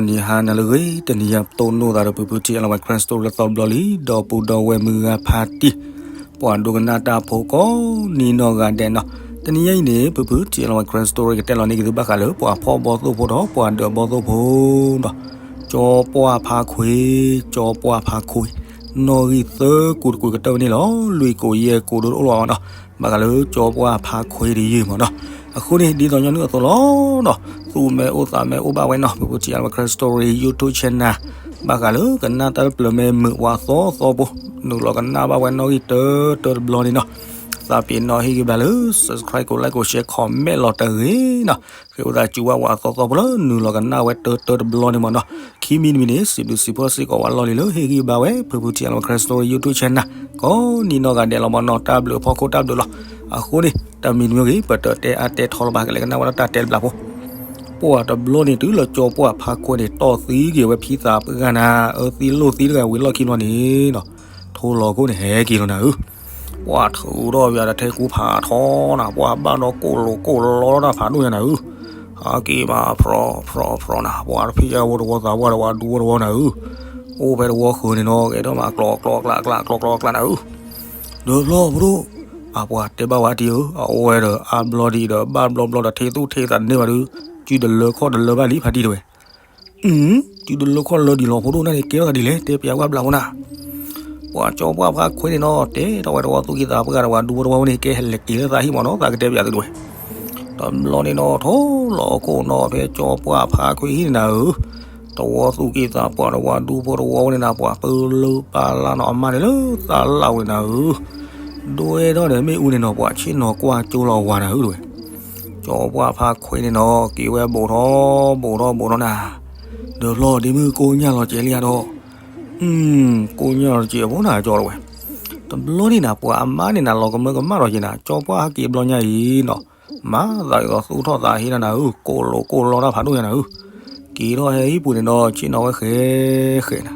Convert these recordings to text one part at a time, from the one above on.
ဂီၤနံၤဟါနၤလၢအဂ့ၤ, တနံၤအံၤပတိၢ်နီၣ်သးဒီးဖုဖု ထံအလဝဲ Crime Story လၢသီဘျီလံ, ဒီပုၢ်ဒီဝဲၢ်မုၢ်ဂၤဖါတံၢ်, ပှၤဒိကနၣ်တၢ်ဖိကိးနံၤနီၢ်ဂၤဒဲးနီၤ. တနံၤအံၤန့ၣ် ဖုဖု ထံအလဝဲ Crime Story ကတဲလီၤန့ၢ်က့ၤသုဘၣ်ဃးလၢ ပှၤဖီၣ်ဘီသိၣ်ဖိဒီးပှၤဒၢးဘီသိၣ်ဖိဒီး ကၠီပှၢ်ဖါခွ့, ကၠီပှၢ်ဖါခွ့, နီၣ်ဂံၢ်သၢကူတကွံာ်ကတၢၢ်န့ၣ်လီၤ. လွံၢ်ကိးယဲၢ်ကိးဒိတအိၣ်လီၤနီၤ. ဘၣ်ဃးလၢကၠီပှၢ်ဖါခွ့တယုၢ်မးနီၤ. အဃိန့ၣ် ဒ်သိးညီနုၢ်အသိးလီၤနီၤ, သူၣ်မဲအိၣ်သးမဲအိၣ်ဘၣ်ဝဲနီၤ, ဖုဖု ထံအလဝဲ Crime Story YouTube channel ဘၣ်ဃးလၢကနၣ်တၢ်တဖျၢၣ်မ့ၢ်မုာ်ပှၤသီသီဖိ, နုာ်လီၤကနၣ်ဘၣ်ဝဲနီၣ်ဂံၢ်တၢတၢတဘျီန့ၣ်နီၤ. သးပ့ၤနီၣ်ဟ့ၣ်ဂံၢ်ဘါလၢ subscribe ကိး like ကိး share comment လီၤတဂ့ၤနီၤ. ဃ့ဝံသးစူၤဘၣ်ပှၤသီသီဖိလၢနုာ်လီၤကနၣ်ဝဲတၢတၢတဘျီန့ၣ်မးနီၤ. ခံမံၤတမံၤန့ၣ် စံးဘျုးစံးဖှိၣ်စ့ၢ်ကီးဝဲလီၢ်လံၤလၢ ဟ့ၣ်ဂံၢ်ဘါဝဲ ဖုဖု ထံအလဝဲ Crime Story YouTube channel ကိးနံၤနီၢ်ဂၤဒဲးလီၤမးနီၤ. တၢ်ဘျုးဖီခိၣ်တၢ်ဘျုးလီၤ. အဃိန့ၣ် တၢ်မံၤတမံၤဂ့ၤ ပတတဲအါတဲထီလၢၤဘၣ်, ကလဲၤကနၣ်ဝဲဒၣ်တၢ်တဲတဘျီဖိ. ပှၤတဘျီန့ၣ် တုၤလၢကၠီပှၢ်ဖါခွ့န့ၣ် တီၢ်သံက့ၤဝဲဖံသးပှၢ်နၤ, အၢသံလိၣ်သံတဂၤဝံၤလီၢ်ခံဘျီန့ၣ်နီၤ, ထိလီၤခိၣ်န့ၣ်ဟဲက့ၤလီၤနၤဧၢ. ပှၤထုးထီၣ်ဝဲဒီးထဲကူဖးထီနၤ, ပှၤဘၣ်ဒီးကိၣ်လိာ်ကိၣ်လီတၢ်ဖးဒိၣ်ညါနၤဧၢ. ဟးက့ၤမးဖျီဖျီဖျီနၤ, ပှၤတဖံးယါဝဲတဝီသးပှၢ်ဒီးပှၤဒူဖိတဝီနၤဧၢ. အိၣ်ဖဲတဝီဃုာ်န့ၣ်နီၤ, ကဲထီၣ်မးကျီကျီကျးကျးကျီကျီကျးနၤဧၢ. ဒီးဖျီဖိဒိၣ်, အပှၤတဲဘၣ်ဝဲတံၢ်ဧၢ, အအိၣ်ဝဲဒီးအါဘျီဒံးဒီးဘၣ်ဘျီဘျီဒီး ထံသူၣ်ထံသးန့ၢ်ဘၣ်ဒုး, စုတလၢခီၣ်တလၢဘၣ်လံဖါတံၢ်တဲဝဲ. အု, စုတလၢခီၣ်လၢဒံးလီၤဖိဒိၣ်နၤန့ၣ် ကဲထီၣ်သးဒ်လဲၣ်, တဲပျးကွၢ်ဘျးဖိနၤ. ပှၤကၠီပှၢ်ဖါခွ့န့ၣ်နီၤ, တဲထီၣ်ဝဲတဝီသူၣ်ကံၢ်သးပှၢ်ဒီးပှၤဒူဖိတဝီန့ၣ် ကဲဟဲလဲၤက့ၤလၢသးဟံၣ်မးနီၤ, သးကတဲပျးသုတဝဲ. တဘျီန့ၣ်နီၤ, ထိလီၤကိၣ်နီၤ, ဖဲကၠီပှၢ်ဖါခွ့ဟံၣ်န့ၣ်နၤဧၢ, တဝီသူၣ်ကံၢ်သးပှၢ်ဒီးပှၤဒူဖိတဝီန့ၣ်နၤ, ပှၤပၢလၢပၢလၢနီၤအမါန့ၣ်လၢသးလၢ်ဝဲန့ၣ်နၤဧၢ. ဒွဲထီၣ်ဒီးမ့ၣ်အူန့ၣ်နီၤ, ပှၤဆ့ၣ်နီၤကွၢ်ကၠိလီၤဝၤနၤဧၢတဝဲ. ကၠီပှၢ်ဖါခွ့န့ၣ်နီၤ, က့ၤဝဲဘူးထီၣ်ဘူးထီၣ်ဘူးထီၣ်နၤ. ဒီးဖျီဒ့မုၣ်ကိၣ်ညၣ်လီၤစဲးလံဧါဒီး, အု, ကိၣ်ညၣ်လီၤစဲးဖိနၤကၠီတဝဲ. တဘျီန့ၣ်နၤ, ပှၤအမါန့ၣ်နၤ လီၤကမၢကမၣ်ဒီးက့ၤနၤ, ကၠီပှၢ်ဟဲက့ၤဘျီညါအံၤနီၤ, မၤသးဒ်သိးသူၣ်ထီၣ်သးဟ့နၤနၤဧၢ, ကိၣ်လိာ်ကိၣ်လီတၢ်ဖးဒိၣ်ညါနၤဧၢ. က့ၤထီၣ်ဟဲဟံၣ်ပူၤန့ၣ်ဒီး ဆ့ၣ်နီၤဝဲဃဲဃဲနၤ.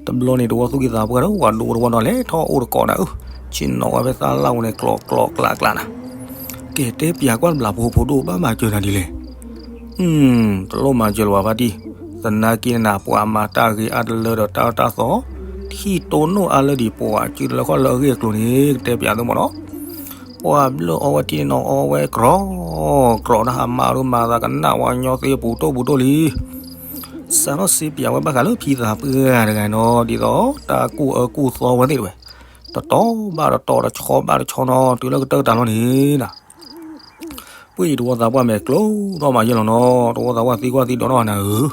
တဘျီန့ၣ် တဝီသူၣ်ကံၢ်သးပှၢ်ဒီးပှၤဒူဖိတဝီနီၤ လဲၤထီၣ်အိၣ်တကိးနၤဧၢ, ဆ့ၣ်နီၤဝဲဖဲသးလၢ်ဝဲန့ၣ် ကျီကျီကျးကျးနၤ. ကဲတဲပျးကွၢ်တဘျးဖိဖိဒိၣ် ဘၣ်မၤစၢၤနၤဒ်လဲၣ်. အု, တလိၣ်မၤစၢၤလၢၤဘၣ်ဖါတံၢ်, သနာ်က့န့ၣ်နၤ ပှၤမၤတၢ်ဂ့ၤအါတလၢဒီးတၢ်အၢတၢ်သီ ထံၣ်တိၢ်နီၣ်အါလၢဒံး ပှၤစုတလၢခီၣ်လၢအဂ့ၢ်အကျိၤန့ၣ် ကတဲပျးသုမးနီၤ. ပှၤဘျၢအီဝဲထံန့ၣ်နီၤ အီဝဲကြီကြီနၤ, ဟးမၤဒိမၤသးကနၣ်ဝဲညီသ့ပူၤတိၢ်ပူၤတိၢ်လံ. စးထီၣ်စ့ပျးဝဲဘၣ်ဃးလၢဖံသးပှၢ်တဂၤနီၤ ဒ်သိး တၢ်ကူၣ်အၢကူၣ်သီဝဲသ့ၣ်တဝဲ, တတီၤဘၣ်တတီၤ တဆီဘၣ်တဆီနီၤ တုၤလၢကတၢၢ်တၢ်လီၤန့ၣ်နၤ ပှၤတဝီသးပှၢ်မဲာ်ကျိၤထီၣ်မးယဲၢ်လီၤနီၤ, တဝီသးပှၢ်သံကွၢ်သံဒိးထီၣ်နၤဧၢ,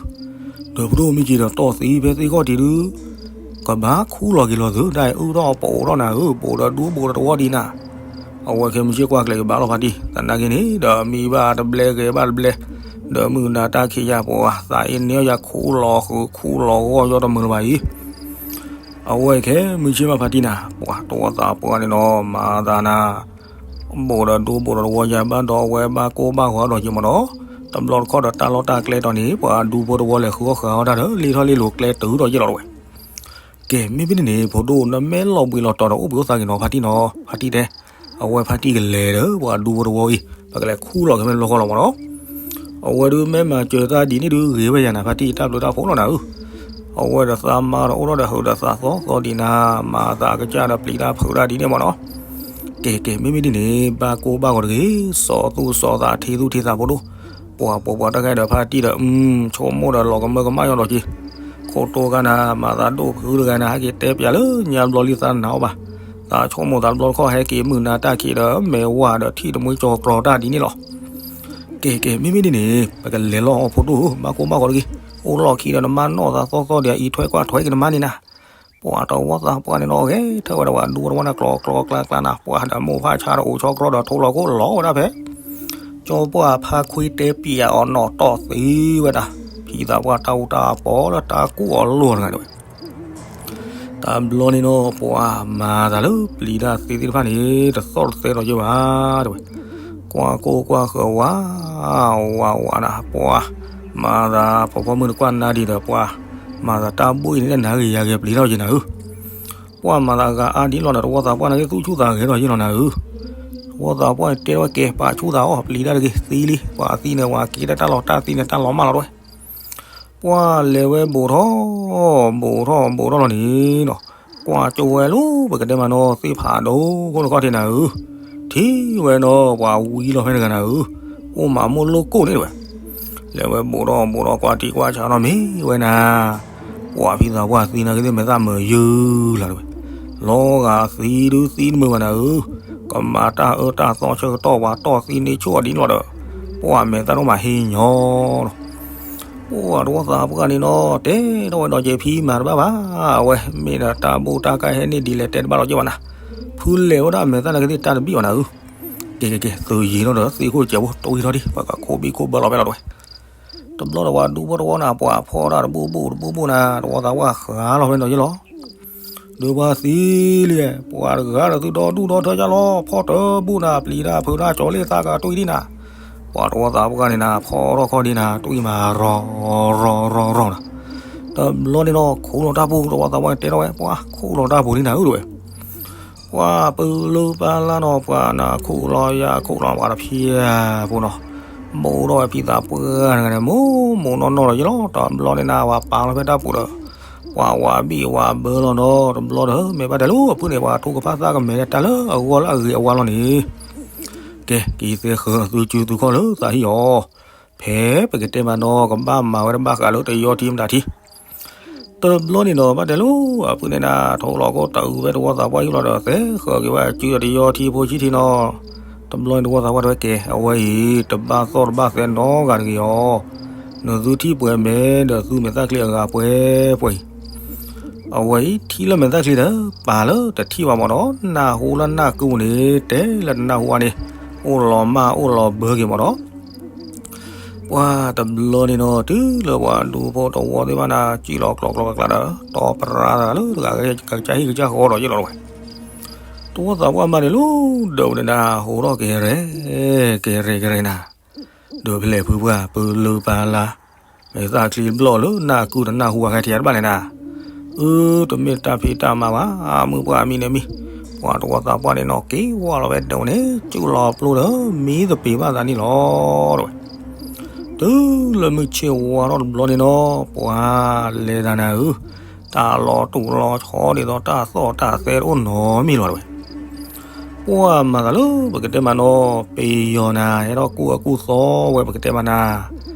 ဒီးပဒိၣ်မ့ၢ်က့ၤဒီးတီၢ်သံဖဲသ့ၣ်ခီၣ်ထံးဒုး ကဘၣ်ခူၣ်လီၤက့ၤလီၤသု, တၢ်အံၤအုၣ်ထီၣ်ပိာ်ထီၣ်နၤဧၢ, ပိာ်ဒီးဒူပိာ်ဒီးတဝီဒံးနၤ. အဝဲခဲမုၢ်ဆ့ၣ်ကွၢ်ကျဲၤကဘၣ်လီၤဖါတံၢ်, သနာ်က့န့ၣ် ဒီးမံဘၣ်တဘျဲဂဲၤဘၣ်တဘျဲ, ဒီးမုၢ်နၤတၢ်ခံးယၤပှၤ သးအ့န့ၢ်ယၤခူၣ်လီၤဃုာ်ခူၣ်လီၤဂီၢ်ယီတမုာ်လၢၤဘၣ်အံၤ အဝဲခဲမုၢ်ဆ့ၣ်မးဖါတံၢ်နၤ, ပှၤတဝီသးပှၢ်န့ၣ်နီၤ မၤသးနၤ, ဘိးဒီးဒူဘိးဒီးတဝီယၤဘၣ်ဒီးဝဲဘၣ်ကိၢ်ဘၣ်ဂီၤဒီးက့ၤမးနီၤ, တဘျီတခီၣ်ဒီးတၢ်လီၢ်တၢ်ကျဲတီၤန့ၣ် ပှၤဒူဖိတဝီလဲၤဃုအီၣ်ဃုအီတၢ်ဒီး လ့ထီၣ်လ့လိၤကျဲတုၤဒီးယဲၢ်လီၤတဝဲ. ကဲ မ့မ့ၢ်ဒ်န့ၣ် ဖိဒိၣ်နမ့ၢ်လီၤဘှံးလီၤတီၤဒီးအိၣ်ဘှံးအိၣ်သါက့ၤနီၤ ဖါတံၢ်နီၤ, ဖါတံၢ်တဲ, အဝဲဖါတံၢ်ကလဲၤဒီးပှၤဒူဖိတဝီအံၤ ပကလဲၤခူၣ်လီၤက့ၤမ့ၢ်လီၢ်ဃီလီၤမးနီၤ အဝဲဒုးမ့ၢ်မၤစၢၤသးဒ်န့ၣ်ဒုးဂ့ၤဝဲယၤနၤ ဖါတံၢ်တၢ်ဘျုးတၢ်ဖှိၣ်လီၤနၤဧၢ, အဝဲဒီးသးမါဒီးအိၣ်ထီၣ်ဒီးဟုးဒီးသးသီသီဒံးနၤ, မၤသးကစၢ်ဒီးပျံၤတၢ်ဖုးတၢ်ဒ်န့ၣ်မးနီၤ, ကဲကဲ မ့မ့ၢ်ဒ်န့ၣ် ဘၣ်ကိၢ်ဘၣ်ဂီၤတဂ့ၤ, စီၤသူၣ်စီၤသးထံသူၣ်ထံသးဖိဒိၣ်, ပှၤပှၤပှၤတၢ်ခဲဒီးဖါတံၢ်ဒီး ဆိကမိၣ်ဒီးလီၤကမၢကမၣ်ညီဒီးက့ၤ, ခိၣ်တိဂၤနၤ မၤသးဒိၣ်ဖုတဂၤနၤ ဟဲက့ၤတဲပျးလၢညါဘျီလံသးနၤအီၣ်ဘၣ်, သးဆိကမိၣ်သးတဘျီတခီၣ်ဟဲက့ၤမုၢ်နၤတၢ်ခံးဒီး မဲာ်ဝါဒီးထံၣ်တမှံကၠီၤကြီၤတၢ်ဒ်န့ၣ်လီၤ. ကဲကဲ မ့မ့ၢ်ဒ်န့ၣ် ပကလဲၤလီၤအီၤဖိဒိၣ်ဧၢ, ဘၣ်ကိၢ်ဘၣ်ဂီၤတဂ့ၤ, အိၣ်လီၢ်ခံဒီးနမါနီၢ်သးသီသီဒီး အံးထွဲကွၢ်ထွဲက့ၤနမါန့ၣ်နၤ, ပှၤတဝီသးပှၢ်န့ၣ်နီၤ ဂဲၤထၢၣ်ဝဲဒီးပှၤဒူဖိတဝီန့ၣ် ကျီကျီကျါကျါနၤ, ပှၤဒီးမိၢ်ဖးဆါဒီးအိၣ်ဆီကြီၤဒီးထိလီၤကိၢ်လီၤဝဲဒၣ်ဖဲ ကၠီပှၢ်ဖါခွံတဲပျးအီၤနီၣ်တီၢ်သံဝဲဒၣ်, ဖံသးပှၢ်တၢ်အူတၢ်ပီလၢတၢ်ကူၣ်အီၤလိၤတဂၤန့ၣ်ဝဲ တဘျီန့ၣ်နီၤ ပှၤမၤသးလၢပျံၤတၢ်သံသ့ၣ်တဖၣ်န့ၣ် တသီၣ်တသဲဒီးယဲၢ်ဘၣ်တဲဝဲ, ကွၢ်ကိၢ်ကွၢ်ဃၢၤဝါ ဝါဝါနၤ ပှၤမၤသး ပဖီမုၢ်တကွၢ်နါဒံးဒီးပှၤမၤသးတၢ်ဘိၣ်အံၤန့ၣ် နၤဂ့ၤယၤဂ့ၤပျံၤထီၣ်ယဲၢ်နၤဧၢ, ပှၤမၤသးဂၤအါဒ်လီၤဒီး တဝီသးပှၢ်န့ၣ်ဂ့ၤသူၣ်ဆူၣ်သးဂဲၤဒီးယဲၢ်လီၤနၤဧၢ, တဝီသးပှၢ်န့ၣ်တဲဝဲကဲပာ်ဆူၣ်သးအီၤ ပျံၤတၢ်တဂ့ၤသံလံ ပှၤသံန့ၣ် ပှၤက့ၤတၢ်တၢ်လီၤတၢ်သံန့ၣ် တၢ်လီၤမၢ်လီၤတဲဝဲ ပှၢ်လဲၤဝဲဘူးထီၣ်, ဘူးထီၣ်ဘူးထီၣ်လီၤန့ၣ်နီၤ, ကွၢ်ကၠိဝဲလၢပကတဲမးနီၤ သ့ၣ်ဖးဒိၣ်ခိၣ်တခီၣ်ထံးနၤဧၢ, ထံၣ်ဝဲနီၤ ပှၤဝံလီၤဖဲန့ၣ်တဂၤနၤဧၢ, အိၣ်မးမိၢ်လိၣ်ကိၣ်န့ၣ်တဝဲ, လဲၤဝဲဘူးထီၣ်ဘူးထီၣ်ကွၢ်ထံကွၢ်ဆးနီၤ မ့ၢ်ဝဲနၤ ပှၤဖံသးပှၢ်သံနာ်က့သ့ၣ် မဲာ်သၣ်မုာ်ယုၢ်လီၤတဝဲ, လီၤဂာ်သံဒုးသံတမုာ်ဘၣ်နၤဧၢ, ကမၤတၢ်အၢတၢ်သီဆၢကတီၢ် ပှၤတီၢ်သံန့ၢ်ဆူၣ်အီၤဒ်န့ၣ်လီၤဒီး, ပှၢ်မဲာ်သၣ်ဒိၣ်မးဟ့ၣ်ညီလီၤ. ပှၢ်တဝီသးပှၢ်န့ၣ်နီၤ တဲထီၣ်ဝဲဒီး ကဲဖံမၤတဘၣ်ဘၣ်, အဝဲမ့ၢ်ဒီးတၢ်ဘူၣ်တၢ်ကါဟဲန့ၢ်ဒ်လဲၣ် တဲတဘၣ်လီၤက့ၤဘၣ်နၤ, ဖုလဲၤဝဲဒၣ်မဲာ်သၣ်နာ်က့သ့ၣ် တၢ်တဘံၣ်ဘၣ်နၤဧၢ, ကဲကဲကဲ သုးယံၤနီၤဒီး သံခိၣ်စဲးဖိ တဝံၤထီၣ်ဒံး ပှၤကခိၣ်ဘံၣ်ခိၣ်ဘၢလီၤဖဲလီၤတဝဲ, တဘျီဒီးပှၤဒူဖိတဝီနၤ ပှၤဖီဒၣ်တဘူၣ်ဘူၣ်တဘူၣ်ဘူၣ်နၤ တဝီသးပှၢ်ဃးလီၤဖဲနီၤယ့ၢ်လီၤ. ဒီးပှၤသံလံ, ပှၤတဂၤဒီးသုဒီဒူၣ်ဒီထၢယါလီၤ ဖီတဘူၣ်နၤ ပျံၤတၢ်ဖုးတၢ်ကၠီၤလ့ၣ်သးကတုံၢ်ဒံးနၤ, ပှၤတဝီသးပှၢ်န့ၣ်နၤ ဖီထီၣ်ခီဒံးနၤ တွံၢ်မးရီၤရီၤရီၤရီၤနၤ, တဘျီန့ၣ်နီၤ ခိၣ်လီၤတၢ်ပူၤ တဝီသးပှၢ်န့ၣ်တဲထီၣ်ဝဲ ပှၤခိၣ်လီၤတၢ်ပူၤန့ၣ်နၤဧၢတဝဲ ပှၤပလၢပလါနီၤ ပှၤနၤခိၣ်လီၤယၤ ခိၣ်လီၤပှၤတဖၣ်ဖိနီၤ, ဘူးထီၣ်ဝဲဖံသးပှၢ်တဂၤန့ၣ် မိၢ်မိၢ်နီၢ်နီၢ်လီၤယ့ၢ်လီၤ. တဘျီန့ၣ်နၤ ပှၤပာ်လီၤဖဲတၢ်ပူၤဒီး ပှၤဝးဘံၣ်ဝးဘၢလီၤနီၤ, တဘျီဒီး မ့ၢ်ဘၣ်တဲလၢအဖုန့ၣ် ပှၤထိၣ်ကဖၣ်သၣ်ကမဲာ်တၢ်လၢအဂီၢ်လၢအဂ့ၤအဝါလီၤန့ၣ်, ကဲ ကသ့ဃၢၤသုစုသုခီၣ်လၢသးဟံၣ်အီၤ, ဖဲပကတဲမးနီၤ ကဘၣ်မၤဝဲတဘၣ်ဃးလၢတယီထံမတၤထံ တဘျီန့ၣ်ဒီး ဘၣ်တဲလၢအဖုန့ၣ်နၤ ထိၣ်လီၤကိၣ်တၢ်အုးဖဲတဝီသးပှၢ်ဟံၣ်လီၤဒီး သဲဃၢၤက့ၤဝဲအစုဒီးတယီထံဖိဆံထံနီၤ, တဘျီန့ၣ်တဝီသးပှၢ်တဲဝဲ ကဲ အဝဲအံၤ တဘၣ်သီၣ်တဘၣ်သဲနီတဂၤတဂ့ၤအီၤ, နသုထံၣ်ပှဲၤမဲာ်ဒီးသုမဲာ်သၣ်ချံအဂၤပှဲၤပှဲၤအံၤ, အဝဲအံၤ ထံၣ်လၢမဲာ်သၣ်ချံဒီး ပာ်လၢတထံၣ်ဘၣ်မးဒီး နၢ်ဟူလၢနၢ်ကုန့ၣ် တဲလၢတနၢ်ဟူဘၣ်န့ၣ် အိၣ်လီၤမၢ်အိၣ်လီၤဘၢက့ၤမးဒီး ပှၢ်တဘျီန့ၣ်နီၤ တုၤလၢပှၤဒူဖိတဝီသ့ၣ်တဖၣ်န့ၣ် စံၣ်လီၤကျီကျီကျါဒီး တီပရၢသးလၢတဂၤကစၢ်ဟံၣ်ကစၢ်ဃီဒီးယ့ၢ်လီၤတဝဲ, တဝီသးပှၢ်မၤန့ၣ်လီၤ ဒီးဝဲန့ၣ်နၤ ဟူထီၣ်က့ၤရဲၣ် က့ၤရဲၣ်က့ၤရဲၣ်နၤ, ဒီးဖဲလဲၣ်ဖုပှၢ် ပလၢပလါ မဲာ်သၣ်ချံဘျီၣ်လၢနၢ်ကုတနၢ်ဟူဘၣ်ခဲထံးတဘၣ်န့ၣ်နၤ, အၢ တမ့ၢ်တၢ်ဖံးတၢ်မၤဘၣ် မုၢ်ပှၢ်မံန့ၣ်မံ, ပှၤတဝီသးပှၢ်န့ၣ်နီၤ က့ၤဝါလီၤဝဲဒိးန့ၣ် စူၢ်လီၤပျိဒီး မံသပ့ၤဘၣ်သးန့ၣ်လီၤတဝဲ, တုၤလၢမုၢ်ဆ့ၣ်ဝါထီၣ်တဘျီန့ၣ်နီၤ ပှၤလဲၤတၢ်နၤဧၢ, တၢ်လီၤတူာ်လီၤဆီဒ်သိးတၢ်သီၣ်တၢ်သဲတအိၣ်နီတမံၤလီၤတဝဲ, ပှၢ်မၤသးလၢပကတဲမးနီၤ ပယီၤနၤ ဟဲထီၣ်ကူၣ်အၢကူၣ်သီဝဲပကတဲမးနၤ,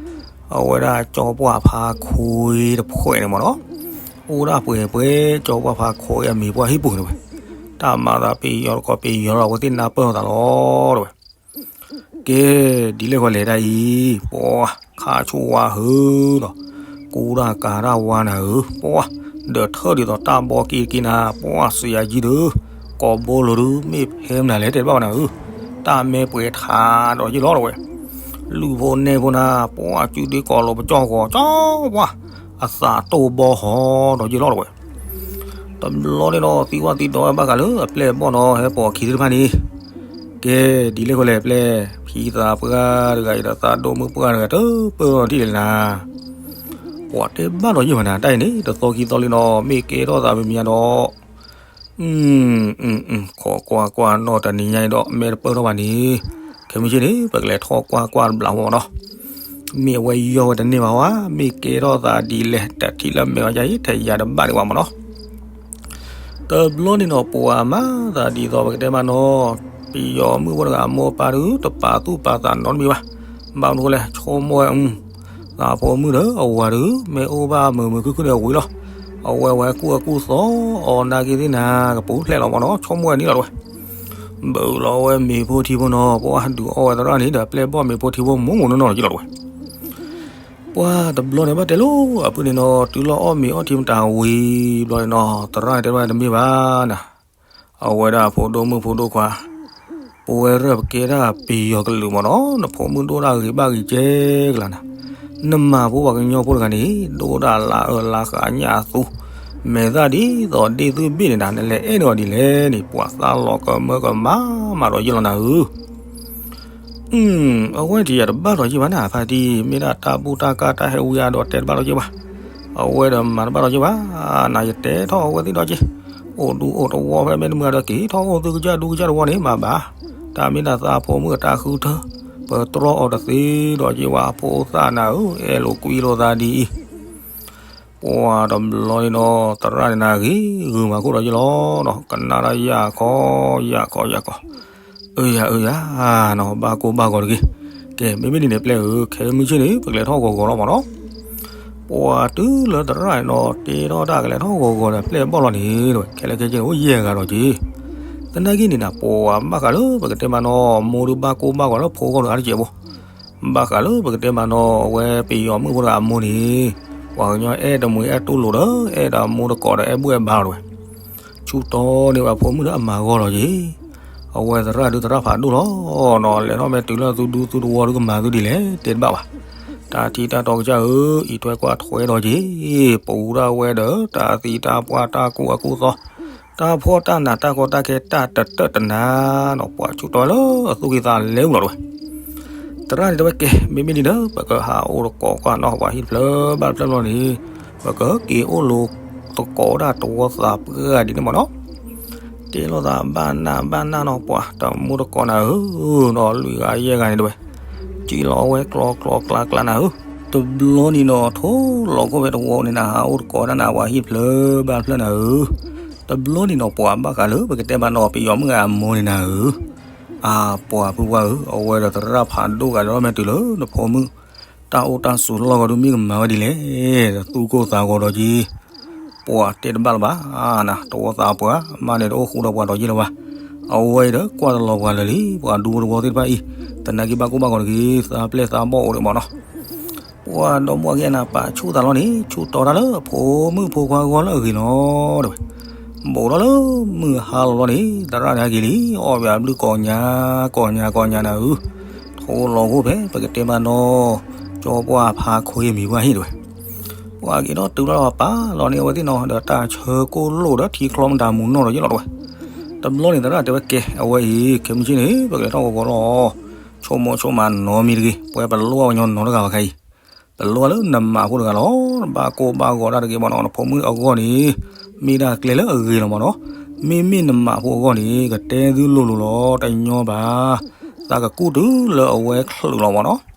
အဝဲဒၣ်ကၠီပှၢ်ဖးခွံတဖှဲးန့ၣ်မးနီၤ, အိၣ်ဒၣ်ပှဲၤပှဲၤ ကၠီပှၢ်ဖးခွံအမံၤပှၢ်ဟံၣ်ပူၤန့ၣ်ဝဲ, တၢ်မၤသးပယီၤတကီၢ်ပယီၤလီၤ အဝဲသ့ၣ်နၢ်ပၢၢ်လိာ်သးလီၤတဝဲ ကဲ, ဒ်လဲၣ်ဃီလဲၤတၢ်အံၤ, ပှၤခါဆူၣ်ဝါဟုနီၤ, ကူတၢ်ကၤတၢ်ဝါနၤဧၢ, ပှၤ, ဒီးထၢၣ်ဒ်သိးတၢ်ဘီက့ၤက့ၤနၤ, ပှၤစံးယၤယံၤဒီး, ကိးဘိလိၤဒုး မ့ၢ်ဖဲမနုၤလဲၣ်တဲတဘၣ်ဝဲနၤဧၢ, တၢ်မဲပှဲၤထးဒီးယ့ၢ်လီၤတဝဲ, လုၢ်ဖိနဲၣ်ဖိနၤ, ပှၤစုဒ့ကိးလိာ်ပကၠီၣ်ဃီၤကၠီပှၤ, အသးတိၢ်ဘီဟီဒီးယ့ၢ်လီၤတဝဲ တဘျီန့ၣ်ဒီး သံကွၢ်သံဒိးဝဲဘၣ်ဃးလၢအပျဲၢ်ဘီၣ်နီၤ ဟဲပိာ်အခံသ့ၣ်တဖၣ်န့ၣ်, ကဲ, ဒ်လဲၣ်ဃီလဲၣ်ပျဲၢ်, ဖံသးပှၢ်တဂၤအံၤဒီးသးဒိၣ်မုၣ်ပှၢ်တဂၤတပၢၢ်ထံၣ်လဲၣ်နၤ, ပှၤတဲဘၣ်ဒီးယ့ၢ်မနၤတၢ်အံၤန့ၣ် တသီခံသီလံနီၤ မ့ၢ်ကဲထီၣ်သးမံၤမံၤဒီး အ ခိးကွၢ်ကွၢ်နီၢ်တနံၤညါအံၤဒီး မဲတပၢၢ်ထီၣ်ဘၣ်န့ၣ်, ခဲမုၢ်ဆ့ၣ်န့ၣ် ပကလဲၤထီၣ်ကွၢ်ကွၢ်တဘျီမ့ၢ်နီၤ, မ့ၢ်အဝဲယီၢ်ဝဲတန့ၢ်ဘၣ်ဝဲ, မ့ၢ်ကဲထီၣ်သးဒ်လဲၣ် တထံၣ်လၢမဲာ်ဝဲယါအံၤ ထဲယၤတဘၣ်ဒံးဘၣ်မ့ၢ်နီၤ, တဘျီန့ၣ်နီၤ ပှၤမၤသးဒ်သိးပကတဲမးနီၤ, ပယီၤမုၣ်ဖိတဂၤအမိၢ်ပၢ်ဒုး တပာ်သူၣ်ပာ်သးနီတမံၤဘၣ်, ဘၣ်မနုၤဃိလဲၣ် ဆိကမိၣ်ဝဲ သးဖိမုၣ်ဒီးအဝၤဒုး မ့ၢ်အိၣ်ဘၣ်မုာ်မုာ်ခုၣ်ခုၣ်န့ၣ်အဝံၤလီၤ, အဝဲဝဲကူၣ်အၢကူၣ်သီအီၤနာ်က့သ့ၣ်နၤ ကပူၤဖျဲးလီၤမ့ၢ်နီၤ ဆိကမိၣ်ဝဲန့ၣ်လီၤတဝဲ, ဘုးလီၤဝဲမ့ၤဖိထံဖိနီၤ ပှၤဒုးအီၣ်ဝဲသရၣ်န့ၣ်ဒီး ပျဲၢ်ဘီၣ်မ့ၤဖိထံဖိမိၢ်မိၢ်နီၢ်နီၢ်လီၤယ့ၢ်လီၤတဝဲ, ပှၤတဘျီန့ၣ်ဘၣ်တဲလိာ်အပုၢ်န့ၣ်နီၤ တုၤလီၤအီၣ်မ့ၤအီထံမတၤဝံၤဘျီန့ၣ်နီၤ သရၣ်န့ၣ်တဲဘၣ်တမ့ၢ်ဘၣ်နၤ အဝဲဒၣ်ဖိဒိၣ်မုၣ်ဖိဒိၣ်ခွါ, ပဝဲရၢၢ်ပကဲဒၣ်ပယီၤကလုာ်မ့ၢ်နီၤ နဖိမုၣ်ဒိၣ်ဒၣ်ဂ့ၤဘၣ်ဂ့ၤကဲကလါနၤ, နမၤဖိပှၤကညီဖိတဂၤန့ၣ် ဒိၣ်ဒၣ်လါအၢလါဃာ်ညၣ်အသူ, မဲာ်သၣ်ဒ်သိးဒ့ၣ်သုဘ့ၣ်န့ၣ်နၤ နလဲၤအဲၣ်န့ၢ်အီၤဒ်လဲၣ်န့ၣ် ပှၤသးလီၤကမၢကမၣ်မးဒီးယ့ၢ်လီၤနၤဧၢ အဝဲထံၣ်ယၤတဘၣ်ဒီးယ့ၢ်ဘၣ်နၤ ဖါတံၢ် မ့ၢ်ဒၣ်တၢ်ဘူၣ်တၢ်ကါတၢ်ဟဲဝံအါဒီးတဲတဘၣ်ဒီးယ့ၢ်ဘၣ်, အဝဲဒီးမၤတဘၣ်ဒီးယ့ၢ်ဘၣ်, နယတဲထီၣ်အဝဲသ့ၣ်ဒီးက့ၤ, အိၣ်ဒူအိၣ်တဝီဖဲမ့ၢ်တမုာ်ဒီးက့ၤထီၣ်အိၣ်သုကစၢ်ဒူကစၢ်တဝီန့ၣ် မၤဘၣ်, တၢ်မ့ၢ်ဒၣ်သးဖိမုၣ်အတၢ်ဃုထၢ, ပတြီအီၤတသ့ဒီးယ့ၢ်ဘၣ် ဖိသၣ်နၤဧၢ အဲၣ်လိာ်ကွံလိာ်သးဒ်အံၤ ပှၤတဘျီန့ၣ်ဒီး သရၣ်န့ၣ်နၤဂ့ၤဂုာ်မၤခိၣ်ဒီးယ့ၢ်လီၤနီၤ, ကနၣ်ဒၣ်ယၢ်ခီယၢ်ခီယၢ်ခီ, အၢယၤအၢယၤနီၤ, ဘၣ်ကိၢ်ဘၣ်ဂီၤတဂ့ၤ. ကဲ မ့မ့ၢ်ဒ်န့ၣ်ပျဲၢ်ဧၢ, ခဲမုၢ်ဆ့ၣ်န့ၣ် ပကလဲၤထီၣ်ဂီၤဂီၤလီၤမးနီၤ. ပှၤတုၤလၢသရၣ်န့ၣ်ဒီး တဲထီၣ်တၢ်ကလဲၤထီၣ်ဂီၤဂီၤန့ၣ် ပျဲၢ်ဘီၣ်လီၤန့ၣ် တဲဝဲ, ခဲလၢာ်ခဲဆ့န့ၣ် အိၣ်ယဲၢ်ဂၤဒီးက့ၤ. သနာ်က့န့ၣ်နၤ ပှၤဘၣ်ဃးလၢပကတဲမးနီၤ မိၢ်ဒုးဘၣ်ကိၢ်ဘၣ်ဂီၤလၢဖိဂီၢ်ဒီးအါတကဲးဖိ ဘၣ်ဃးလၢပကတဲမးနီၤ အဝဲပယီၤမုၣ်ဖိတဂၤအမိၢ်န့ၣ် ပှၤကညီအဲၣ်တမှံၤအဲၣ်တူၢ်လိာ်ဒီး အဲၣ်ဒီးအမိၢ်တကိးဒီးအဲၣ်ဘူၣ်အဲၣ်ဘါလီၤတဲဝဲ, ဆူၣ်တီန့ၢ်ဝဲအဖိမုၣ်ဒီးအမၤဂီၢ်လီၤက့ၤ. အဝဲသရၣ်ဒုးသရၣ်ဖးဒိၣ်လီၤနီၤ, လဲၤထီၣ်မဲာ်တုၤလၢသုဒူသုသဝီဒုးကမၤသုဒ်လဲၣ် တဲတဘၣ်ဘၣ်. တၢ်ထံတၢ်တီကစၢ်ဧၢ, အံးထွဲကွၢ်ထွဲဒီးက့ၤ, ပူၤဒၣ်ဝဲဒီး တၢ်သံတၢ်ပှၢ်တၢ်ကူၣ်အကူၣ်သီ တၢ်ဖှီၣ်တၢ်နးတၢ်ကီတၢ်ခဲတၢ်တတၢၢ်တနါနီၤ, ပှၤဆူၣ်တီလၢအသူၣ်ကံၢ်သးလဲအူလီၤတဲဝဲ. သရၣ်န့ၣ်တဲဝဲကဲ မ့မ့ၢ်ဒ်ဒီး ပကဟးအိၣ်တကိးကွၢ်နီၤ, ပှၤဟံၣ်တဖျၢၣ်ဘၣ်တဖျၢၣ်ဘျီန့ၣ် ပကက့ၤအိၣ်လိၤသကိးဒၣ်တဝီသးပှၢ်ဒ်န့ၣ်မးနီၤ. တဲလိာ်သးဘၣ်နၢ်ဘၣ်နၢ်နီၤ, ပှၤတမူတကိးနၤဧၢ, ဒီးလွံၢ်ဂၤယဲၢ်ဂၤန့ၣ်တဲဝဲ, ကံၣ်လီၤဝဲကျီကျီကျါကျါနၤဧၢ. တဘျီန့ၣ်နီၤ ထိၣ်လီၤခိၣ်ဖဲတဝီန့ၣ်နၤ ဟးအိၣ်တကိးဒၣ်နၤ ပှၤဟံၣ်တဖျၢၣ်ဘၣ်တဖျၢၣ်နၤဧၢ. တဘျီန့ၣ်နီၤ ပှၤဘၣ်ဃးလၢပကတဲမးနီၤ ပယီၤမုၣ်အမိၢ်န့ၣ်နၤဧၢ. အါ ပှၤဖုပှၢ်ဧၢ, အဝဲဒီးသရၣ်ဖးဒိၣ်ဂၤဒီး မ့ၢ်တုၤလၢနဖိမုၣ် တၢ်အိၣ်တၢ်ဆိးလီၢ်ဂီၤဒုး မ့ၢ်ကမၤဝဲဒ်လဲၣ်, သူၣ်ကိၢ်သးဂီၤဒီးက့ၤ, ပှၤတဲတဘၣ်လၢၤဘၣ်နၤ, တဝီသးပှၢ် မါန့ၣ်တအိၣ်ဃူဒီးပှၤဒီးယ့ၢ်လၢၤဘၣ်. အဝဲအံၤဒီးကွၢ်တလီၤပှၤလၢာ်လံ, ပှၤဒူဖိတဝီသ့ၣ်တဖၣ်အံၤ, သနာ်က့ဘၣ်ကိၢ်ဘၣ်ဂီၤတဂ့ၤ, သးပျဲၢ်သးဘီၣ်အိၣ်ဒံးမးနီၤ. ပှၤဒီမါဝၤခံဂၤန့ၣ် ပာ်ဆူၣ်သးလီၤန့ၣ် ဆူၣ်တီတၢ်လၢအဖိမုၣ်ဖိခွါဂီၢ်လၢအဂ့ၤလီၤတဲဝဲ. ဘူးထီၣ်လၢမုၢ်ဟါလီၤလီၤန့ၣ် သရၣ်န့ၣ်ဟဲက့ၤလံ, အီၣ်ဝဲအဘျုးကိးညါ ကိးညါကိးညါနၤဧၢ. ထိၣ်လီၤခိၣ်ဖဲပကတဲမးနီၤ ကၠီပှၢ်ဖါခွ့အမံၤပှၢ်ဟံၣ်တဲဝဲ. ပှၤက့ၤထီၣ်တုၤလီၤပာ်လီၤန့ၢ်အဝဲသ့ၣ်နီၤ ဒီးတၢ်ဆၢကိၢ်လိာ်ဒီးထံချီမတၤမူနီၢ်ဒီးယ့ၢ်လီၤတဲဝဲ. တဘျီန့ၣ်သရၣ်တဲဝဲကဲ အဝဲအံၤ ခဲမုၢ်ဆ့ၣ်န့ၣ် ပကလဲၤထီၣ်ဂီၤဂီၤလီၤ. ဆိကမိၣ်ဆိကမးနီတမံၤတဂ့ၤ, ပဝဲပလိၣ်ဘၣ်ပှၤကညီနီတဂၤဘၣ်ခဲအံၤ, ပလိၣ်ဘၣ်လၢနမးဖိတဂၤလီၤ. ဘၣ်ကိၢ်ဘၣ်ဂီၤတၢ်တဂ့ၤမးနီၤ, နဖိမုၣ်အဂီၢ်န့ၣ် မ့ၢ်ဒၣ်ကျဲလၢအဂ့ၤလီၤမးနီၤ. မ့မ့ၢ်နမးဖိအဂီၢ်န့ၣ် ကတဲသုလိၤလိၤလီၤ, တညီဘၣ်, သးကကူၣ်တုၤလၢအဝဲချုးလီၤမးနီၤ.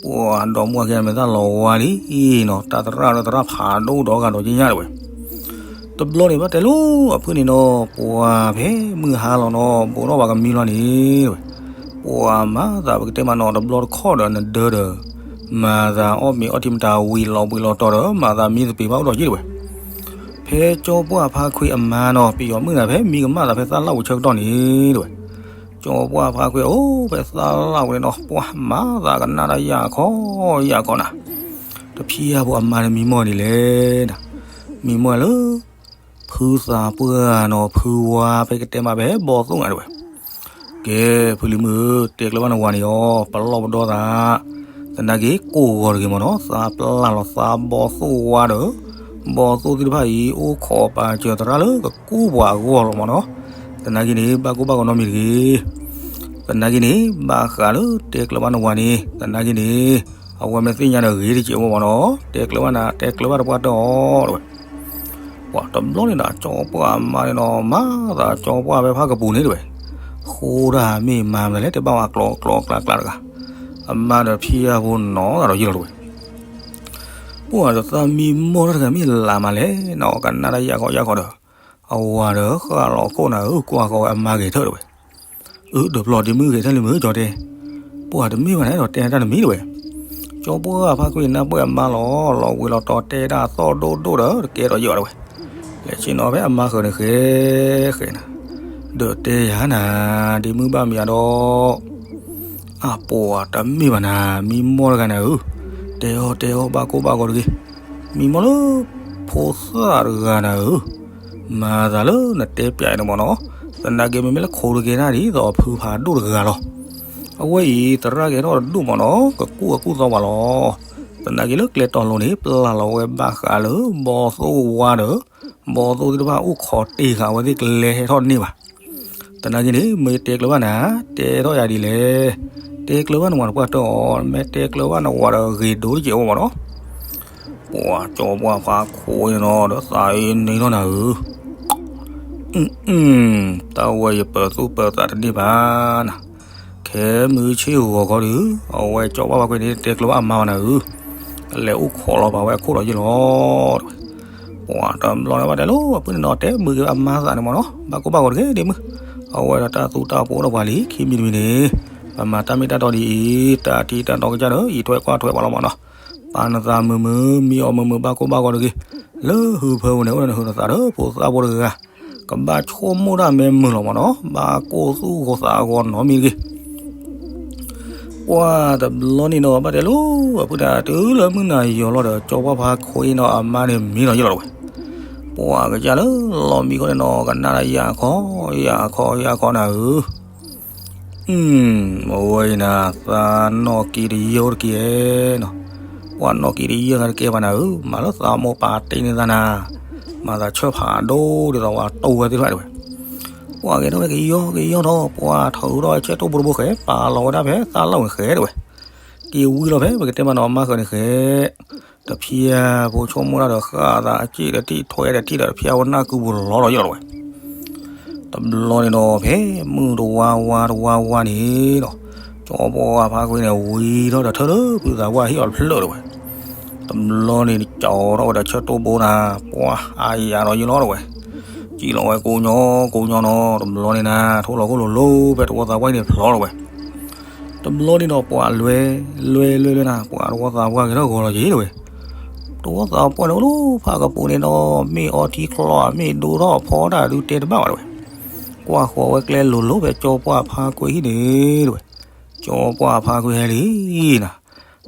ပှၤဒီမါဝၤခံဂၤန့ၣ် မ့ၢ်သၣ်လီၤဝါလံနီၤ, တၢ်သရၣ်ဒီးသရၣ်ဖးဒိၣ်ဒီးဂၤဒီးက့ညါတဲဝဲ. တဘျီန့ၣ် ဘၣ်တဲလိာ်အဖုၣ်န့ၣ်နီၤ, ပှၤဖဲမုၢ်ဟါလီၤနီၤ ဘူးထီၣ်ပှၤကမံလီၤန့ၣ်တဲဝဲ. ပှၤမၤသးပကတဲမးနီၤ တဘျီတခီၣ်ဒီးနဒၢဒီး မၤသးအီၣ်မ့ၤအီထံမတၤဝံၤလီၤဘှံးလီၤတီၤဒီး မၤသးမံသပ့ၤဘၣ်အိၣ်ဒီးယ့ၢ်တဲဝဲ. ဖဲကၠီပှၢ်ဖါခွံအမါနီၤ ပယီၤမုၣ်နၤ ဖဲမံကမၣ်သးဖဲသၣ်လၣ်ဝံၤဆၢကတီၢ်န့ၣ်တဲဝဲ. ကၠီပှၢ်ဖါခွံအိၣ်ဖဲသၣ်လၣ်ဝံၤန့ၣ်နီၤ ပှၤမၤသးကနၣ်တၢ်ယၢ်ခီယၢ်ခီနၤ, တဖံးယၢ်ဖိအမါန့ၣ်မံမီၢ်ဒ်လဲၣ်နၤ, မံမီၢ်လၢ ဖုသးပှၢ်နီၤ ဖုဝါဖဲကတဲမးဖဲဘီသိၣ်နၤတဲဝဲ. ကဲ ဖုလံၤမုၣ်ဧၢ, တဲကျၢၤဘၣ်နဝၤန့ၣ်အီၤ ပလီၢ်ပဒီသး, သနာ်က့ကိၢ်ဂီၤတဂ့ၤမးနီၤ သးပျၢ်လီၤသးဘီသိၣ်ဝါဒီး ဘီသိၣ်သ့ၣ်တဖၣ်အံၤ အိၣ်ခိးပာ်စၢၤသရၣ်လၢကကူပှၤအဂီၢ်လီၤမးနီၤ. သနာ်က့န့ၣ် ဘၣ်ကိၢ်ဘၣ်ဂီၤနီတမံၤတဂ့ၤ. သနာ်က့န့ၣ် ဘၣ်ဃးလၢတဲကျၢၤဘၣ်နဝၤန့ၣ် သနာ်က့န့ၣ် အဝဲမ့ၢ်သ့ၣ်ညါဒီးဂ့ၤတစဲးဖိမးနီၤ တဲကျၢၤဘၣ်နၤ တဲကျၢၤဘၣ်တပှၢ်တၢၢ်အီၤတဲဝဲ. ပှၤတဘျီန့ၣ်ဒီး ကၠီပှၢ်အမါန့ၣ်ဒီး မၤသးကၠီပှၢ်ဖဲဖၣ်ကပူၤန့ၣ်တဲဝဲ. ဃိဒၣ်မ့ၢ်မၤမနုၤလဲၣ် တဲဘၣ်ဝဲကျိးကျိးကျါကျါတဂၤ, အမါဒီးဖံးယၢ်ဖိနီၤသးဒီးယ့ၢ်လီၤတဲဝဲ. ပှၤဒီးသးမံမီၢ်တၢ်တဂၤမ့ၢ်လၢ်မးလဲၣ်နီၤ ကနၣ်တၢ်ယၢ်ခီယၢ်ခီဒီး အဝၤဒီးဃၣ်လီၤခိၣ်နၤဧၢ ကွၢ်ဃီဝဲအမါဂဲၤထၢၣ်တဲဝဲ. အၢ ဒီးပျီဒ့မုၣ်ဂဲၤထၢၣ်လံမုၣ်ကၠီတဲ, ပှၤတမ့ၢ်ဘၣ်န့ၣ်ဒီးတဲတၢ်တမံၤတဲဝဲ. ကၠီပှၢ်ဖါခွံနၢ်ပၢၢ်အမါလီၤ လီၤဝံၤလီၤတီၤတဲဒၣ်သီၣ်ဒိၣ်ဒိၣ်ဒီးတကဲထီၣ်ယဲၢ်ဘၣ်တဲဝဲ. လဲၤဆ့ၣ်နီၤဖဲအမါဃၢၤန့ၣ်ဃဲဃဲနၤ, ဒီးတဲယၤနၤ ဒ့မုၣ်ဘၣ်မံၤအဒီး အပှၤတမ့ၢ်ဘၣ်နၤ မံမီၢ်တဂၤနၤဧၢ, တဲအီၤတဲအီၤဘၣ်ကိၢ်ဘၣ်ဂီၤတဂ့ၤ, မံမီၢ်လၢ ဖိသၣ်တဂၤနၤဧၢ, မၤသးလၢနတဲပျးအံၤန့ၣ်မးနီၤ, သနာ်က့မ့မ့ၢ်လၢခိတကဲနၣ်ဒ်သိးအဖုဖးဒိၣ်တဂၤလီၤ. အဝဲအံၤ သရၣ်ကဲထီၣ်တဒူၣ်မးနီၤ ကကူၣ်အကူၣ်သီပှၤလီၤ. သနာ်က့လၢကျဲတီၤလိၤန့ၣ် ပျၢ်လီၤဝဲဘၣ်ဃးလၢ ဘီသိၣ်ဝါဒီး ဘီသိၣ်သ့ၣ်တဖၣ်အိၣ်ခိးတ့ၢ်ဃာ်အဝဲသ့ၣ်ကျဲဟဲထီၣ်တန့ၢ်ဘၣ်. သနာ်က့န့ၣ် မ့ၢ်တဲကျၢၤဘၣ်နၤ တဲထီၣ်ယၤဒ်လဲၣ်, တဲကျၢၤဘၣ်နဝၤတပှၢ်တၢၢ်အီၤ မ့ၢ်တဲကျၢၤဘၣ်နဝၤဒီးဂ့ၤဒိၣ်တစဲးအိၣ်မးနီၤ. ပှၤကၠီပှၢ်ဖါခွံန့ၣ်နီၤ ဒီးသးအ့န့ၢ်ထီၣ်နၤဧၢ, တၢ်ဝဲယပၢၤသူၣ်ပၢၤသးတန့ၢ်ဘၣ်နၤ. ခဲမုၢ်ဆ့ၣ်ဂီၤခီဒီး အဝဲကၠီပှၢ်ဖါခွံန့ၣ် တဲကျၢၤဘၣ်အမါဘၣ်နၤဧၢ, လဲၤအိၣ်ခိးလီၤပာ်ဝဲအခိၣ်ဒီးယ့ၢ်လီၤ တဲဝဲ. ပှၤတဘျီန့ၣ်ဘၣ်တဲလိၤ အပုၢ်န့ၣ်နီၤ တဲမုာ်က့ၤအမါသးန့ၣ်မ့ၢ်နီၤ ဘၣ်ကိၢ်ဘၣ်ဂီၤတဂ့ၤဒ်မုၢ်, အဝဲဒီးတၢ်သူတၢ်ပီၣ်အိၣ်ဒီးပှၤလံ ခံမံၤတမံၤန့ၣ်, ပမၤတၢ်မ့ၢ်တၢ်တီဒ်အံၤ တၢ်ထံတၢ်တီကစၢ်ဒီး အံးထွဲကွၢ်ထွဲပှၤလီၤမ့ၢ်နီၤ, ပာ်နသးမုာ်မုာ် မံအီၣ်မုာ်မုာ် ဘၣ်ကိၢ်ဘၣ်ဂီၤတဂ့ၤ, လၢဟုဖၢပူၤန့ၣ် အိၣ်ဒီးနဟုးနသးဒီးဖိသၣ်ဖိတဂၤ, ကဘၣ်ဆိကမိၣ်တၢ်မ့ၢ်မုာ်လီၤမ့ၢ်နီၤ ဘၣ်ကိၢ်သူၣ်ဂီၤသးဂီၤနီတမံၤတဂ့ၤ ပှၤတဘျီန့ၣ်ဒီး ဘၣ်တဲလိၤ အပုၢ်တၢ်တုၤလၢမုၢ်နၤယီၤလီၤဒီး ကၠီပှၢ်ဖါခွံနီၤ အမါန့ၣ်မံနီၤယ့ၢ်လီၤ တဲဝဲ. ပှၤကစၢ်လၢလီၤမံဃီန့ၣ်နီၤ ကနၣ်တၢ်ယၢ်ခီ, ယၢ်ခီ, ယၢ်ခီနၤဧၢ, အဝဲအံၤနၤ သးနီၣ်က့တယၢၢ်တက့ၢ်နီၤ, ပှၤနီၣ်က့တယၢၢ်ဂၤတကဲဘၣ်နၤဧၢ, မၤလၢသးမိၢ်ပၢ်တ့န့ၢ်သးနၤ, မၤသးဆၢဖးဒိၣ်ဒ်သိးပှၤတိၢ်ဝဲသ့ၣ်တဖၣ်တဲဝဲ. ပှၤဂဲၤထီၣ်ဝဲကယီကယီထီၣ် ပှၤထုးထီၣ်ဆၢတိၢ်ဘိတဘိဃဲ ပာ်လီၤဝဲဒၣ်ဖဲသးလီၢ်ဝဲဃဲတဲဝဲ, က့ၤဝံလီၤဖဲ ပကတဲမးနီၤ မါဃၢၤန့ၣ်ဃဲ, တဖျၢၣ်ဖိဆိကမိၣ်တၢ်ဒီးဃၣ်သးအစ့ၣ်တထံၣ်ထွဲတထံၣ်ဒီး တဖျၢၣ်ဝဲနၢ်ကုပူၤလီၤဒီးယ့ၢ်လီၤတဲဝဲ. တဘျီန့ၣ်ဒီး ဖဲမုၢ်တဝါဝါတဝါဝါန့ၣ်ဒီး ကၠီပှၢ်ဖါခွံန့ၣ် ဝံထီၣ်ဒီးထၢၣ်လၢဖုသးပှၢ်ဟံၣ်အီၤတဖျၢၣ်တဲဝဲ. တဘျီန့ၣ် ကၠီထီၣ်ဝဲဒီးဆၢတိၢ်ဘိနၤ, ပှၤအါယၤဒီးယ့ၢ်လီၤတဲဝဲ. စံၣ်လီၤဝဲကိးညီကိးညီနီၤ တဘျီန့ၣ်နၤ ထိၣ်လီၤခိၣ်လိၤလိၤဖဲတဝီသးပှၢ်န့ၣ်ဖျီတဲဝဲ. တဘျီန့ၣ်ဒီးပှၤလွဲ, လွဲလွဲလွဲနၤ ပှၤတဝီသးပှၢ်ဂဲၤထီၣ်ဂီၤလီၤက့ၤတဲဝဲ. တဝီသးပှၢ်န့ၣ်အိၣ်လၢဖးကပူၤန့ၣ်ဒီး မ့ၢ်အီထံချီ မ့ၢ်ဒိထီၣ်ဖီတၢ်ဒုးတဲတဘၣ်ဘၣ်တဲဝဲ. ကွၢ်ဃီၤဝဲကျဲလိၤလိၤဖဲကၠီပှၢ်ဖါခွံဟံၣ်န့ၣ်တဲဝဲ. ကၠီပှၢ်ဖါခွံဟဲလံနၤ,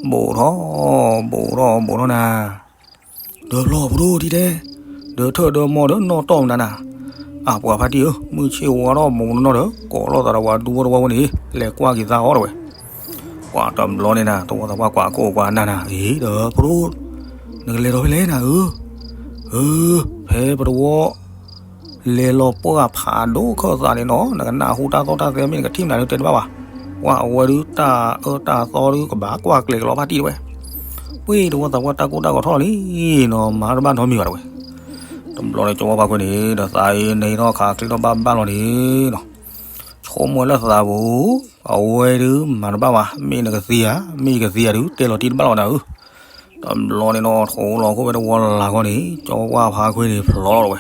ဘူးထီၣ်, ဘူးထီၣ်, ဘူးထီၣ်နၤ ဒီးဖျီဖိဒိၣ်ထံတဲ, ဒီးထၢၣ်ဒီးမီၢ်ဒီးနီၣ်တီၢ်မနုၤနၤ, အပှၤဖါတံၢ်ဧၢ, မုၢ်ဆ့ၣ်ဝါထီၣ်မူးနီၢ်ဒီး ကိးလိာ်သးဒီးပှၤဒူဖိတဝီဖိန့ၣ် လဲၤကွၢ်က့ၤသးအီၤတဲဝဲ. ပှၤတဘျီန့ၣ်နၤ တဝီသးပှၢ်ကွၢ်ကိၢ်ကွၢ်နၢ်နၤ အ့ ဒီးဖျီ နကလဲၤဒီးဖဲလဲၣ်နၤဧၢ, ဧၢ, ဖဲပတဝီ လဲၤလီၤပှၢ်ဖးဒိၣ်ခၢၣ်သးန့ၣ်နီၤ နကနၢ်ဟူတၢ်သီၣ်တၢ်သဲမ့ၢ် နကထံၣ်မနုၤဒုးတဲတဘၣ်ဘၣ်. ပှၤအဝဲဒုးတၢ်အၢတၢ်သီဒုးကဘၣ်ကွၢ်ကျဲၤကလီၤဖါတံၢ်တဲဝဲ. ပှ့ၤတဝီသးပှၢ်တၢ်ကိၢ်တၢ်ဂီၤထီၣ်လံနီၤ မၤတဘၣ်နီတမံၤဘၣ်တဲဝဲ. တဘျီန့ၣ်ကၠီပှၢ်ဖါခွံန့ၣ် ဒီးသးအံၤန့ၣ်ထီၣ်ခးချ့ထီၣ်ဘၣ်ဘၣ်လီၤန့ၣ်နီၤ ဆိကမိၣ်လၢသးပူၤ, အဝဲဒုးမၤတဘၣ်ဘၣ်, မ့ၢ်နကသံဧါ, မ့ၢ်ယကသံဧါဒုး တဲလီၤတံၢ်တဘၣ်လီၤနၤဧၢ. တဘျီန့ၣ်နီၤ ထိၣ်လီၤခိၣ်ဖဲတဝီလၢ်ဂီၢ်န့ၣ် ကၠီပှၢ်ဖါခွံန့ၣ်ဖျီလီၤတဲဝဲ.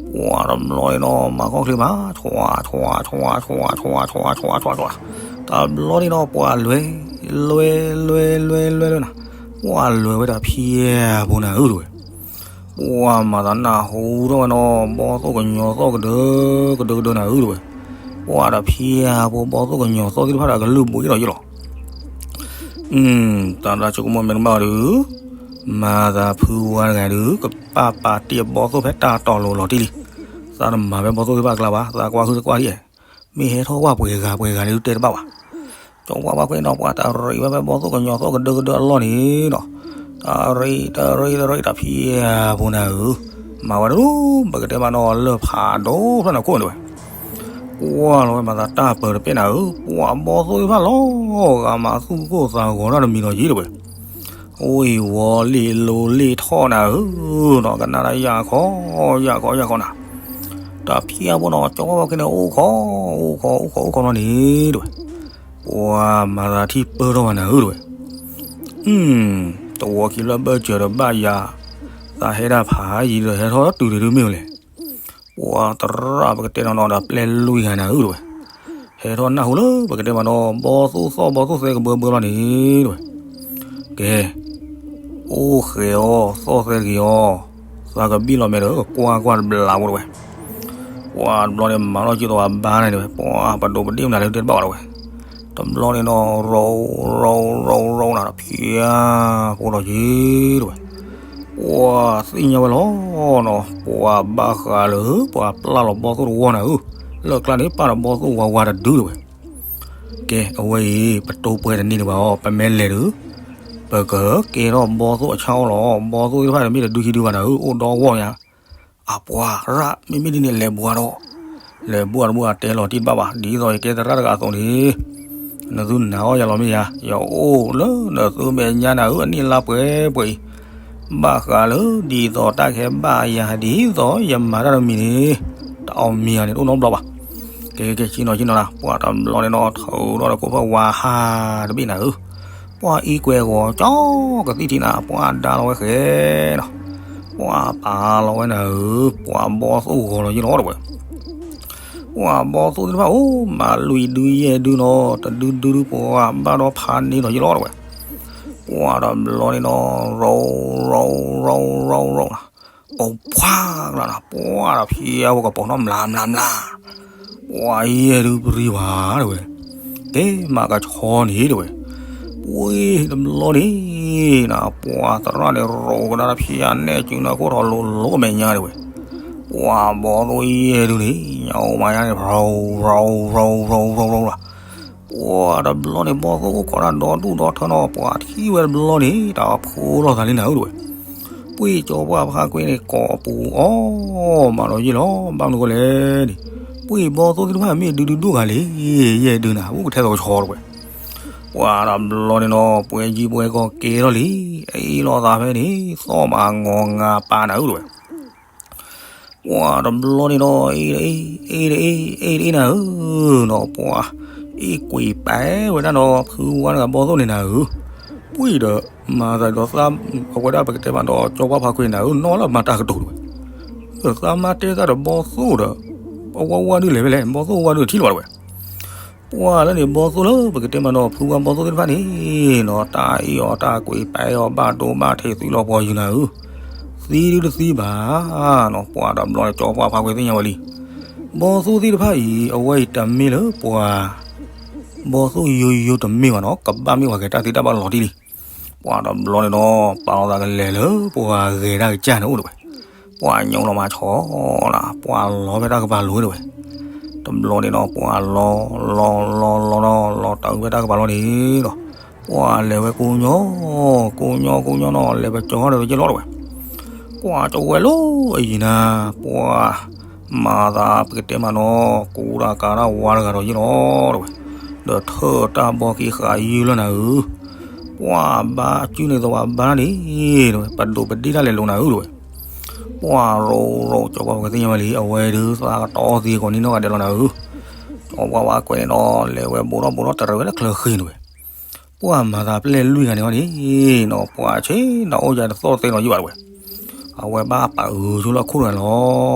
ပှၤတဘျီန့ၣ်နီၤ မၤခီၣ်ချ့မး ဆွးဆွးဆွးဆွးဆွးဆွးဆွး, တဘျီန့ၣ်နီၤ ပှၤလွဲ, လွဲလွဲလွဲလွဲလွဲနၤ, ပှၤလွဲဝဲဒၣ်ဖၠၣ်ဖိနၤဧၢတဲဝဲ. ပှၤမၤသးနၢ်ဟူထီၣ်ဝဲနီၤ ဘီၣ်သိၣ်ကညီၤသိၣ်ကဒၢကဒၢကဒၢနၤဧၢတဲဝဲ. ပှၤဒီးဖၠၣ်ဖိဘီၣ်သိၣ်ကညီၤသိၣ်သ့ၣ်တဖၣ်ဒီးကလုၢ်ဘူးအ့ၣ်လီၤယ့ၢ်လီၤ. တၢ်တၢ်ဆိကမိၣ်မ့ၢ်တဘၣ်ဒီး မၤသးဖုဝါတဂၤဒုး ကပာ်ပာ်တ့ၢ်အဘီၣ်သိၣ်ဖဲတၢ်တီၤလိၤလီၤတံၢ်လံ. သးတမၤဖဲဘီၣ်သိၣ်သ့ၣ်တဖၣ်အကျါဘၣ်, သးကွၢ်ဟုသးကွၢ်ထံၣ်, မ့ၢ်ဟဲထီၣ်ကွၢ်ပှဲၤဂၤပှဲၤဂၤန့ၣ်ဒုးတဲတဘၣ်ဘၣ်. ကၠီပှၢ်ဖါခွံန့ၣ်ဒီး ပှၤတရံးဝဲဖဲဘီၣ်သိၣ်ကညီၤသိၣ်ကဒၢကဒၢအလီၢ်န့ၣ်ဒီး တရံးတရံးတရံးဒီးဖၠၣ်ဖိနၤဧၢ, မၤဝဲတရူၢ် ပကတဲမးနီၤ လၢၢ်ဖးဒိၣ်ဖျၢၣ်န့ၣ်ခိၣ်န့ၣ်တဲဝဲ. ကွၢ်လီၤဝဲမၤသးတၢ်ပၢၤတပဲၣ်နၤဧၢ, ပှၤဘီၣ်သိၣ်သ့ၣ်တဖၣ်လီၤဂာ်မးသူၣ်ကိၢ်သးဂီၤတၢ်တမံၤလီၤယ့ၢ်တဲဝဲ. အိၣ်အံၤဝီလ့ၣ်လိၤလ့ၣ်ထီၣ်နၤဧၢ, ဒီးကနၣ်တၢ်ယၢ်ခီ, ယၢ်ခီယၢ်ခီနၤ, တၢ်ဖၠၣ်ဖိနီၤ ကၠီပှၢ်ဖါခွံန့ၣ် အိၣ်ခိး, အိၣ်ခိး, အိၣ်ခိးအိၣ်ခိးလီၤန့ၣ်တဲဝဲ. ပှၤမၤသးထံၣ်ပၢၢ်ထီၣ်ဘၣ်နၤဧၢတဲဝဲ. တဝီခံဖျၢၣ်ဘၢၣ်စၢၤဒီးဘၣ်ယၤ, သးဟဲဒၣ်ဖးယံၤဒီးဟဲထီၣ်တုၤဒုးမ့ၢ်ဝဲလဲၣ်. ပှၤတရၣ်ပကတဲနီၤနီၤဒီးပျဲလွံၢ်ဂၤနၤဧၢတဲဝဲ. ဟဲထီၣ်နၢ်ဟူလၢပကတဲမးနီၤ ဘီၣ်သိၣ်သီၣ်ဘီၣ်သိၣ်သဲကဘၢဘၢလီၤန့ၣ်တဲဝဲ. ကဲ, အိၣ်ဃဲၤအီၤ သီၣ်သဲက့ၤအီၤ, သးကဘံၣ်လီၤမဲာ်ဒီးကကွၢ်ကွၢ်တဘျီဖိတဲဝဲ. ပှၤတဘျီန့ၣ်မၤထီၣ်က့ၤဒီးအဘါန့ၣ်တဲဝဲ, ပှၤပဒိးပဒ့ၣ်မနုၤလၢတဲတဘၣ်ဝဲတဲဝဲ. တဘျီန့ၣ်နီၤ ရီၤ, ရီၤ, ရီၤ, ရီၤနၤဒီးဖၠၣ်ဖိဒီးယ့ၢ်တဲဝဲ. ပှၤသ့ၣ်ညါဝဲလီၤနီၤ ပှၤဘၣ်ဃးလၢ ပှၤပျၢ်လီၤဘီၣ်သိၣ်တဝီနၤဧၢ, လၢကျါန့ၣ်ပၢ်ဒီးဘီၣ်သိၣ်ဝါဝါတဒုတဲဝဲ. ကဲ, အဝဲအံၤ ပတိၢ်ပှဲၤတန့ၢ်ဒံးဘၣ်အီၤ, ပမ့ၢ်လဲၤဒီး ပကကဲထီၣ်ဘီၣ်သိၣ်အဆၣ်အီၣ်လီၤ. ဘီၣ်သိၣ်သ့ၣ်တဖၣ်န့ၣ် မ့ၢ်တဒုခံဒုဘၣ်နၤဧၢ, အိၣ်ဒီဝီၢ်ညါ. အပှၤရၣ် မ့မ့ၢ်ဒ်န့ၣ် လဲၤဘှါဒီး, လဲၤဘှါတဘှါတဲလီၤတံၢ်တဘၣ်ဘၣ်, ဒ်သိးယကဲသရၣ်တဂၤအသိးန့ၣ် နသုနာ်အီၣ်ယၤလီၤမ့ၢ်ယၤ, ယအိၣ်လၢနသုမဲာ်ညါနၤဧၢ, အနံၣ်လါပှဲၤပှဲၤအံၤ, ဘၣ်ဃးလၢဒ်သိးတၢ်ကဟဲဘၣ်ယၤ ဒ်သိးယမၤတၢ်တမံၤန့ၣ် တအီၣ်မံၤယၤန့ၣ် တအိၣ်နီတဘျီဘၣ်. ကဲကဲကဲ ဆ့ၣ်နီၤဆ့ၣ်နီၤနၤ, ပှၤတဘျီန့ၣ်နီၤ ထုးထီၣ်ဒီးကိးဖၢၣ်ဝါဟးတဘ့ၣ်နၤဧၢ, ပှၤအံးကွဲးဂီၤကၠီကသံၣ်ထံနၤ ပှၤဒါလီၤဝဲဃဲနီၤ, ပှၤပာ်လီၤဝဲနၤဧၢ, ပှၤဘီသိၣ်ဂီၤလီၤယ့ၢ်လီၤတဝဲ. ပှၤဘီသိၣ်သ့ၣ်တဖၣ်အိၣ်မးလွံၢ်ဒုယဲၢ်ဒုနီၤ, တဒုဒုဒုပှၤဘၣ်ဒီးဖးန့ၢ်လီၤယ့ၢ်လီၤတဝဲ. ပှၤတဘျီန့ၣ်နီၤ ရီ ရီ ရီ ရီ နီၤ, ပိာ်ဖှါကလၤနီၤ, ပှၤဒီးဖျါဝဲကပိာ်နီၤ မျးမျးမျး, ပှၤယဲၢ်ဒုပရံဝၤတဝဲ, ကဲမးကဆီန့ၣ်တဝဲ. ပှ့ၤတဘျီန့ၣ်နီၤ ပှၤသရၣ်န့ၣ် ရိးကဒါတဖျါနဲၣ်စုနၤခိၣ်ထီၣ်လိၤလိၤအမဲာ်ညါတဝဲ. ပှၤဘီသိၣ်ယဲၢ်ဒုန့ၣ် ညၣ်အိၣ်မးယါန့ၣ် ရီ ရီ ရီ ရီ ရီ ရီ လီၤ. ပှၤတဘျီန့ၣ် ဘီသိၣ်အိၣ်ခိးတၢ်ဒီဒူၣ်ဒီထၢနီၤ, ပှၤထံၣ်ဝဲတဘျီန့ၣ် တၢ်ဖှိၣ်လိာ်သးလံနၤဧၢတဝဲ. ပှ့ၤကၠီပှၢ်ဖးကွံန့ၣ် ကိးပူၤအီၣ်မးဒီးယ့ၢ်လီၤ, ဘၣ်မနုၤဃိလဲၣ်န့ၣ်, ပှ့ၤဘီသိၣ်သ့ၣ်တဖၣ်မ့ၢ်ဒုဒုဒိၣ်ဂၤလံ, ယဲၢ်ဒုနၤ အိၣ်ကထဲသိးကဆီတဝဲ. ပှၤတဘျီန့ၣ်နီၤ ပှဲၤယံၤပှဲၤကီၢ်ကဲထီၣ်လံ, အ့ၣ်လိာ်သးဖဲန့ၣ် သီၣ်မးငီၤငါပာ်နၤဧၢတဝဲ. ပှၤတဘျီန့ၣ်နီၤ အ့ၣ်တအ့ၣ် အ့ၣ်တအ့ၣ် အ့ၣ်တအ့ၣ်နၤဧၢနီၤ, ပှၤအ့ၣ်ကွံာ်ပာ်ဝဲဒၣ်နီၤ ဖုဝါတဂၤဘီသိၣ်န့ၣ်နၤဧၢ. ပှ့ၤဒီး မၤသးဒ်သိး အဝဲဒၣ်ပကတဲမးဒီး ကၠီပှၢ်ဖးကွံန့ၣ်နၤဧၢ, နီၢ်လၢမၤတၢ်ကတိၤတဝဲ. ဒီးသးမါတဲသးဒီးဘီသိၣ်ဒီး အဝဲဝါဒုးလဲၤဖဲလဲၣ်, ဘီသိၣ်ဝါဒုးထံၣ်လီၤတဝဲ. ပှၤလၢန့ၣ် ဘီသိၣ်လၢပကတဲမးနီၤ ဖုဝါဘီသိၣ်သ့ၣ်တဖၣ်န့ၣ်နီၤ တၢ်အ့ၣ်အီၤတၢ်ကွံာ်ပာ်အီၤ ဘၣ်ဒိဘၣ်ထံးသုလီၤပှီၤယုာ်နၤဧၢ, သံဒုတသံဘၣ်နီၤ. ပှၤတဘျီန့ၣ် ကၠီပှၢ်ဖးကွံသ့ၣ်ညါဝဲလံ. ဘီသိၣ်သ့ၣ်တဖၣ်အံၤ အဝဲအံၤတမ့ၢ်လၢပှၤ ဘီသိၣ်ယိယိတမ့ၢ်ဘၣ်နီၤ, ကဘၣ်မ့ၢ်ပှၤဂဲၤတၢ်သ့တၢ်ဘၣ်လီၤတံၢ်လံ. ပှၤတဘျီန့ၣ်နီၤ ပာ်လီၤသးကလဲၤလၢပှၤဂဲၤတၢ်ကစၢ်န့ၣ်အိၣ်တဝဲ. ပှၤညိလီၤမးဆီလီၤ, ပှၤလီၤဖဲတၢ်ကပၤလိၤတဝဲ. တဘျီန့ၣ်နီၤ ပှၤလီၤ လီၤ လီၤ လီၤနီၤ လီၤတၢ်အုးဖဲတၢ်ကပၤလီၤန့ၣ်ဒီး ပှၤလဲၤဝဲကိညီ ကိညီကိညီနီၤ လဲၤပကၠီဒီးယ့ၢ်လီၤတဝဲ. ကွၢ်ကၠီဝဲလီၤအယံၤနၤ, ပှၤ မၤသးပကတဲမးနီၤ ကူတၢ်ကၤတၢ်ဝါတဂၤဒီးယ့ၢ်လီၤတဝဲ. ဒီးထၢၣ်တၢ်ဘီက့ၤဃာ်ယုၢ်လီၤနၤဧၢ, ပှၤဘါစုန့ၣ်သဝးဘါန့ၣ်တဝဲ ပဒိးပဒ့ၣ်တၢ်လဲၤလိၤနၤဧၢတဝဲ. ပှၤရိရိကၠီပှၢ်ဖးကွံသ့ၣ်ညါဝဲလံ, အဝဲဒုးသးကတီသံကိးနံၤနီၢ်ဂၤဒဲးလီၤနၤဧၢ. ကၠီပှၢ်ဖးကွံန့ၣ်ဒီး လဲၤဝဲဘိးထီၣ်ဘိးထီၣ်တရံးဝဲလၢချၢဃ့န့ၣ်ဝဲ. ပှၤမၤသးပျဲၢ်လွံၢ်ဂၤန့ၣ်အီၤန့ၣ်နီၤ ပှၤဆ့ၣ်နီၤအိၣ်ယၤတသီၣ်တသဲနီၤယုၢ်ဘၣ်တဝဲ. အဝဲဘၣ်ပာ်အုးဆိလၢခိၣ်တဂၤလီ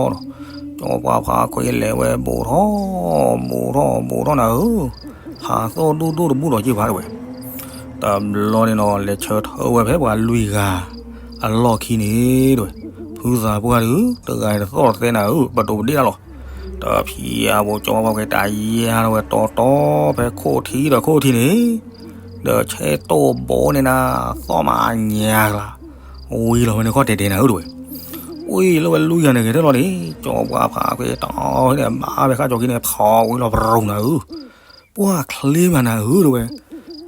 ၤ. ကၠီပှၢ်ဖးကွံလဲၤဝဲဘိးထီၣ် ဘိးထီၣ်ဘိးထီၣ်နၤဧၢ, ဟးသီၣ်ဒိၣ်ဒိၣ်တဘူၣ်ဒီးယ့ၢ်ဘၣ်တဝဲ. တဘျီန့ၣ်နီၤ လဲၤဆၢထၢၣ်ဝဲဖဲပှၤလွံၢ်ဂၤအလီၢ်ခံန့ၣ်တဝဲ. ဖုသးပှၢ်ဒုး တဂၤတသီၣ်တသဲနၤဧၢ, ပဒိးပဒ့ၣ်တၢ်လီၤ. တဖံးအဘိးကၠီပှၢ်ဖးကွံတၢ်ယါထီၣ်ဝဲတီတီဖဲခိၣ်ထံဒီးခိၣ်ထံန့ၣ် ဒီးဆဲးတိၢ်ဘိန့ၣ်နၤ သီၣ်မးညါကျါ ဝံၤလီၤဝဲန့ၣ်ခီၣ်တဲာ်တဲာ်နၤဧၢတဝဲ. ဝံၤလၢဝဲလွံၢ်ဂၤန့ၣ်ဂဲၤထၢၣ်လီၤန့ၣ် ကၠီပှၢ်ဖးကွံတၢ်အီၣ်န့ၣ် ဘၣ်ဖဲခါကၠီခံန့ၣ် ဖီဝံၤလီၤပရူၤနၤဧၢ. ပှၤချ့မးနၤဧၢတဝဲ.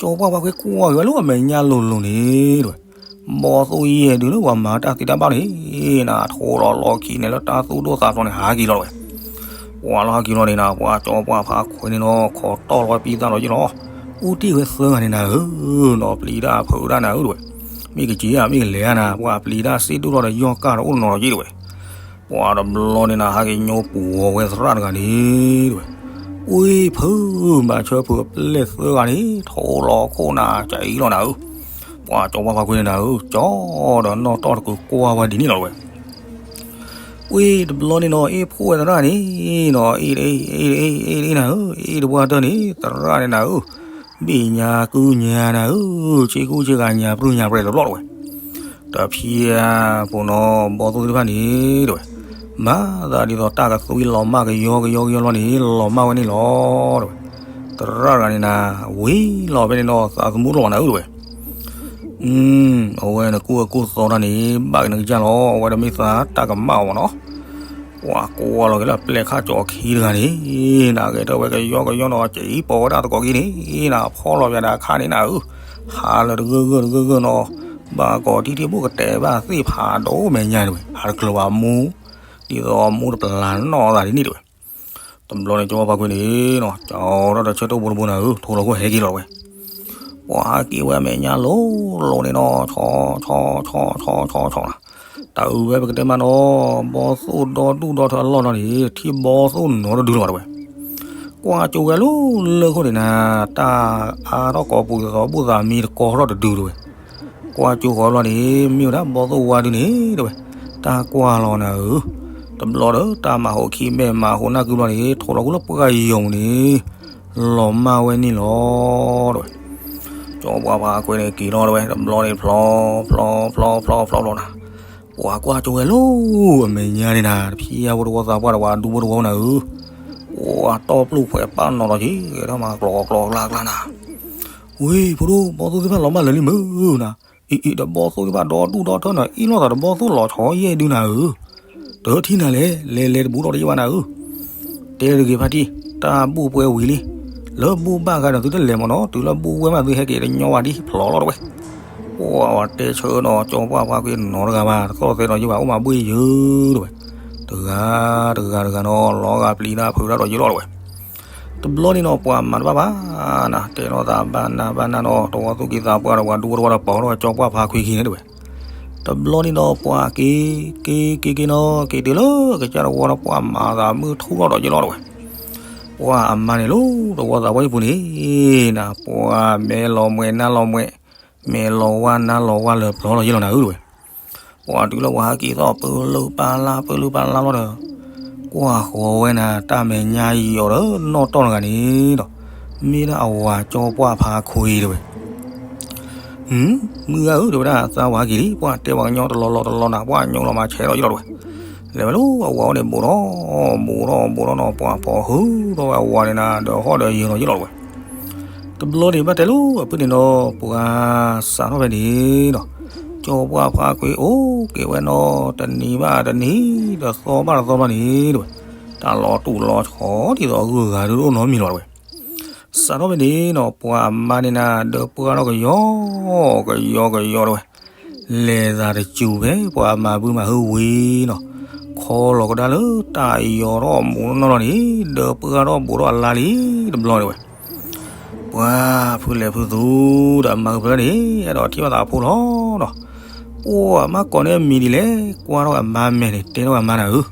ကၠီပှၢ်ဖးကွံကွၢ်က့ၤဝဲလၢအမဲာ်ညါလိၤလိၤန့ၣ်တဝဲ. ဘီသိၣ်ယဲၢ်ဒုးလၢပှၤမၤတၢ်သ့တၢ်ဘၣ်န့ၣ် နၤထိလီၤလီၢ်ခံန့ၣ်လၢတၢ်သူၣ်ဒိၣ်သးဖျိးန့ၣ် ဟးက့ၤလီၤတဝဲ. ပှၤလၢဟးက့ၤလီၤန့ၣ်နၤ ပှၤကၠီပှၢ်ဖးကွံန့ၣ်နီၤ ခိးတီၢ်လီၤဝဲပံသၣ်လီၤယ့ၢ်လီၤ. အူတ့ၢ်ဝဲသၢဂၤန့ၣ်နၤဧၢ, နီၤပျံၤတၢ်ဖုးတၢ်နၤဧၢတဝဲ. မ့ၢ်ကက့ၤဧါ မ့ၢ်ကလဲၤဧါနၤ ပှၤပျံၤတၢ်စ့ၣ်ဒိၣ်ထီၣ်ဒီးယီၢ်ကၢ်ဒီးအိၣ်နီၤဒီးယ့ၢ်တဝဲ. ပှၤတဘျီန့ၣ်နၤ ဟးက့ၤညိပှီၤဝဲသရၣ်တဂၤန့ၣ်တဝဲ. အူဖုးဘၣ်ဆၢဖုးအပျဲၢ်သၢဂၤန့ၣ် ထိလီၤခိၣ်နၤ ကအံၤလီၤနၤဧၢ. ပှၤကၠီပှၢ်ဖးကွံန့ၣ်နၤဧၢ ကၠီဒီးနီၣ်တီၢ်တကုာ်ကွၢ်ဝဲဒ်န့ၣ်လီၤတဝဲ. ဝံၤတဘျီန့ၣ်နီၤ အ့ၣ်ဖှိၣ်ဝဲသရၣ်န့ၣ်နီၤ အ့ၣ်တအ့ၣ် အ့ၣ်တအ့ၣ် အ့ၣ်တအ့ၣ်နၤဧၢ, အ့ၣ်တပှၢ်တၢၢ်န့ၣ် သရၣ်န့ၣ်နၤဧၢ, ဘ့ၣ်ညါကုညါနၤဧၢ, ဆ့ကူဆ့ကၤညါပြူၢ်ညါပြဲၤတဘျီတဝဲ. တဖံးဖိနီၤ ဘီသိၣ်သ့ၣ်တဖၣ်န့ၣ်တဝဲ, မၤသးဒ်သိးတၢ်ကသွံလီၤမၢ်ကယီကယီကယီလီၤန့ၣ် လီၤမၢ်ဝဲန့ၣ်လီၤတဝဲ. သရၣ်တဂၤန့ၣ်နၤ ဝံၤလီၤဖဲန့ၣ်နီၤ သးသမူလီၤနၤဧၢတဝဲ. အဝဲနကူအကူသီတၢ်န့ၣ် ဘၣ်က့ၤနကစၢ်လီၤ, အဝဲတမ့ၢ်သးတၢ်ကမၣ်အီၤဘၣ်နီၤ. ပှၤကွၢ်လီၤက့ၤလၢပျဲၢ်ခၣ်ကၠီခံတဂၤန့ၣ် နဂဲၤထၢၣ်ဝဲကယီကယီနီၤ က့ၤပိာ်ဝဲဒၣ်သကိးက့ၤန့ၣ် နဖီၣ်လီၤပျးဒီးအခါန့ၣ်နၤဧၢ, ဟးလၢတဂၢၢ်ဂၢၢ်တဂၢၢ်ဂၢၢ်နီၤ, ဘၣ်ကီးထံထံဘိၣ်ကတဲဘၣ်သ့ၣ်ဖးဒိၣ်မဲာ်ညါတဝဲ, ဟးတကျၢၤဘၣ်မူ ဒ်သိးမူတပျၢ်နီၢ်သးဒ်န့ၣ်တဝဲ. တဘျီန့ၣ် ကၠီပှၢ်ကွံန့ၣ်နီၤ ကၠီထီၣ်ဒီးဆၢတိၢ်ဘိတဘိနၤဧၢ ထိလီၤခိၣ်ဟဲက့ၤလီၤဝဲ. ပှၤဟးက့ၤဝဲအမဲာ်ညါလိၤလိၤန့ၣ်နီၤ ဆီဆီဆီဆီဆီဆီနီၤ, တၢ်အုးဝဲပကတဲမးနီၤ ဘီသိၣ်ဒီဒူၣ်ဒီထၢအလီၢ်နီၤန့ၣ် ထံၣ်ဘီသိၣ်နီတဒုလီၤဝဲတဝဲ. ကွၢ်ကၠိဝဲလၢလၢၢ်ခိၣ်န့ၣ်နၤ, တၢ်အါထီၣ်ကိးပူၤသီဘူၣ်သးမံတကီထီၣ်တဒုတဲဝဲ. ကွၢ်ကၠိဃီလီၤန့ၣ် မ့ၢ်ဝဲဒၣ်ဘီၣ်သိၣ်ဝါဒုန့ၣ်တဲဝဲ. တၢ်ကွၢ်လီၤနၤဧၢ, တဘျီဒီးတၢ်မၤဟိးခံမဲာ်မၤဟိးနၢ်ကုဘျီန့ၣ် ထိးလီၤဃုာ်လၢပှၢ်ယီၤပူၤန့ၣ် လီၤမၢ်ဝဲန့ၣ်လီၤတဲဝဲ. ကၠီပှၢ်ဖါခွံန့ၣ်က့ၤလီၤတဲဝဲ, တဘျီန့ၣ်ဖျီ ဖျီ ဖျီ ဖျီ ဖျီ ဖျီနၤ, ပှၤကွၢ်ကၠိဝဲလၢအမဲာ်ညါန့ၣ်နၤ, တဖံးအါဖိတဝီသးပှၢ်ဒီးပှၤဒူဖိတဝီနၤဧၢ, ပှၤတီၢ်ပျုၢ်ဖှဲးပာ်နီၤလီၤက့ၤ ဂဲၤထီၣ်မၤကျီကျီကျါကျါနၤ. ဝ့ၢ်ဖိဒိၣ်, ဘီၣ်သိၣ်သ့ၣ်တဖၣ်လီၤမၢ်လၢာ်လံမုၢ်နၤ, အံၤအံၤဒီးဘီၣ်သိၣ်သ့ၣ်တဖၣ်ဒီဒူၣ်ဒီထၢနၤ, အ့ၣ်လိာ်သးဒီးဘီၣ်သိၣ်လီၤဆီယဲၢ်ဒုနၤဧၢ, တထံၣ်နၤလဲၣ်, လဲၤလဲၤတဘူးဒီးတယံာ်ဘၣ်နၤဧၢ. တဲတဂ့ၤဖါတံၢ်, တၢ်ဘူၣ်ပှဲၤဝံၤလံ, လၢဘူၣ်ဘၣ်ဂၤဒီးသုတလဲၤမၢ်နီၤ, တုၤလၢဘူၣ်ဝဲမးသုဟဲက့ၤတညီဘၣ်ဒံး ဖျီလီၤတဲဝဲ. ပှၤတဲဆၢနီၤ, ကၠီပှၢ်ဖါခွံနီတဂၤဘၣ်, တသီၣ်သဲဒီးယဘၣ် အိၣ်မးဘှ့ၣ်ယုၤတဲဝဲ. တဂၤတဂၤတဂၤနီၤ, လီၤဂာ်ပျံၤတၢ်ဖုးတၢ်ဒီးယလီၤတဲဝဲ. တဘျီန့ၣ်နီၤ ပှၤမၤတဘၣ်ဘၣ်နၤ, တဲထီၣ်သးဘၣ်နၤဘၣ်နၤနီၤ, တဝီသူၣ်က့သးပှၢ်ဒီးပှၤဒူဖိတဝီဒီးပီၤထီၣ်ကၠီပှၢ်ဖါခွံခံန့ၣ်တဲဝဲ. တဘျီန့ၣ်ဒီးပှၤက့ၤ က့ၤ က့ၤ က့ၤနီၤ, က့ၤတုၤလၢကစၢ်တဝီဒီးပှၤမၤသးမုၢ်ထူၣ်ထီၣ်ဒီးယလီၤတဲဝဲ. ပှၤအမါန့ၣ်လီၤ တဝီသးပှၢ်ယပူၤန့ၣ်နၤ, ပှၤမဲလီၤမှဲနါလီၤမှဲ, မဲလီၤဝါနါလီၤဝါလၢပျီလီၤယလီၤနၤဧၢတဲဝဲ. ပှၤတုၤလၢပှၤဟဲက့ၤသီၣ်ပၢလုၢ်ပာ်လၢ်ပၢလုၢ်ပာ်လၢ်လီၤဒီး ကွၢ်ဃီၤဝဲနၤ, တၢ်မဲာ်ညါယံာ်အီၤဒီးနီၢ်တီၢ်တဂၤန့ၣ်ဒီး မ့ၢ်ဒၣ်အဝၤကၠီပှၢ်ဖါခွံတဲဝဲ. မုၢ်ဂၤဧၢတဲဝဲဒၣ်, သးဝၤက့ၤလံ, ပှၤတဲပှၤကညီတလီၤလီၤတလီၤနၤ, ပှၤညိလီၤမၤဆဲးဒီးယလီၤတဲဝဲ. လဲၤဝဲလၢအဝၤအိၣ်န့ၣ် ဘူးထီၣ် ဘူးထီၣ် ဘူးထီၣ်နီၤ, ပှၤဖီၣ်ဟုထီၣ်ဝဲအဝၤန့ၣ်နၤ, ဒီးဟီၣ်ဒီးယၢၤလီၤယလီၤတဲဝဲ. တဘျီန့ၣ်ဘၣ်တဲလၢအဖုၣ်န့ၣ်ဒီး ပှၤစးထီၣ်ဖဲန့ၣ်ဒီး ကၠီပှၢ်ဖါခွံအိၣ်က့ၤဝဲနီၤ, တနံၤဘၣ်တနံၤ, တသီဘၣ်တသီဘျီန့ၣ်တဲဝဲ, တၢ်လီၤတူာ်လီၤဆီဒ်သိးအဂုၤအဂၤဒ်အိၣ်နီတမံၤလီၤတဲဝဲ. စးထီၣ်ဖဲန့ၣ်နီၤ ပှၤအမါန့ၣ်နၤ ဒၢပှၢ်ထီၣ်ကယီကယီကယီတဲဝဲ. လဲၤသးတစူၤဖဲ ပှၤမၤဘုမၤဟုဝံၤနီၤ, ခီလီၤကဒါလၢတၢ်ယီၤထီၣ်မူးနီၢ်နီၢ်န့ၣ် ဒၢပှၢ်ထီၣ်ဘူးထီၣ်အလါလံတဘျီတဲဝဲ. ပှၤဖုလဲၤဖုသူဒီးအမါကဖျၢၣ်န့ၣ် အဲၣ်ဒိးထံၣ်ဘၣ်သးအဖိလီၤနီၤ. ပှၤမါကိးန့ၢ်အမံၤဒ်လဲၣ်, ကွၢ်ထီၣ်အမါမဲာ်န့ၣ် တဲထီၣ်အမါနၤဧၢ,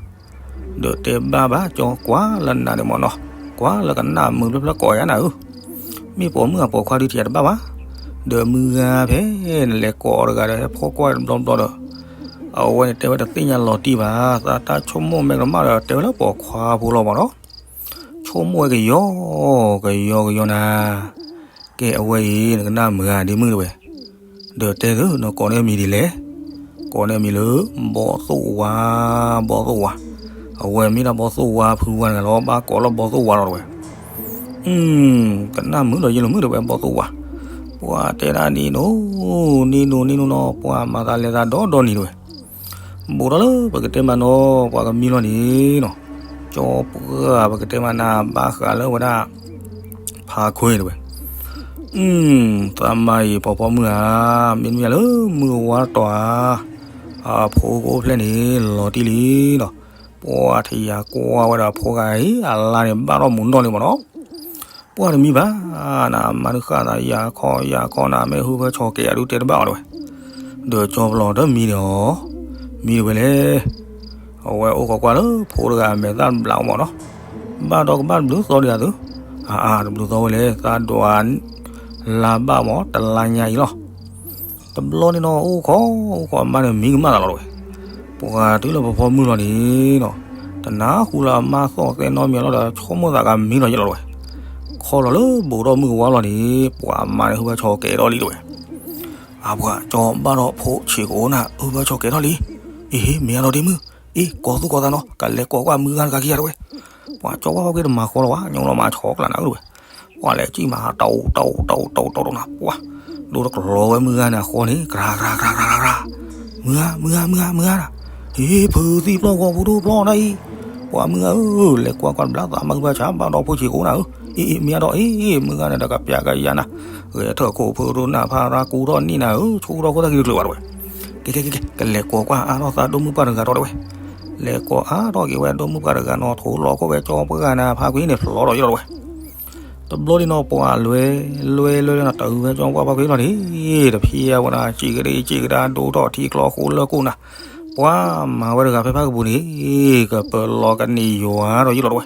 ဒီးတဲဘၣ်ဘၣ်ကၠီကွၢ်လၢနၤန့ၣ်မ့ၢ်နီၤ, ကွၢ်လၢကနၣ်မုာ်ဖျၢၣ်ဖျၢၣ်ကိးယၤနၤဧၢ, မ့ၢ်ပိာ်မုၣ်အပိာ်ခွါဒုးထံၣ်တဘၣ်ဘၣ်, ဒီးမုၢ်ဂၤဖဲနလဲၤကိးအီၤတဂၤဒီး ဟဲဖီၣ်ကွၢ်တဘျီဘျီဒီး အဝဲန့ၣ်တဲဝဲတသ့ၣ်ညါလီၤတံၢ်ဘၣ်, သးတၢ်ဆိကမိၣ်မဲာ်ကမၣ်ဒီး တဲဝဲလၢပိာ်ခွါဖိလီၤမ့ၢ်နီၤ. ဆိကမိၣ်ဝဲကယီကယီကယီနၤ, ကဲအဝဲအံၤ နကနၣ်မုာ်ဧါဒ့မုၣ်တဲဝဲ, ဒီးတဲသု နကိးန့ၢ်အမံၤဒ်လဲၣ်, ကိးန့ၢ်အမံၤလၢ ဘီၣ်သိၣ်ဝါ, ဘီၣ်သိၣ်ဝါ, အဝဲမ့ၢ်ဒၣ်ဘီၣ်သိၣ်ဝါဖုဝါတဂၤလီၤ, ဘၣ်ကိးလၢဘီၣ်သိၣ်ဝါလီၤတဲဝဲ. ကနၣ်မုာ်ဒီးယလီၤမုာ်တဲဝဲ ဘီၣ်သိၣ်ဝါ, ပှၤတဲဒၣ်နံၤနိ, နံၤနိနံၤနိနီၤ, ပှၤမၤသးလဲၤသးဒီဒီနံၤတဲဝဲ. ဘူးထီၣ်လၢပကတဲမးနီၤ ပှၤကမံလီၤန့ၣ်နီၤ, ကၠီပှၢ်ပကတဲမးနၤ ဘၣ်ဃးလၢဝဲဒၣ် ဖါခွံတဲဝဲ. သးမါအံၤဖီဖီမုၢ်ဧါ, မ့တမ့ၢ်လၢမုၢ်ဝါတီၤဧါ, အဖိကအိၣ်ဖျဲၣ်န့ၣ် လီၤတံၢ်လံနီၤ. ပှၤထံၣ်ယၤကွၢ်ဝဲဒီးဖိဂၤအံၤ အလါန့ၣ်ဘၣ်ထီၣ်မူးနီၢ်လံမ့ၢ်နီၤ. ပှၤတမံဘၣ်နၤ, မၤနုၤဃၣ်သးယၤခီယၤခီနၤ, မ့ၢ်ဟုၣ်ဖၢၣ်ဆီကဲးအဒုးတဲတဘၣ်အီၤတဲဝဲ. ဒီးကၠီပျီဒီးမံဒီးအီၤ, မံတဲဝဲလဲၣ်. အဝဲအိၣ်ခိးကွၢ်လၢဖိတဂၤအမဲာ်သၣ်တဘျီမ့ၢ်နီၤ, ဘၣ်ဒီးကဘၣ်တဘျုးသီဒံးဧါသု, အအါတဘျုးသီဝဲလဲၣ်, သးဒွး လါဘၣ်မ့ၢ် တလါညါအံၤလီၤ. တဘျီန့ၣ်နီၤ အိၣ်ခိးအိၣ်ခိးအမါန့ၣ်မံကမၣ်သးလီၤတဲဝဲ. ပှၤတုၤလၢဖီဖီမုၢ်လီၤန့ၣ်နီၤ, တနၢ်ဟူလၢအမါသီၣ်သဲနီတမံၤလီၤဒီး ဆိကမိၣ်သးကမံလီၤယလီၤတဲဝဲ. ခီလီၤလၢဘူးထီၣ်မုၢ်ကဝါလီၤန့ၣ် ပှၤအမါန့ၣ်ဟုၣ်ဖၢၣ်ဆီကဲးထီၣ်လံတဲဝဲ. အပှၤကၠီဘၣ်ဒီးဖိဆံးကိးနၤ ဟုၣ်ဖၢၣ်ဆီကဲးထီၣ်လံ. အ့ မ့ၢ်အါဒီးဒ့မုၣ်, အ့ ကိးသူၣ်ကိးသးနီၤ, ကလဲၤကိးကွၢ်မုၢ်ဂၤတဂၤခံဂၤတဲဝဲ. ပှၤကၠီဘၣ်ဘၣ်ကွ့တမၤဃီလီၤဝဲ, ညိလီၤမၤဆီကျါနၤဧၢတဲဝဲ. ပှၤလဲၤစံၣ်မၤဟးတအိၣ်တအိၣ်တအိၣ်တအိၣ်တအိၣ်နၤ, ပှၤဒိတကျီၤဝဲမုၢ်ဂၤန့ၣ်အဃီန့ၣ် ကြၤကြၤကြၤကြၤ, မုၢ်ဂၤ မုၢ်ဂၤ မုၢ်ဂၤနၤ, ဟ့ ဖုးသံပျီၢ်ဂီၤဖိဒိၣ်ပျီၢ်နၤအံၤ, ပှၤမုၢ်ဂၤဧၢ, လဲၤကွၢ်ကွၢ်တဘျီ သးမါဟုၣ်ဖၢၣ်ဆီဘၣ်ဒီးဖိဆံးကိးနၤဧၢ. အ့ အ့ မ့ၢ်အါဒီး အ့ မုၢ်ဂၤန့ၣ်ဒီးကပျးကယၤနၤ, ဂဲၤထၢၣ်ခိၣ်ဖုးဒိၣ်နၢ်ဖးရါကူထီၣ်နံၣ်နၤဧၢ, ဆိထီၣ်ခိၣ်သၣ်ခံတချုးဘၣ်တဲဝဲ. ကဲ ကဲ ကဲ ကလဲၤကိးကွၢ်အါထီၣ်သးဒိၣ်မုၢ်ပှၢ်တဂၤဒီးတဲဝဲ. လဲၤကိးအါထီၣ်က့ၤဝဲဒိၣ်မုၢ်ပှၢ်တဂၤနီၤ, ထိးလီၤခိၣ်ဝဲကၠီပှၢ်ဂၤန့ၣ် ဖါကွံန့ၣ်ဖျီဒီးယလီၤတဲဝဲ. တဘျီန့ၣ်နီၤ ပှၤလွဲလွဲလွဲနီၤ တၢ်ဟုၣ်ဖၢၣ်ကၠီပှၢ်ဖါကွံလီၤန့ၣ်, တဖံးအဝဲနၤ စံၣ်ကဒ့စံၣ်ကဒါဒိၣ်ထီၣ်ထံကျီဃိလၢကိၣ်နၤ, ပှၤမၤဝဲတဂၤဖဲဖးကပူၤန့ၣ်, ကပၢၤလီၤကန့ၢ်ယွၤဒီးယလီၤတဲဝဲ.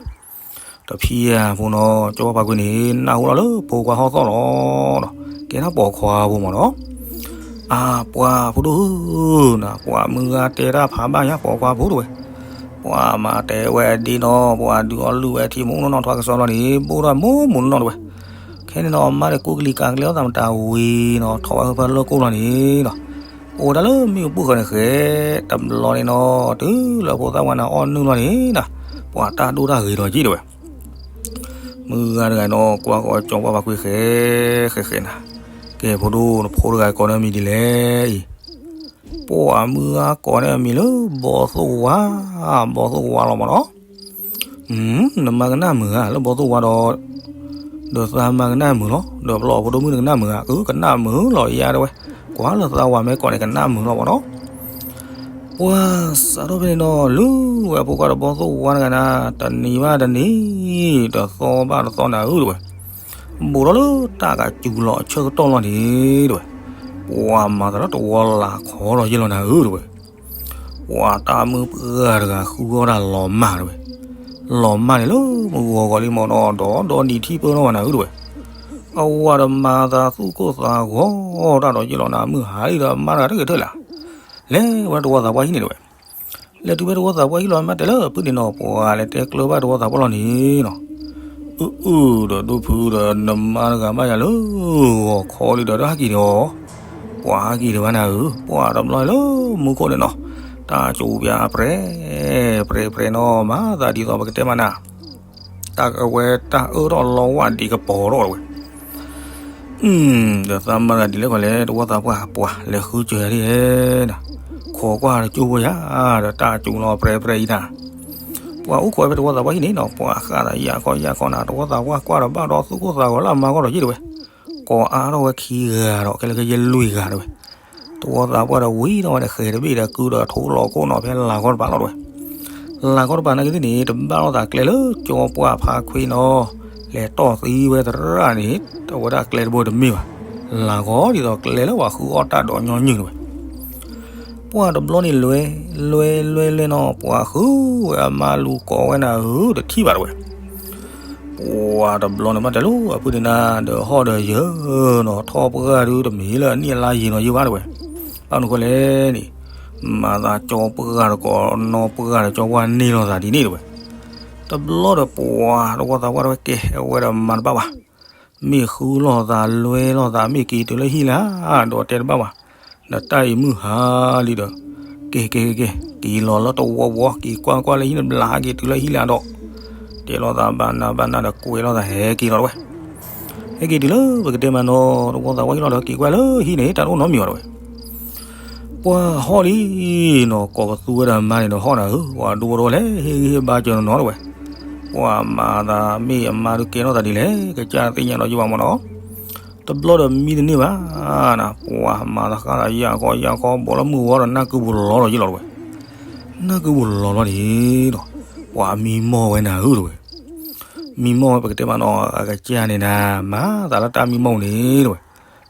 တဖံးယၤဖိနီၤ ကၠီဝါဖးကွံန့ၣ် နၢ်ဟူလီၤလၢဖိခွါဟီၣ်သီၣ်လီၤဒီး ကဲထီၣ်ပိာ်ခွါဖိမ့ၢ်နီၤ. အါ ပှၤဖိဒိၣ်ဧၢနီၤ ပှၤမုၢ်ဂၤတဲတၢ်ဖးဘၣ်ညါပိာ်ခွါဖိတဝဲ, ပှၤမၤတဲဝဲဒ်နီၤ ပှၤဒုးအီၣ်လုၢ်ဝဲထံမူနီၢ်နီၢ်ထွါကစီၣ်လီၤန့ၣ် ဘိၣ်ထီၣ်မိၢ်မူနီၢ်နီၢ်တဝဲ. ခဲန့ၣ်နီၤ အမါဒီးကူကလံၤကၤကျဲအီၣ်သးမတၤဝံၤနီၤ ထီၣ်ဝဲဖဲလၢကိၣ်လီၤန့ၣ်နီၤ အိၣ်ဝဲဒၣ်လၢမ့ၣ်အူပုၢ်ဃၢၤန့ၣ်ဃဲ, တဘျီန့ၣ်နီၤ တုၤလၢဖိသၣ်ဝါနၤအီၣ်နုၢ်လီၤန့ၣ်နီၤ ပှၤတၢ်ဒိၣ်တၢ်ဂ့ၤဒီးက့တဝဲ. မုၢ်ဂၤတဂၤနီၤ ကွၢ်ဃီကၠီပှၢ်ပှၤကွံဃဲ ဃဲဃဲနၤ, ကဲဖိဒိၣ် နဖိတဂၤကိးန့ၢ်အမံၤဒ်လဲၣ်အံၤ. ပှၤမုၢ်ဂၤကိးန့ၢ်အမံၤလၢဘီသိၣ်ဝါ, ဘီသိၣ်ဝါလီၤမ့ၢ်နီၤ. နမါကနၣ်မုာ်ဧါ လၢဘီသိၣ်ဝါဒီး, ဒီးသးမါကနၣ်မုာ်လီၤ ဒီးပျီဖိဒိၣ်မုၣ်တကနၣ်မုာ်ဧါ, အကနၣ်မုာ်လီၤယါတဝဲ, ကွၢ်လၢသးဝါမဲာ်ကိးန့ၣ်ကနၣ်မုာ်လီၤမ့ၢ်နီၤ. ပှၤစးထီၣ်ဖဲန့ၣ်နီၤ လုၢ်ဝဲဖိခွါဒီးဘီသိၣ်ဝါတဂၤနၤ, တနံၤဘၣ်တနံၤ, တသီဘၣ်တသီနၤဧၢတဝဲ, ဘူးထီၣ်လၢတၢ်ကစူၤလီၤအဆၢကတီၢ်လီၤန့ၣ်တဝဲ, ပှၤမၤသးလၢတဝီလၤခီဒီးယ့ၢ်လီၤနၤဧၢတဝဲ. ပှၤတၢ်မုၢ်ပှၢ်တဂၤဃုအီၣ်တၢ်လီၤမၢ်တဝဲ, လီၤမၢ်န့ၣ်လၢမုၢ်ဂီၤဂီၤလံမ့ၢ်နီၤ ဒီးဒီနံၤထံၣ်ပၢၢ်နီၣ်ဝဲနၤဧၢတဝဲ. အဝၤဒီးမၤသးသူၣ်ကိၢ်သးဂီၤတၢ်ဒီးယ့ၢ်လီၤနၤ မုၢ်ဟါလံဒီးမါတဂၤတဂ့ၤထဲလၢ်, လဲၤဝဲတဝီသးပှၢ်ဟံၣ်န့ၣ်တဝဲ. လဲၤတုၤဖဲတဝီသးပှၢ်ဟံၣ်လီၤ မ့ၢ်တဲလၢဖုန့ၣ်နီၤ ပှၤလဲၤတဲကျၢၤဘၣ်တဝီသးပှၢ်လီၤန့ၣ်နီၤ. အုအုဒီးဒိၣ်ဖုဒီးနမါတဂၤဘၣ်ယၤလၢဂီၤခီလံဒီးတဟဲက့ၤဒီး, ပှၤဟဲက့ၤတဝဲနၤဧၢ, ပှၤတဘျီလၢမူခိၣ်န့ၣ်နီၤ, တၢ်ကၠိပၠးပြဲၤ, ပြဲၤပြဲၤနီၤ မၤသးဒ်သိးပကတဲမးနၤ, တၢ်အဝဲတၢ်အၢထီၣ်လီဝၢ်ဒံးကပီၤထီၣ်ဝဲ ဒီးသးမါတဂၤဒ်လဲၣ်ခီလဲၣ် တဝီသးပှၢ်ပှၤလဲၤဃုစၢၤယၤဒ်လဲၣ်, ခိးကွၢ်တကၠိဖိယၤ, ဒီးတၢ်ကၠိလီၤပြဲၤပြဲၤအံၤနၤ, ပှၤအိၣ်ခိးဝဲဖဲတဝီသးပှၢ်ဟံၣ်န့ၣ်နီၤ ပှၤဃၣ်သးယၢ်ခီယၢ်ခီနၤ တဝီသးပှၢ်ကွၢ်ဒီးဘၣ်ဒီးသူၣ်ကိၢ်သးဂီၤလၢအမါဂီၢ်ဒီးယ့ၢ်တဝဲ, ကိးအါထီၣ်ဝဲခံဂၤဒီး ခဲလၢာ်ခဲဆ့လွံၢ်ဂၤတဝဲ, တဝီသးပှၢ်ဒီးဝံၤထီၣ်ဝဲဒီးဃဲၤတဘ့ၣ်ဒီး ကုဒီးထိလီၤခိၣ်နီၤ ဖဲလၢ်ခီတပၤလီၤတဝဲ လၢ်ခီတပၤနာ်က့သ့ၣ်န့ၣ် တဘၣ်လိာ်သးကျဲလၢကၠီပှၢ်ဖါခွံနီၤ, လဲၤတီၢ်သံဝဲသရၣ်န့ၣ် အဝဲဒၣ်ကျဲတဘိတမ့ၢ်ဘၣ်, လၢ်ခီဒ်သိးကျဲလၢပှၤဃုအီၣ်တၢ်ဒီးညီနုၢ်တဝဲ, ပှၤတဘျီန့ၣ်လွဲ, လွဲလွဲလွဲနီၤ ပှၤဃုဝဲအမါလူၤကိးဝဲနၤဧၢ တထံၣ်ဘၣ်တဝဲ ပှၤတဘျီန့ၣ်ဘၣ်တဲလိၤ အဖုန့ၣ်နၤ ဒီးဟီၣ်ဒီးယၢၤနီၤ ထီၣ်ပှၢ်ဒုတမ့ၢ်လၢအနံၣ်အလါယံာ်နီၤယံာ်ဘၣ်တဝဲ, ဘၣ်မနုၤဃိလဲၣ်န့ၣ်, မၤသးကၠီပှၢ်တကိးနီၢ်ပှၢ်ဒီးကၠီပှၢ်န့ၢ်လိာ်သးဒ်န့ၣ်တဝဲ, တဘျီဒီးပှၤတဝီသးပှၢ်တဝဲကဲ အဝဲဒီးမၤတဘၣ်ဘၣ်, မ့ၢ်ဃုလိာ်သးလွဲလိာ်သး မ့ၢ်က့ၤတုၤလၢဟံၣ်လၢ် ဒီးတဲတဘၣ်ဘၣ်, ဒီးတၢ်အံၤမုၢ်ဟါလံဒီး, က့ၤက့ၤက့ၤက့ၤ က့ၤလီၤလၢတဝီဝီ က့ၤကွၢ်ကွၢ်လၢဟံၣ်န့ၣ် ဘျးဟဲက့ၤတုၤလၢဟံၣ်လၢ်ဒီး, တဲလိာ်သးဘၣ်နၤဘၣ်နၤဒီးကွဲလိာ်သးဟဲက့ၤလီၤတဝဲ, ဟဲက့ၤတုၤလၢပကတဲမးနီၤ တဝီသးပှၢ်ဟံၣ်လီၤဒီးက့ၤကွၢ်လၢဟံၣ်န့ၣ် တၢ်တအိၣ်နီတမံၤဘၣ်တဝဲ ပှၤဟီၣ်လံနီၤ ကိးပသူဝဲဒၣ်မါန့ၣ်ဒီးဟီၣ်နၤဧၢ, ပှၤဒိဝဲဒိဝဲလဲၣ် ဟ့ၣ်ဂံၢ်ဟ့ၣ်ဘါစၢၤနီၤနီၤတဝဲ, ပှၤမၤသးမ့ၢ်အမါဒုးကဲထီၣ်သးဒ်လဲၣ် ကစၢ်သ့ၣ်ညါဒီးယဘၣ်မးနီၤ, တဘျီဒီးမံတန့ၢ်ဘၣ်နၤ, ပှၤမၤသးဃၣ်သးယၢ်ခီယၢ်ခီ ဘီလၢမုၢ်ဝီဒီးနၢ်ကုပူၤလီၤဒီးယ့ၢ်လီၤတဝဲ, နၢ်ကုပူၤလီၤလီၤန့ၣ်ဒီး, ပှၤမံမီၢ်ဝဲနၤဧၢတဝဲ, မံမီၢ်ဝဲပကတဲမးနီၤ အကစၢ်န့ၣ်နၤ မၤသးလၢတၢ်မံမီၢ်န့ၣ်တဝဲ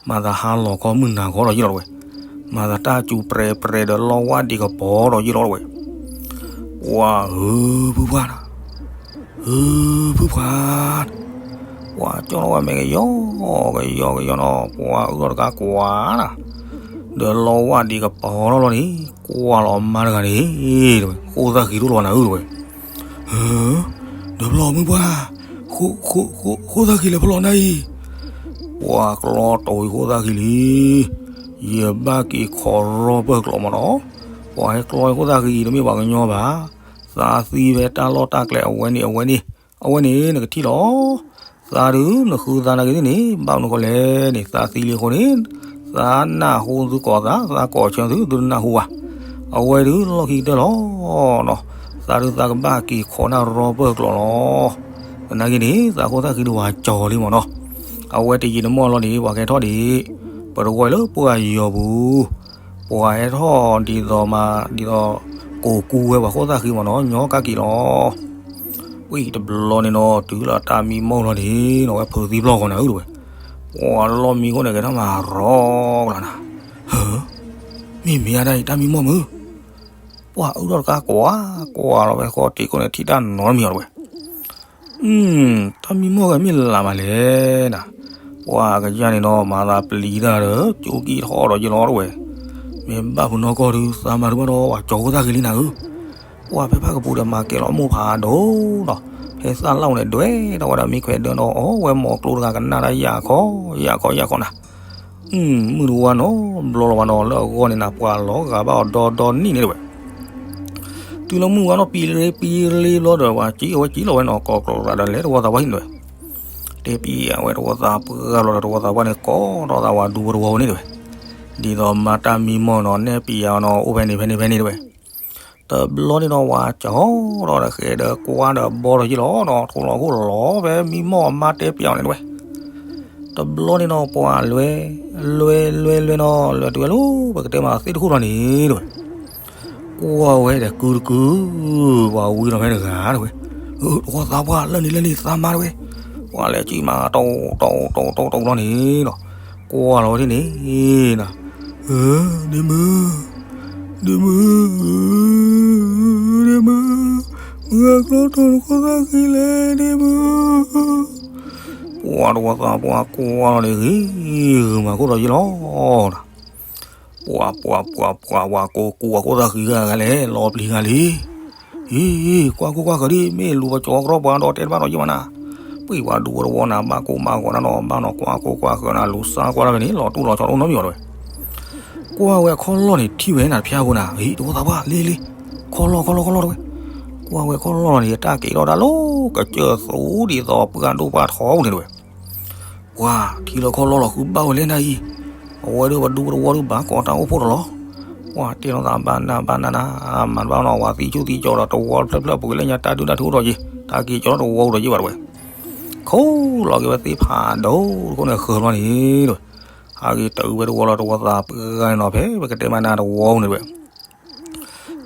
မၤသးဟါလီၤခီမုၢ်နၤခီဒီးယ့ၢ်လီၤတဝဲ, မၤသးတၢ်စူၤပြဲၤပြဲၤဒီးလီဝၢ်ဒံးကပီၤဒီးယ့ၢ်လီၤတဝဲ, ပှၤဧၢဖုပှၢ်, ဧၢဖုပှၢ်, ပှၤကၠီလီၤဝဲမဲာ်ကယီ, ကယီကယီနီၤ ပှၤအုၣ်ထီၣ်တကါကွၢ်နၤ, ဒီးလီဝၢ်ဒံးကပီၤလီၤလီၤန့ၣ် ကွၢ်လီၤမါတဂၤန့ၣ်, တဝဲ ဃိသၣ်ဃံးတအိၣ်လီၤနၤဧၢတဝဲ ဒီးဘျီမုၢ်ပှၢ်, ဃိ, ဃိ, ဃိ, ဃိသၣ်ဃံးလဲၤဖဲလဲၣ်နၤအံၤ, ပှၤကျီတီၤဃိသၣ်ဃံးလံ, ယဘၣ်က့ၤခိးရီပၢၢ်ကျိာ်မးနီၤ, ပှၤဟဲကျီဃိသၣ်ဃံးအံၤတမ့ၢ်ပှၤကညီဘၣ်, သးသံဖဲတၢ်လီၢ်တၢ်ကျဲအဝဲန့ၣ် အဝဲန့ၣ်, အဝဲန့ၣ်နကထံၣ်လီၤ သးဒုးနဃုသးနာ်က့ၤသ့ၣ်န့ၣ် ဘၣ်မနုၤဃိလဲၣ်န့ၣ် သးသံလံအဃိန့ၣ်, သးနၢ်ဟူသုကိးသး သးကိးဆၢသု သုတနၢ်ဟူဘၣ်, အဝဲဒုးလီၢ်ခံကတၢၢ်လီၤနီၤ, သးဒုးသးကဘၣ်က့ၤခိးနၢ်ရီပၢၢ်ကျိာ်လီၤ, သနာ်က့ၤန့ၣ် သးဃိသၣ်ဃံးဒုးဝၤကၠီၤလံမးနီၤ, အဝဲတယံာ်တမီၢ်လီၤန့ၣ် ပှၤကဟဲထီၣ်ဒံး, ပတဝီလၢပှၢ်ယီၤပူၤ ပှၤဟဲထီၣ်ဒ်သိးမး ဒ်သိး ကိးကူဝဲပှၤဃိသၣ်ဃံးမးနီၤ ညီကးက့ၤလီၤ. ဝံၤတဘျီန့ၣ်နီၤ တုၤလၢတၢ်မံမီၢ်လီၤန့ၣ်နီၤ ဝဲဖုးသံပျီၢ်ဃီနၤဧၢတဝဲ, ပှၤလီၢ်မံခိၣ်န့ၣ် ကဲထီၣ်မးရီကျါနၤ, ဟၢ, မ့ၢ်မ့ၢ်အတၢ်အံၤ တၢ်မံမီၢ်မုၢ်, ပှၤအုၣ်ထီၣ်တကါကွၢ်, ကွၢ်လီၤဝဲဃီတံၤခိၣ်န့ၣ် ထံၣ်တၢ်နီတမံၤအီၤတဝဲ တ အ တၢ်မံမီၢ်ဂၤမ့ၢ်လၢ်မးလဲၣ်နၤ, ပှၤကယၢ်န့ၣ်နီၤ မၤသးပျံၤတၢ်ဒီး ကၠိကံၢ်ထီၣ်ဒီးယလီၤတဝဲ, မ့ၢ်ဘၣ်ဖုနီၢ်ကီၢ်ဒုး သးမၤဒုးဘၣ်ဒီး ပှၤကၠီၤဖိသၣ်ဃံလံနၤဧၢ, ပှၤဖဲဖၣ်ကပူၤဒီးမၤကဲၤလီၤမိၢ်ဖးဒိၣ်နီၤ, ဖဲသၣ်လီၢ်န့ၣ် ဒွဲၣ်ထီၣ်ဝဲဒီးမ့ၢ်ခွဲးဒၢနီၤ အီၣ်ဝဲမိၤကျိတဂၤကနၣ်တၢ်ယၢ်ခီ ယၢ်ခီယၢ်ခီနၤ မုၢ်တဝါနီၤ ဘျီလီၤဝဲနီၤ လၢအဂီၢ်န့ၣ်နၤ ပှၤလီၤဂာ်ဘၣ်အီၤဒီဒီနံၣ်န့ၣ်တဝဲ, တုၤလၢမုၢ်ဝါနီၤ ပံလ့ပံလ့ဘျီဒီး ပှၤကံၣ်အဝဲကံၣ်လီၤဝဲနီၤ ကိးကျိးရၤဒီးလဲၤတဝီသးပှၢ်ဟံၣ်န့ၣ်တဝဲ, တဲပံအဝဲတဝီသးပှၢ်ဘျီဒီး တဝီသးပှၢ်န့ၣ် ကိးထီၣ်သးဝဲဒူဖိတဝီန့ၣ်တဝဲ, ဒ်သိးမၤတၢ်မံမီၢ်နီၤ နဲၣ်ပံအီၤနီၤ အိၣ်ဖဲန့ၣ်ဖဲန့ၣ်ဖဲန့ၣ်တဝဲ, တဘျီန့ၣ်နီၤ ဝၤကၠီဒီးဃဲးဒီးကွၢ်ဒီးဘီထီၣ်ယ့ၣ်လီၤနီၤ ထိၣ်လီၤခိၣ်လီၤဖဲမံမီၢ်အမါတဲပံအီၤန့ၣ်တဝဲ တဘျီန့ၣ်နီၤ ပှၤလွဲ လွဲလွဲလွဲနီၤ လၢတုၤဝဲလၢ ပကတဲမးသ့ၣ်တခိၣ်လီၤန့ၣ်တဝဲ, ကွၢ်ဝဲဒီးကုတကု, ပှၤဝံၤလီၤဖဲတဂၤတဝဲ, တဝီသးပှၢ်လၢန့ၣ်လၢန့ၣ်သးမါတဝဲ, ပှၤလဲၤကံၣ်မး တိၢ်တိၢ်တိၢ်တိၢ်လီၤန့ၣ်နီၤ, ကွၢ်လီၤဝဲဒ်န့ၣ်နၤ, ဒ့မုၣ် ဒ့မုၣ် ဒ့မုၣ်, မုၢ်ဂၤကျီထီၣ်တခိၣ်သၣ်ဃံလဲၣ် ဒ့မုၣ်, ပှၤတဝီသးပှၢ်ကွၢ်လီၤန့ၣ်ဂ့ၤ ဂ့ၤမးခိၣ်ဒီးယ့ၣ်လီၤ, ပှၤပှၤပှၤပှၤ ဝၤကိးကူဝၤခိၣ်သၣ်ဃံဂၤဂၤလဲၣ် လီၤပျံၤဂၤလံ, အံၤ ကွၢ်ခိၣ်ကွၢ်ဃၢၤဒ် မ့ၢ်လူၤပကၠီၤကရီပှၤဒီးတဲတဘၣ်ဒီးယ့ၣ်မးနၤ, ပှၤဒူဖိတဝီနၤ ဘၣ်ကိၢ်ဘၣ်ဂီၤနၤနီၤ ဘၣ်နီၤ ကွၢ်ခိၣ်ကွၢ်ဃၢၤနၤ လူၤစၢ်ကွၢ်တၢ်ဖဲန့ၣ် လီၤတူၢ်လီၤဆီတအိၣ်နီတမံၤအီၤတဝဲ ကွၢ်ဝဲအခီၣ်လီၢ်န့ၣ် ထံၣ်ဝဲနၤတဖျါဖိနၤ အံၤ တဝီသးပှၢ်လ့လ့, ခီၣ်လီၢ်ခီၣ်လီၢ်ခီၣ်လီၢ်တဝဲ, ကွၢ်ဝဲခီၣ်လီၢ်လီၤန့ၣ် တၢ်ကဲထီၣ်တၢ်လီၤ ကစၢၢ်သူဒ်သိးပှၢ်ဒိၣ်ပှၢ်ထီပူၤန့ၣ်တဝဲ, ပှၤထံလီၤခီၣ်လီၢ်လီၤဃုဘၣ်ဝဲလဲၣ်နၤအံၤ, အဝဲဒၣ်ပဒူပတဝီဒုးဘၣ်ကိးတၢ်အိၣ်ဖှိၣ်တလီၤ, ပှၤတဲလီၤသးဘၣ်နၢ်ဘၣ်နၢ်နၤ, မၤတဘၣ်နီၤ ဝၤသံဆူၣ်သံကၠီဒီးတဝီတဖျၢၣ်ဖျၢၣ်ပူၤက့ၤလၢညါတၢ်ဒုၣ်တၢ်ထူအိၣ်ထီၣ်က့ၤ, တၢ်က့ၤကၠီတဝီအိၣ်ဒီးယ့ၣ်ဘၣ်တဝဲ, ခိးလီၤက့ၤဝဲသ့ၣ်ဖးဒိၣ်တခိၣ်န့ၣ်ဃၢၤလီၤန့ၣ်တဝဲ, ဟးက့ၤတၢ်အုးဝဲတဝီလီၤတဝီသးပှၢ်န့ၣ်နီၤ ဖဲပကတဲမးနၤတဝီန့ၣ်တဝဲ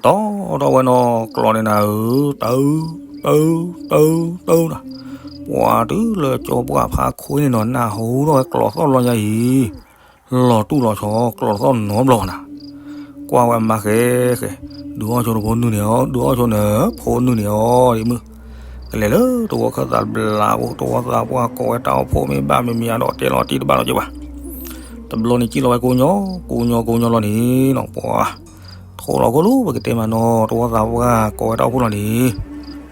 တီထီၣ်ဝဲနီၤ ကျီၢ်န့ၣ်နၤဧၢ, တၢ်အုး တၢ်အုး တၢ်အုး တၢ်အုးနၤ, ပှၤတုၤလၢကၠီပှၢ်ဖါခွ့န့ၣ်နီၤ နၢ်ဟူထီၣ်ဝဲကျီၢ်သီၣ်လီၤညါအံၤ, လီၤတူၢ်လီၤဆီ ကျီၢ်သီၣ်နီတဘျီဘၣ်နၤ, ကွၢ်ဝဲအမါဃဲဃဲ, ဒုးအီၣ်ဆိတဖိနုၢ်န့ၣ်အီၤ ဒုးအီၣ်ဆိနဖိနုၢ်န့ၣ်အီၤဒ်မုၢ်, ကလဲၤလၢတဝီခၢၣ်သးဘျးဖိ တဝီသးပှၢ်ကိးဝဲတၢ်အိၣ်ဖှိၣ်မ့ၢ်ဘၣ်မ့ၢ်မံၤအါဒီးတဲလီၤတံၢ်တဘၣ်လီၤက့ၤဘၣ် တဘျီန့ၣ်ကံၣ်လီၤဝဲကိးညီ ကိးညီကိးညီလီၤန့ၣ်နီၤ ပှၤ ထိၣ်လီၤခိၣ်လၢပကတဲမးနီၤ တဝီသးပှၢ်ကိးဝဲတၢ်အိၣ်ဖှိၣ်လီၤန့ၣ်,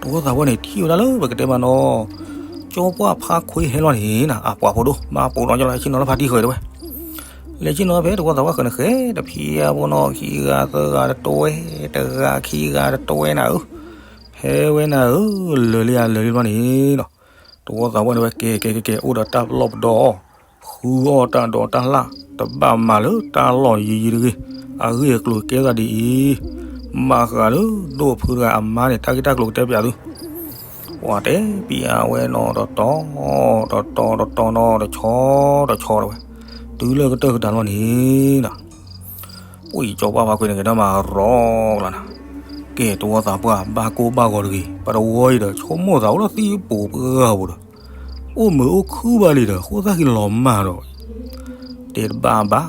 တဝီသးပှၢ်န့ၣ်ထံၣ်ဝဲဒၣ်လၢပကတဲမးနီၤ, ကၠီပှၢ်ဖါခွ့ဟဲလီၤန့ၣ်နၤ အပှၤဖိဒိၣ် ဘၣ်ပိာ်နီၤကၠီလီၤ ဟဲဆ့ၣ်နီၤလၢဖါတံၢ်ဃၢၤတဝဲ, လဲၤဆ့ၣ်နီၤဖဲတဝီသးပှၢ်ဃၢၤန့ၣ်ဃဲ တဖံးအါဖိနီၤ ခံဂၤသၢဂၤတတွဲ တဂၤခံဂၤတတွဲနၤဧၢ, ဟဲဝဲနၤဧၢ, လၢာ်လံယၤလၢာ်လံဘျီန့ၣ်နီၤ, တဝီသးပှၢ်န့ၣ်ဝဲကဲကဲကဲကဲ အိၣ်ဒီးတၢ်ပလီၢ်ပဒီအီၤ ဃုအီၣ်တၢ်ဒိးတၢ်လၣ် တဘၣ်မၤလၢတၢ်လီၢ်ယံၤယံၤတဂ့ၤ, အဂ့ၢ်အကျိၤကဲသးဒ်အံၤ, မၤဃာ်လၢဒိၣ်ဖုတဂၤအမါန့ၣ် တၢ်ဂ့ၢ်တၢ်ကျိၤကတဲပၠးသု, ပှၤတဲပံၤအါဝဲနီၤ တတီၤ တတီၤတတီၤနီၤ တဆီတဆီတဝဲ, တုၤလၢကတၢၢ်ကတၢၢ်လီၤန့ၣ်နီၤ ပှၤကၠီပှၢ်ဖါခွ့န့ၣ် ကဲထီၣ်မးရီကလါနၤ, ကဲတဝီသးပှၢ် ဘၣ်ကိၢ်ဘၣ်ဂီၤတဂ့ၤ ပတဝီအံၤဒီးဆိကမိၣ်သးအိၣ်လၢသံပူၤပှၢ်ပူၤဒီး, အိၣ်မုာ်အိၣ်ခုၣ်ဘၣ်လံဒီး ဃိသၣ်ဃံလီၤမၢ်ဒီး, တဲတဘၣ်ဘၣ်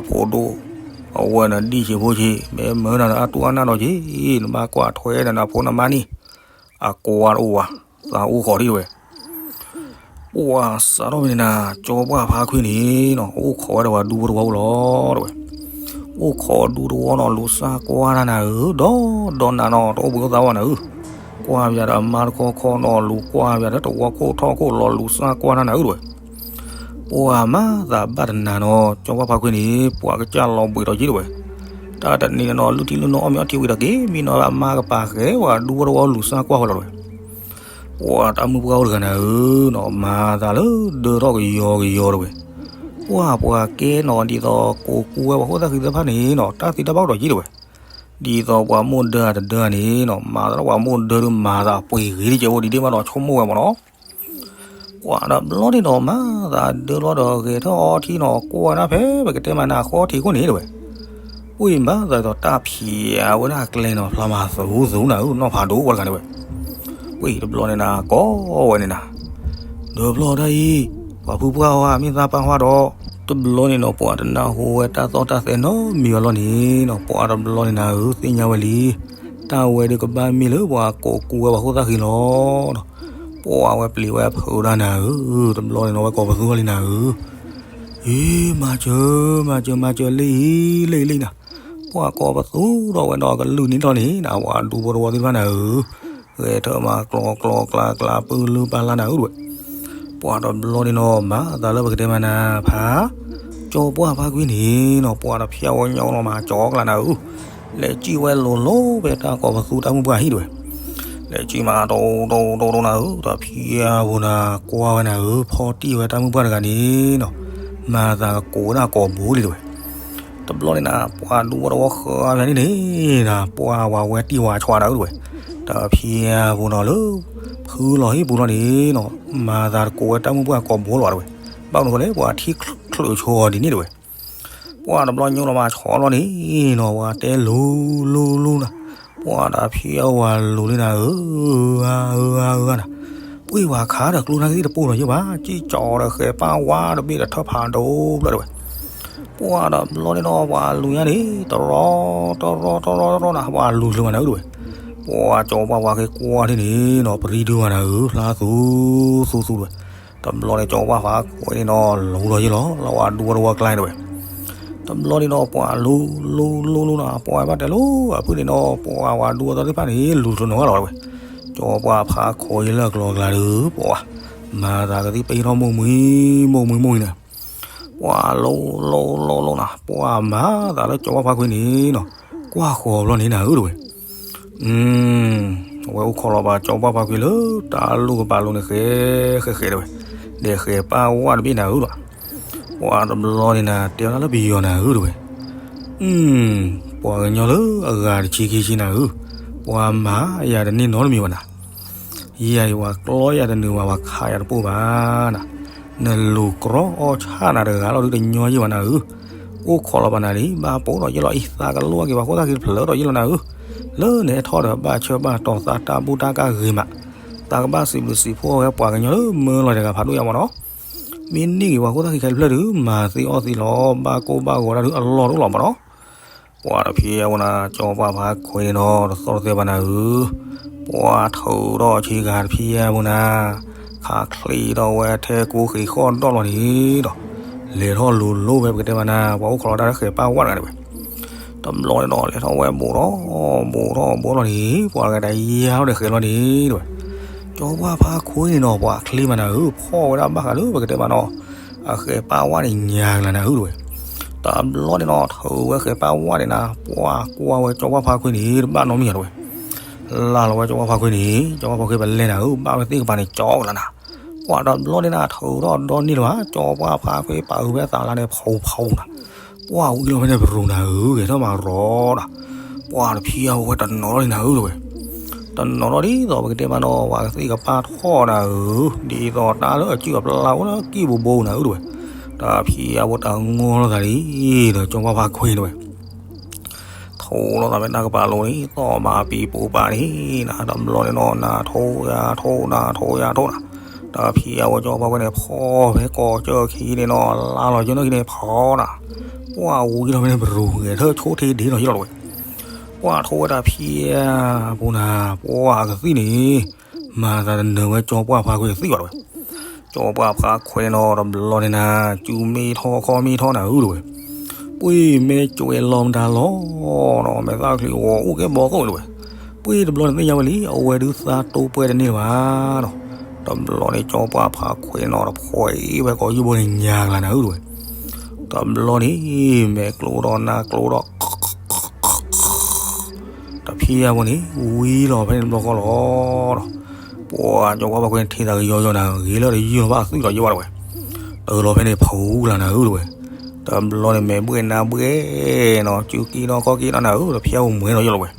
ဖိဒိၣ်, အဝဲန့ၣ်ဒံၣ်ဆံးဖိဆံး မ့ၢ်မၢနၤဒီးအတူၢ်အနၢ်ဒီးက့ၤ နဘၣ်ကွၢ်ထွဲဒီးနဖိနမါန့ၣ်, အကွၢ်တအိၣ်ဘၣ်, သးအိၣ်ဃီၤထံၣ်တဝဲ ပှၤစးထီၣ်ဖဲန့ၣ်နၤ ကၠီပှၢ်ဖါခွ့န့ၣ်နီၤ အိၣ်ခိးဝဲဒီးပှၤဒူဖိတဝီဖိလီၤတဝဲ, အိၣ်ခိးဒူတဝီနီၤ လူၤစၢ်ကွၢ်တၢ်နၤဧၢ, ဒီးဒီးနၤနီၤ တအိၣ်ဘှံးအိၣ်သါဘၣ်နၤဧၢ, ကွၢ်ပၠးဒီးအမါတခီခီနီၤ လူၤကွၢ်ပၠးဒီးတဝီခိၣ်ထီၣ်ခိၣ်လီၤ လူၤစၢ်ကွၢ်တၢ်နၤဧၢတဝဲ, ပှၤမၤသးဘၣ်တနၤနီၤ ကၠီပှၢ်ဖါခွ့န့ၣ် ပှၤကစၢ်လီၤဘှံးဒီးက့ၤတဝဲ, တၢ်တနံၤနီၤ လုၢ်ထံလုၢ်နိအီၣ်မ့ၤအီထံဝံၤဒီးက့ၤ မံနီၤအမါကပၤဃဲ ပှၤဒူဖိတဝီလူၤစၢ်ကွၢ်ဃီလီၤတဝဲ ပှၤတၢ်မုၣ်ပှၢ်အိၣ်တဂၤနၤဧၢနီၤ မၤသးလၢဒၢထီၣ်ကယီကယီတဝဲ, ပှၤပှၤကဲနီၤ ဒ်သိးကိးကူဝဲပှၤခိၣ်သၣ်ဃံသ့ၣ်တဖၣ်န့ၣ်နီၤ တၢ်သံတၢ်ဘၣ်အိၣ်ဒီးက့ၤတဝဲ, ဒ်သိးပှၤမိၢ်ဒၢတဒၢန့ၣ်နီၤ မၤသးလၢပှၤမိၢ်ဒၢဒုးမၤသးပှ့ၤဂ့ၤတကဲးအိၣ်ဒံးဒ့ၣ်မးဒီး ဆိကမိၣ်ဝဲမးနီၤ ပှၤဒီးဘျီန့ၣ်ဒီး မၤသးဒၢလီၤဒီးဂဲၤထၢၣ်အီထံနီၤ ကွၢ်ဝဲဒၣ်ဖဲပကတဲမးနၤဃီထံးခိၣ်န့ၣ်တဝဲ, ဝံၤမၤသးဒ်သိးတၢ်ဖံးအဝဲဒၣ်အကျဲနီၤ ဖျါမၤသူသူနၤဧၢ နီၢ်ဖးဒိၣ်ဝဲတဂၤန့ၣ်ဝဲ, ဝံၤတဘျီန့ၣ်နၤ ကိးဝဲန့ၣ်နၤ, ဒီးဘျီတၢ်အံၤ ပှၤဖုပှၢ်ဝဲမ့ၢ်သးပာ်ဝဲဒီး, တဘျီန့ၣ်နီၤ ပှၤတနၢ်ဟူဝဲတၢ်သီၣ်တၢ်သဲနီတမံၤဘၣ်လီၤန့ၣ်နီၤ ပှၤတဘျီန့ၣ်နၤဧၢ သ့ၣ်ညါဝဲလံ, တၢ်ဝဲဒုးကဘၣ်မ့ၢ်လၢပှၤကိးကူဝဲပှၤခိၣ်သၣ်ဃံလီၤနီၤ, ပှၢ်ဝဲပျံၤဝဲဖုးဒၣ်နၤဧၢ, တဘျီန့ၣ်နီၤ ဝဲကိးပသူထီၣ်လံနၤဧၢ, အ့ မၤစၢၤ မၤစၢၤ မၤစၢၤလံ လံလံနၤ, ပှၢ်ကိးပသူထီၣ်ဝဲဒီးကလုၢ်န့ၣ်ထီၣ်န့ၣ်နၤ, ပှၢ်ဒူဖိတဝီသ့ၣ်တဖၣ်နၤဧၢ, ဂဲၤထၢၣ်မၤကျီကျီကျါကျါ ပုၢ်လုၢ်ပၢ်လၢ်နၤဧၢတဝဲ, ပှၢ်တဘျီန့ၣ်နီၤ မၤသးလၢပကတဲမးနၤဖး ကၠီပှၢ်ဖါခွံန့ၣ်နီၤ ပှၢ်တဖျၢၣ်ဝဲညီလီၤမး ကၠီကျါနၤဧၢ, လဲၤစံၣ်ဝဲလိၤလိၤဖဲတၢ်ကိးပသူတၢ်မုၢ်ပှၢ်ဟံၣ်တဝဲ, လဲၤစံၣ်မးတိတိတိတိနၤဧၢ, တၢ်ဖံးအပူၤနၤ ကွၢ်ဝဲနၤဧၢ, ဖီၣ်တံၢ်ဝဲတၢ်မုၢ်ပှၢ်တဂၤန့ၣ်နီၤ, မၤသးကကိးဝဲဒၣ်ကိးဘိလံတဝဲ, တဘျီန့ၣ်နၤ ပှၢ်ဒူဖိတဝီဃၢဖဲန့ၣ်န့ၣ်နၤ ပှၢ်ဝဲဝဲတံၢ်ဝဲဆှါနၤဧၢတဝဲ, တၢ်ဖံးအပူၤနီၤလၢ ဖုလီၤဟံၣ်ပူၤလီၤန့ၣ်နီၤ, မၤသးတကိးဝဲတၢ်မုၢ်ပှၢ်ကိးဘိလီၤတဝဲ, ဘၣ်မနုၤဃိလဲၣ် ပှၢ်ထံၣ်ချုးဆိဒ်န့ၣ်တဝဲ ပှၢ်တဘျီညိလီၤမးဆီလီၤန့ၣ်နီၤ ပှၢ်တဲလူၤလူၤလူၤနၤ, ပှၢ်တၢ်ဖံးအဝၤလူၤလံနၤဧၢ, အၢ အၢ အၢ နၤ, ပှ့ၤဝၤခးဒီးကျိနၢ်ကသံၣ်တပိၢ်လီၤယဲဘၣ်, ကံၣ်ကၠီဒီးဃဲၤပၢ်ဝါတဘ့ၣ်ဒီးထၢၣ်ဖးဒိၣ်ဘျၢတဝဲ, ပှၢ်တဘျီန့ၣ်နီၤ ပှၢ်လူၤညါန့ၣ် တရီ တရီ တရီ တရီနၤ ပှၢ်လူၤချုးမးနၤဧၢတဝဲ, ပှၢ်ကၠီပှၢ်ဖါခွံကွၢ်ထံၣ်န့ၣ်နီၤ ပရံဒုမးနၤဧၢ, ဖျါသူသူသူတဝဲ, တဘျီန့ၣ်ကၠီပှၢ်ဖါခွံန့ၣ်နီၤ လူၤဒီးယဲလီၤ လၢဝၤဒူဝီတဝီကျါတဝဲ, တဘျီန့ၣ်နီၤ ပှၢ်လူၤလူၤလူၤလူၤနၤ ပှၢ်ဘၣ်တဲလိၤ အဖုၣ်န့ၣ်နီၤ ပှၢ်ဝၤဒူဝီတဝီသ့ၣ်တဖၣ်န့ၣ် လူၤချုးနီၤလီၤတဝဲ, ကၠီပှၢ်ဖါခွံလၢကျီကျါဒီး ပှၢ် မၤသးကသံၣ်ပ့ၤထီၣ်မိၢ်မှံမိၢ်မှံမိၢ်မှံနၤ, ပှၢ်လိၤလိၤလိၤလိၤနၤ ပှၢ်မၤသးလၢကၠီပှၢ်ဖါခွံန့ၣ်နီၤ ကွၢ်ဃီၤဘျီန့ၣ်နၤဧၢတဝဲ, အဝဲအိၣ်ခိးလီၤဘၣ်ကၠီပှၢ်ဖါခွံလၢတၢ်လူၢ်ကပၤလိၤန့ၣ် ဃဲဃဲဃဲတဝဲ, ဒီးဃဲၤပၢ်ဝါတဘ့ၣ်နၤဧၢလီၤ, ပှၢ်တဘျီန့ၣ်နၤ တဲဝဲဒၣ်လၢပယီၤနၤဧၢတဝဲ, ပှၤကညီလၢအဂၤတဆံခံဆံနၤဧၢ, ပှၢ်မၤယၤတန့ၢ်နီတမံၤဘၣ်နၤ, ယၤအံၤပှၤကျီယၤတနုာ်ဘၣ် ပှၤခးယၤတပိၢ်ဘၣ်နၤ, နလူၤကြီအီၣ်ဆၣ်နၤတဂၤလီၤဒုးတညီယံာ်ဘၣ်နၤဧၢ, အိၣ်ခိးလီၤဘၣ်နၤလံ ဘၣ်ပိာ်ဒီးယဲလီၤအံၤ သးကလိက့ၤပှၤခိၣ်သၣ်ခံတဖျၢၣ်ဒီးယဲလီၤနၤဧၢ, လၢနဟဲထီၣ်ဒီးဘၣ်ဆၢဘၣ်တီၤသးတၢ်ဘူၣ်တၢ်ကၢ်ဂ့ၤမး, သးကဘၣ်စံးဘျုးစံးဖှိၣ်ဝဲပှၤကညီလၢမၢလီၤတဂၤဖးဒိၣ်ယါမးနီၤ, မ့ၢ်န့ၢ်က့ၤပှၤခိၣ်သၣ်ခံခဲတဖျၢၣ်ဒုး မၤသ့အီၣ်သ့လီၤ ဘၣ်ကိၢ်ဘၣ်ဂီၤတၢ်ဒုးအလီၢ်တအိၣ်လီၤမးနီၤ, ပှၢ်တဖံးအဝဲနၤ ကၠီပှၢ်ဖါခွံန့ၣ်နီၤ တသီၣ်တသဲဘၣ်နၤဧၢ, ပှၢ်ထုးထီၣ်ဆ့ကၤတဖံးအဝဲနၤ, ခးချံးထီၣ်ဝဲထဲကူဃ့ၤဃီၣ်ဒီၣ်လီၤန့ၣ်ဒီး, လဲၤထီၣ်လိၤလိၤဝဲပကတဲဘၣ်နၤ ပှၤအိၣ်ခိးလီၤတၢ်လၢဃဲၤပၢ်ဝါတဂၤန့ၣ်ဝဲ တဘျီန့ၣ်နီၤ လဲၤထီၣ်ဝဲဘူးထီၣ်ဘူးထီၣ်ဘူးလီၤန့ၣ် ပှၤဂၤတယါထီၣ်ဒီးဃဲၤလီၤန့ၣ်တဝဲ, ကၠီပှၢ်ဖါခွံန့ၣ်နီၤ ပှၤချ့မးနၤဧၢ ဖီၣ်ဝဲဒၣ်ဘၣ်ဃးလၢပကတဲဘၣ်နီၤ, အဃဲၤပၢ်ဝါန့ၣ်ညါကလၤနၤဧၢတဝဲ, တဘျီန့ၣ်နီၤ ထုးဝဲဃဲၤပၢ်ဝါန့ၣ်နၤ ပှၢ်ကွၢ်ဝဲကၠီပှၢ်ဖါခွံန့ၣ် တဘၣ်နီတမံၤဧါတဝဲ, လၢ်လီၤဝဲကၠီပှၢ်ဖါခွံန့ၣ် ကၠီပှၢ်ဖါခွံပလဲၤနၤဧၢ ဘၣ်ဝဲသ့ၣ်ကပၤန့ၣ်ကၠီကလၤနၤ, ပှၢ်တဘျီန့ၣ်နၤ ထုးထီၣ်ဒီနံၣ်လၢၤဘၣ် ကၠီပှၢ်ဖါခွံပာ်ဃုာ်ဖဲသးလါန့ၣ် ဖီဖီနၤ ပှၢ်ဝံလီၤဖဲန့ၣ်ပရူၤနၤဧၢ ဂဲၤထီၣ်မးရီဒီး, ပှၢ်တဖံးအဝဲတနီၤထီၣ်န့ၣ်နၤဧၢတဝဲ, တနီၤထီၣ်ဒ်သိးပကတဲမးနီၤ ပှၤကသ့ၣ်ကပၢ်ထီၣ်နၤဧၢ, ဒ်သိးတၢ်လၢအစုၣ်အပျၢ်အိၣ်လၢကံၢ်ဘိဘိနၤဧၢတဝဲ, တၢ်ဖံးအဝဲတၢ်ငီလီၤသးလံ, ဒီးကၠီပှၢ်ဖါခွံတဝဲ ထိးလီၤသးဖဲတၢ်ကပၤလိၤန့ၣ် သီၣ်ဘၣ်ပံၤပူၤပာ်န့ၣ် နၤတဘျီန့ၣ်နီၤ နၤထိယၤထိ နၤထိယၤထိနၤ, တၢ်ဖံးအဝဲကၠီပှၢ်ဖါခွံန့ၣ် ဖီၣ်ဖဲကီၢ်ကၢၢ်ခံန့ၣ်နီၤ လါလီၤကၠီနီၢ်ခံန့ၣ်ဖီနၤ, ပှၢ်ဝံလီၤဖဲန့ၣ်ပရူၤ ဂဲၤထၢၣ်ဆိထံဒ့လီၤယလီၤတဝဲ, ပှၢ်ထိဝဲတၢ်ဖံးအပူၤနၤ ပှၢ်ကသံၣ်န့ၣ် မၤသးတနၢၤဝဲကၠီပှၢ်ဖါခွံကသံၣ်ဘၣ်တဝဲ ကၠီပှၢ်ဖါခွံန့ၣ်နီၤ တဘျီန့ၣ်နၤ စူၤမ့ၢ်ထီၣ်ခီၣ်မ့ၢ်ထီၣ်နၤဧၢတဝဲ, ပှ့ၤမဲာ်ကွဲးလီၤမတၤလီၤနီၤ မဲာ်သၣ်ချံဂီၤအိၣ်ကဲဘီသိၣ်တဝဲ, ပှ့ၤတဘျီန့ၣ်သ့ၣ်ညါဝဲလံ အဝဲဒုးသးတိာ်ပှဲၤတန့ၢ်လၢၤဘၣ်နီၤ, တဘျီန့ၣ်ကၠီပှၢ်ဖါခွံန့ၣ်နီၤ တဖှီၣ်အံၤဝဲကိးယုၢ်ဘိန့ၣ်ညါကလၤနၤဧၢတဝဲ, တဘျီန့ၣ် မဲာ်ကျိဒီးနၤကျိဒီး တၢ်ဖံးအဝဲန့ၣ် ဝံလီၤဖဲန့ၣ်တဘျီဃီလီၤဒီး, ပှၢ်ကၠီပှၢ်ဖါခွံန့ၣ်ထံၣ်သးကယီယီနၤ ဂ့ၤလၢတယုၢ်လီၤဘၣ်အသွံၣ်လီၤယဲဘၣ်တဝဲ, တၢ်လီၤဖဲန့ၣ်ဖုလၤနၤဧၢတဝဲ, တဘျီန့ၣ်မဲာ်ဘှဲၣ်နါဘှဲၣ်နီၤ စူၤကံနီၤခီၣ်ကံနီၤနၤဧၢ တၢ်ဖံးအဝဲမှဲဒီးယလီၤဝဲ,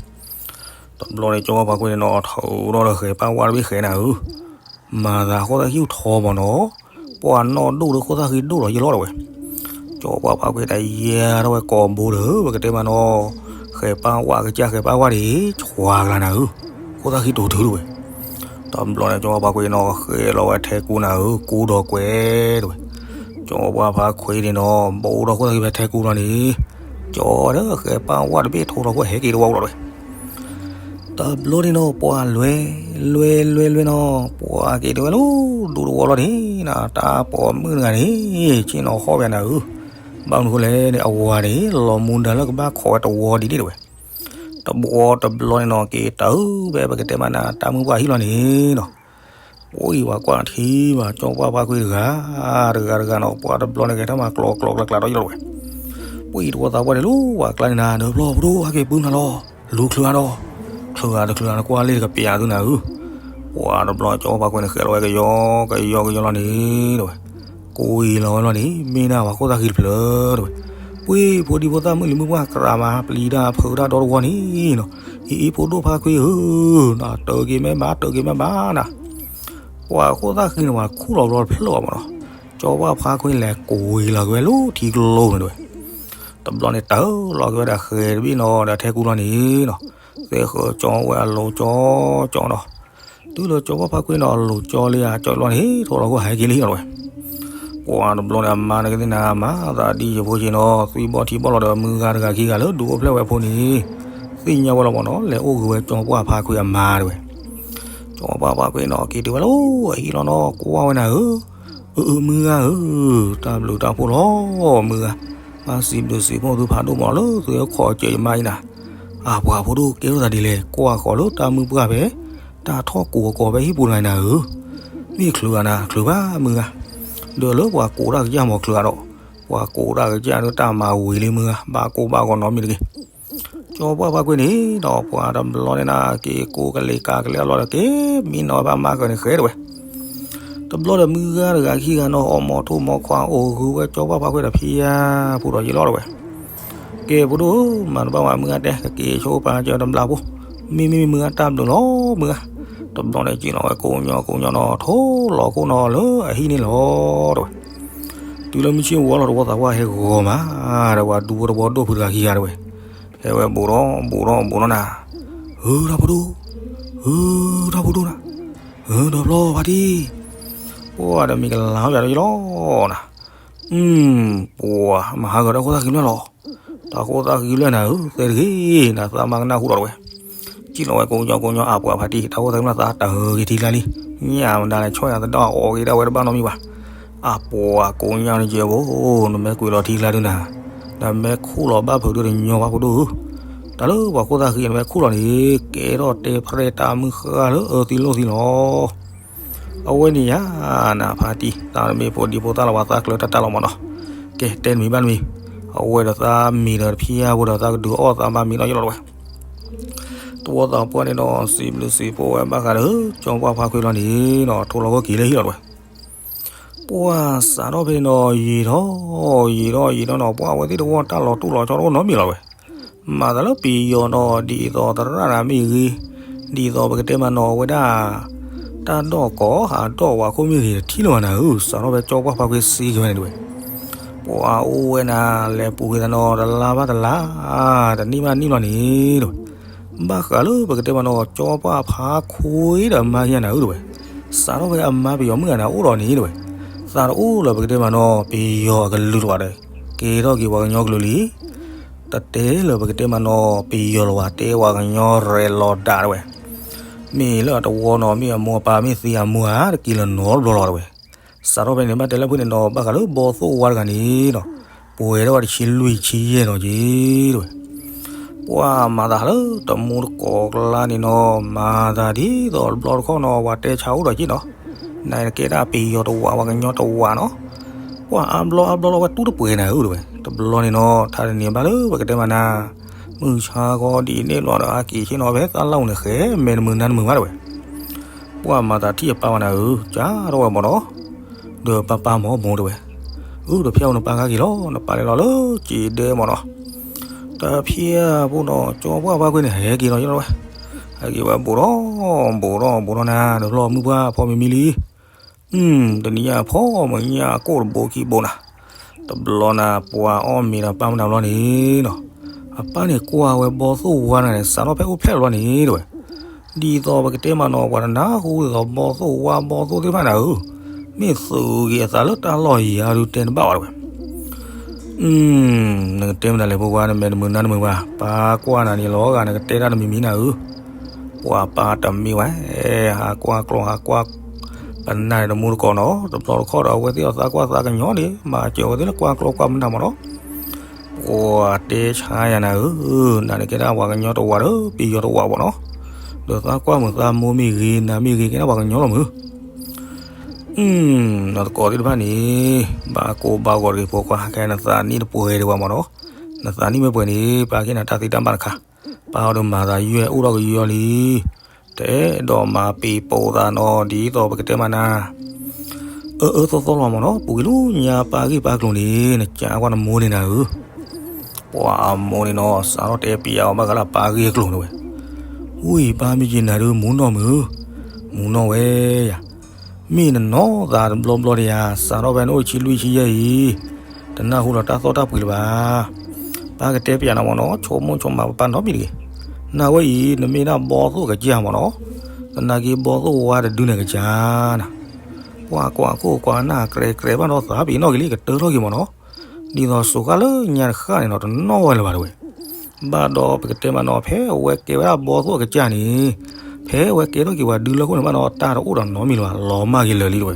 တဘျီန့ၣ်ကၠီပှၢ်ဖါခွံန့ၣ်နီၤ ထုးထီၣ်ဒီးဃဲၤပၢ်ဝါတဘ့ၣ်ဃဲၤနၤဧၢ မၤသးခိၣ်သၣ်ဃံထီမးနီၤ, ပှၢ်နီၢ်ဒိၣ်ဒီးခိၣ်သၣ်ဃံဒိၣ်လီၤယလီၤတဝဲ, ကၠီပှၢ်ဖါခွံတၢ်ယါထီၣ်ဝဲကိာ်ဘိဒီး ပကတဲမးနီၤ, ဃဲၤပၢ်ဝါကစၢ်ဃဲၤပၢ်ဝါန့ၣ် ဆွၤကလၤနၤဧၢ, ခိၣ်သၣ်ဃံတိၤထုတဝဲ, တဘျီန့ၣ်ကၠီပှၢ်ဖါခွံနီၤ ဃဲၤလီၤဝဲထဲကူနၤဧၢ ကူဒီးကွဲးတဝဲ, ကၠီပှၢ်ဖါခွံန့ၣ်နီၤ ဘိးဒီးခိၣ်သၣ်ဃံဖဲထဲကူလီၤန့ၣ်, ကၠီဒီးဃဲၤပၢ်ဝါတဘ့ၣ်ထိးထီၣ်ခိၣ်ဟဲက့ၤတဝီလီၤတဝဲ တဘျီန့ၣ်နီၤ ပှၢ်လွဲ လွဲလွဲလွဲနီၤ, ပှၤက့ၤတုၤဝဲလၢဒူသဝီလီၤန့ၣ်, တၢ်ပိာ်မုၣ်တဂၤန့ၣ် ဆ့ၣ်နီၤဟီၣ်ဝဲနၤဧၢ, ဘၣ်မနုၤဃိလဲၣ်န့ၣ် အဝၤန့ၣ် လီၤမူဒါလၢကဘၣ်ခိးဝဲသဝီဒ်န့ၣ်တဝဲ, တဘျီတဘျီန့ၣ်နီၤ က့ၤတၢ်အုၣ်ဖဲပကတဲမးနၤ တၢ်မုၢ်ပှၢ်ဟံၣ်လီၤန့ၣ်နီၤ, ပှၤကွၢ်ထံဘၣ် ကၠီပှၢ်ဖါခွ့တဂၤ, တဂၤတဂၤနီၤ ပှၤတဘျီန့ၣ် ကဲထီၣ်မးကျိးကျိးကျါကျါဒီးယလီၤဝဲ, ပှၤအံၤတဝီသးပှၢ်န့ၣ်လီၤ ပှၤကျါန့ၣ်နၤ ဒီးဖျီၣ်ဖိဒိၣ် ဟဲက့ၤပုၢ်နၤလီၤ, လူၤချုးအါဒီး, ချုးဂၤတချုးဂၤန့ၣ် ကွၢ်လ့ၣ်တကပျးသုနၤဧၢ, ပှၤတဘျီကၠီပှၢ်ဖါခွ့န့ၣ် ဃဲလီၤဝဲကယီကယီကယီလီၤန့ၣ်တဝဲ, ကိးအံၤလီၤဝဲလီၤန့ၣ် မ့ၢ်ဒၣ်ပှၤခိၣ်သၣ်ဃံတဖျၢၣ်တဝဲ, ပှၤဖိဒံဖိသၣ်မုၣ်လံၤမုၣ်ပှၢ်ကြးမၤပျံၤတၢ်ဖုးတၢ်ဒီတဝီန့ၣ်နီၤ, အံၤအံၤဖိဒိၣ်ဖါခွ့ဧၢ, တၢ်တၢက့ၤမ့ၢ်ဘၣ် တၢက့ၤမ့ၢ်ဘၣ်နၤ ပှၤခိၣ်သၣ်ဃံန့ၣ် ပှၤခူၣ်လီၤဘျီတဖျၢၣ်အီၤမးနီၤ, ကၠီပှၢ်ဖါခွ့လဲၤကိးအံၤလီၤက့ၤဝဲလၢထံကျိန့ၣ်တဝဲ, တဘျီန့ၣ် တၢ်လီၤက့ၤဝဲဒၣ်ဃဲၤတဘ့ၣ်နီၤ ဒီးထဲကူလီၤန့ၣ်နီၤ, သဲဃၢၤကၠီဝဲအလိၤကၠီကၠီနီၤ, တုၤလၢကၠီပှၢ်ဖါခွ့န့ၣ် အလိၤကၠီလံဧါ ကၠီလီၤန့ၣ် ထိၣ်လီၤခိၣ်ဟဲက့ၤလံလီၤတဝဲ ပှၤတဘျီန့ၣ် အမါန့ၣ်ကသ့ၣ်နၤ မၤသးဒ်ယဖိက့ၤနီၤ သွံၣ်ဘီၣ်ထံဘီၣ်လီၤဒီး မုၢ်ဂၤတဂၤခံဂၤလၢဒုးအိၣ်ဖျဲၣ်ဝဲအဖိန့ၣ် သ့ၣ်ညါဝဲလီၤမးနီၤ လဲၤအိၣ်ဂ့ၤဝဲကၠီပှၢ်ဖါခွ့အမါတဝဲ, ကၠီပှၢ်ဖါခွ့နီၤ က့ၤတုၤဝဲလၢအဟံၣ်လီၤနီၤ ကွၢ်ဝဲနၤဧၢ, အၢ အၢ မုၢ်ဂၤဧၢ, တၢ်ဘျုးတၢ်ဖှိၣ်လီၤ မုၢ်ဂၤ, ဘၣ်စံးဘျုးစံးဖှိၣ်သုဖးဒိၣ်မးလၢသုဟဲခိးစၢၤယမါအံၤနၤ, အပှၤဖိဒိၣ်ကဲထီၣ်သးဒ်လဲၣ် ကွၢ်ဃီၤလၢတၢ်မုၢ်ပှၢ်ဖဲ တၢ်ထီၣ်ကိးအကိးဖဲဟံၣ်ပူၤတဂၤနၤဧၢ, မ့ၢ်ချုးဂၤနၤ ချုးဘၣ်မုၢ်ဂၤ, ဒီးလၢပှၤကိးတၢ်ကစၢ်မီၤချုးဂၤဒီး, ပှၤကိးတၢ်ကစၢ်ဒီးတၢ်မၤဝံၤလံမုၢ်ဂၤ ဘၣ်ကိးဘၣ်ဂီၤနီတမံၤတဂ့ၤ ကၠီပှၢ်ဖါခွ့န့ၣ်ဒီး ပှၤတဘျီန့ၣ်နၤ က့ၤကိးကလဲၤကၤကလဲၤအလီၢ်ဒီး က့ၤမံနီၤဘၣ်မါဃၢၤန့ၣ်ဃဲတဝဲ, တဘျီဒီးမုၢ်ဂၤတဂၤခံဂၤနီၤ အီၣ်မီၤထိၣ်မီၤခွါအိၣ်ဂုၤဝဲကၠီပှၢ်ဖါခွ့ဒီးဖံယါဖိဒီးယလီၤတဝဲ, ကဲဖိဒိၣ်ဧၢ မၤတဘၣ်ဝဲမုၢ်ဂၤတဲ ကက့ၤဆိပာ်စၢၤတဘျီဖိ, မ့မ့ၢ်မုၢ်ဂၤတၢ်ဘျုးလီၤမုၢ်ဂၤ, တဘျီန့ၣ်က့ၤလီၤဝဲကိးညီကိးညီနီၤ ထိၣ်လီၤခိၣ်နီၤလၢအဟံၣ်န့ၣ်လီၤတဝဲ တုၤလၢမုၢ်ဆ့ၣ်ဝီလီၤ တဝီသးပှၢ်ဟဲဂီၤမး, ဒီးပှၤဒူဖိတဝီဒိၣ်ဖုတဂၤခံဂၤတဝဲ, ဟဲဝဲဘူးဒီးဘူးဒီးဘူးဒီးနၤ, ဧၢ တၢ်ဖိဒိၣ်, ဧၢ တၢ်ဖိဒိၣ်နၤ, ဧၢ ဒီးဖျီဖါတံၢ်, ပှၤဒီးမံၤကလၤယၤဒီးယလီၤနၤ, ပှၤမၤဟးဂီၤတၢ်ခိၣ်သၣ်ဃံလွဲၢ်လီၤ, တၢ်ခိၣ်သၣ်ဃံလွဲၢ်နၤဧၢ သဲတဂ့ၤ နသးမါကနၣ်ဟူဒီးတဝဲ ကံၣ်လီၤဝဲကိးညီကိးညီ အပှၤဖါတံၢ် တၢ်အိၣ်သးကနၣ်သးတဂ့ၤထံကျါလံ, ညၣ်မတၤလဲၣ် ဆီၣ်ယၤသဒီၣ်အီၣ်ဂ့ၤဒၣ်ဝဲတဘၣ်နီတမံၤဘၣ်, အပှၤကိးညီနကဲဘိ နမ့ၢ်ကွံာ်လီၤထံကျါဒုနၤ, နမ့ၢ်ခူၣ်လီၤဘၣ်ဖုးဒုတညီဘၣ်ဖိဒိၣ်ဧၢ, တၢ်လၢပှၤခိၣ်သၣ်ဃံနမ့ၢ်ခူၣ်လီၤန့ၣ် ကဲထီၣ်တဲဖရဲတၢ်မုၢ်ဃၢ်လၢအၢသံလိၣ်သံလီၤ အဝဲန့ၣ်ယါ နဖါတံၢ် သးတမ့ၢ်ဖိဒံဖိသၣ်လၢၤဘၣ် သးကျၢၤတၢ်တၢ်လီၤမးနီၤ,ကဲ တဲတမံၤဘၣ်တမံၤ, အဝဲဒီးသးမံၤဒီးတဖျါဖိဒီးသးကဒုးအီၣ်သးမါမံၤနီၤယလီၤတဝဲ, တဝီသးပှၢ်န့ၣ်ဒီး စံးဘျုးစံးဖှိၣ်ဝဲဘၣ်ဃးဒီး ကၠီပှၢ်ဖါခွ့လီၤန့ၣ်နီၤ ထိၣ်လီၤဂီၢ်က့ၤလၢဟံၣ်လီၤတဝဲ ပှၢ်စးထီၣ်ဖဲန့ၣ်ဒီး ယံာ်ထီၣ် ယံာ်ထီၣ်ယံာ်ထီၣ်နီၤ ပှၢ်အဝဲသ့ၣ်တဝီတၢ်လီၤတူၢ်လီၤဆီတအိၣ်နီတမံၤလီၤဝဲ, မၤသးလၢပယီၤနီၤ ဒ်သိးသရၣ်တဂၤမ့ၢ်ဂ့ၤ, ဒ်သိးပကတဲမးနီၤ အဝဲဒၣ် တၢ်ဒီၣ်ကိးဟးဒီၣ်ဝဲခိၣ်မ့ၢ်ဂ့ၤ တထံၣ်လၢၤဘၣ်နၤဧၢ, စးထီၣ်ဖဲကၠီပှၢ်ဖါခွ့စံးက့ၤဝဲန့ၣ်တဝဲ ပှၤအိၣ်ဝဲနၤ လဲၤပူၤက့ၤသးနီၤ တလါဘၣ်တလါ, တနံၣ်ဘၣ်နံၣ်လီၤန့ၣ်တဝဲ, ဘၣ်ဃးလၢပကတဲမးနီၤ ကၠီပှၢ်ဖါခွ့ဒီးအမါခံဂၤနၤဧၢတဝဲ, စးထီၣ်ဖဲအမါပယီၤမုၣ်ဂၤန့ၣ်အိၣ်ဒီးန့ၣ်တဝဲ, သးတအိၣ်လၢပကတဲမးနီၤ ပယီၤအကလုာ်တဝဲဒီး ကဲထီၣ်က့ၤပှၤကညီကလုာ်လံ တတဲလၢပကတဲမးနီၤ ပယီၤလၢၤဘၣ် တဲပှၤကညီရဲၣ်လီၤဒၣ်တဝဲ, မ့ၢ်လၢအတဝီနီၤ မ့ၢ်အမိၢ်အပၢ်မ့ၢ်သံအမူဧါ တက့ၤလၢၤနီတဘျီလီၤတဝဲ, စးထီၣ်ဖဲန့ၣ်ဘၣ်တဲလၢဖုၣ်န့ၣ်နီၤ ဘၣ်ဃးလၢဘီသိၣ်ဝါတဂၤန့ၣ်နီၤ, ပှဲၤထီၣ်ဝဲတဆံလွံၢ်ဆံယဲၢ်နီၤက့ၤတဝဲ ပှၢ်မၤသးလၢတမူတကိးကျါန့ၣ်နီၤ မၤသးဒ်သိးတဘျီတခီၣ်နီၤ ပှၤတဲဆါအိၣ်ဒီးက့ၤနီၤ, နကဲဒၣ်ပယီၤတဝး ပှၤကညီတဝးနီၤ, ပှၢ်အါဘျီအါဘျီလီၤဝဲတူၢ်တပှဲၤနၤဧၢတဝဲ, တဘျီန့ၣ်နီၤ ထါတန့ၢ်ဘၣ်လၢပကတဲမးနၤ, မုၢ်ဆါခီဒ်န့ၣ်ဘျီဒီး အက့ၤဆ့ၣ်နီၤဖဲသးလီၢ်ပူၤန့ၣ် ဃဲမဲာ်တမုာ်နါတမုာ်ဘၣ်တဝဲ ပှၢ်မၤသးထံၣ်အပၢ်ဝဲနၤဧၢ, ကၢ်ထီၣ်ဝဲမးနီၤ, ဒီးပၢ်ပၢ်မၤဘိတဝဲ, အု တဖျဲၣ်ဖိနပၢ်ကဟဲက့ၤလီၤ နပၢ်လဲၤလီၤလၢက့ၤဒဲမးနီၤ, တဖျဲၣ်ဖိနီၤ ကၠီပှၢ်ဖါခွ့န့ၣ် ဟဲက့ၤလီၤယလီၤဝဲ, ဟဲက့ၤဝဲဘူးဒီး ဘူးဒီး ဘူးဒီးနၤ ဒီးဖျီၣ်မုၢ်ပှၢ်ဖီမံၤမံၤလံ တနံၤညါဖီမုၢ်ညါကိၣ်တဘိခံဘိနၤ, တဘျီနၤ ပှၤအီၣ်မ့ၤဒီးပၢ်မနုၤဘျီန့ၣ်နီၤ, အပၢ်န့ၣ်ကွၢ်ဝဲဘီသိၣ်ဝါနၤန့ၣ် စးထီၣ်ဖဲအိၣ်ဖျဲၣ်လီၤန့ၣ်တဝဲ, ဒ်သိးပကတဲမးနီၤ ပှၤတနၢ်ဟူဒ်သိးဘီသိၣ်ဝါ ဘီသိၣ်သ့ၣ်တဖၣ်နၤဧၢ, မ့ၢ်သုးဂ့ၤအသးလၢတၢ်လီၢ်ယံၤဧါဒုးတဲတဘၣ်ဝဲတဝဲ နကတဲမတၤလဲၣ်ဖိခွါ နမဲာ်တမုာ်နါတမုာ်ဘၣ်, ပၢ်ကွၢ်နၤန့ၣ်လီၤဂာ် နကတဲတၢ်တမံၤမံၤနၤဧၢ, ပှၤပၢ်တမ့ၢ်ဝဲ ဟးကွၢ်ကျီၢ်ဟးကွၢ်ပနၢ်န့ၣ်တမူတကိးနီၤ, တဘျီတခီၣ်ဒီးအဝဲသ့ၣ်အီၤသးကွၢ်သးကညီၤန့ၣ် မၤစၢၤအဝဲသ့ၣ်လၢကွၢ်ကျီၢ်ကွၢ်ပနၢ်မ့ၢ်နီၤ. ပှၤတဲဆါယၤနၤဧၢ, နၤန့ၣ်ကဲဒၣ်ပှၤကညီတဝးဒီး ပယီၤတဝးဘၣ်နီၤ, ဒီးသးကွၢ်မုာ်သးမိၢ်မ့ၢ်ဂ့ၤ နၤမ့ၢ်ဂ့ၤ ကဲဒၣ်ပှၤကညီလီၤမုာ်. နီၢ်တကိးသ့ၣ်တဖၣ်န့ၣ် ဘၣ်ကိၢ်ဘၣ်ဂီၤတဂ့ၤ ဖိခွါ ခဲနသးနံၣ်တပှဲၤဒံးဘၣ်မ့ၢ်နီၤ, နသးနံၣ်မ့ၢ်ပှဲၤန့ၣ် ပၢ်က့ၤနၤတၢ်သ့တၢ်ဘၣ်တခါ, ပၢ်အီၤဒီးမၤသးယွဲၢ်အိၣ်ထီၣ်ကယီလံ, တအဲၣ်ဒိးမၤပ့ၤပိာ်သးနီၤ ဒ်သိးပကတဲမးနၤ အၢအၢသီသီလီၤမ့ၢ်နီၤ, ပူၤကွံာ်လၢညါပၢ်ဂ့ၢ်ပၢ်ကျိၤန့ၣ် နကးကွၢ်နမိၢ်န့ၣ်နၤဧၢ. ပှၤအမိၢ်န့ၣ်နီၤ စးထီၣ်တဲပျးအီၤဘၣ်ဃးလၢပၢ်ဂ့ၢ်အကျိၤန့ၣ်ဝဲ, ဝံၢ်ပၢ်မ့ၢ်က့ၤနၤဒုး မူနီၢ်မုာ်, မူနီၢ်ဝဲယၤ, မ့ၢ်နနီၢ်သးတဘျီဘျီဒီးယၤ စးထီၣ်ဖဲနအိၣ်ဆံလွံၢ်ဆံယဲၢ်အံၤ, တနၢ်ဟူလီၤတၢ်သီၣ်တၢ်ပှ့ၤလၢၤဘၣ်. ပၢ်ကတဲပျးနၤမ့ၢ်နီၤ ဆိကမိၣ်ဆိကမးပပၢ်နီတမံၤတဂ့ၤ, နဝဲအံၤ နမ့ၢ်ဒၣ်ဘီသိၣ်အကစၢ်မ့ၢ်နီၤ, သနာ်က့ဘီသိၣ်ဝါတဒုန့ၣ်ကစၢ်နၤ, ပှၤကွၢ်ခိၣ်ကွၢ်နၢ်ကြဲးကြဲးဘၣ်ဒီးသးပ့ၤနီၣ်က့ၤလံ ကတၢၢ်ထီၣ်က့ၤမ့ၢ်နီၤ, ဒ်သိးစိၤဃၣ်လၢညါတဃၣ်န့ၣ်နီၤ တနီၣ်ဝဲလၢၤဘၣ်တဝဲ. ဘၣ်ဒီးပကတဲမးနီၤ ဖဲအဝဲကဲဝဲဒၣ်ဘီသိၣ်အကစၢ်န့ၣ်, ဖဲအဝဲကဲထီၣ်က့ၤပှၤဒုလၢခိၣ်န့ၣ်ဘၣ်နီၤ တၢ်တအိၣ်ဒီးနီတမံၤလၢၤဘၣ် လီၤမၢ်က့ၤလၢာ်လံတဝဲ.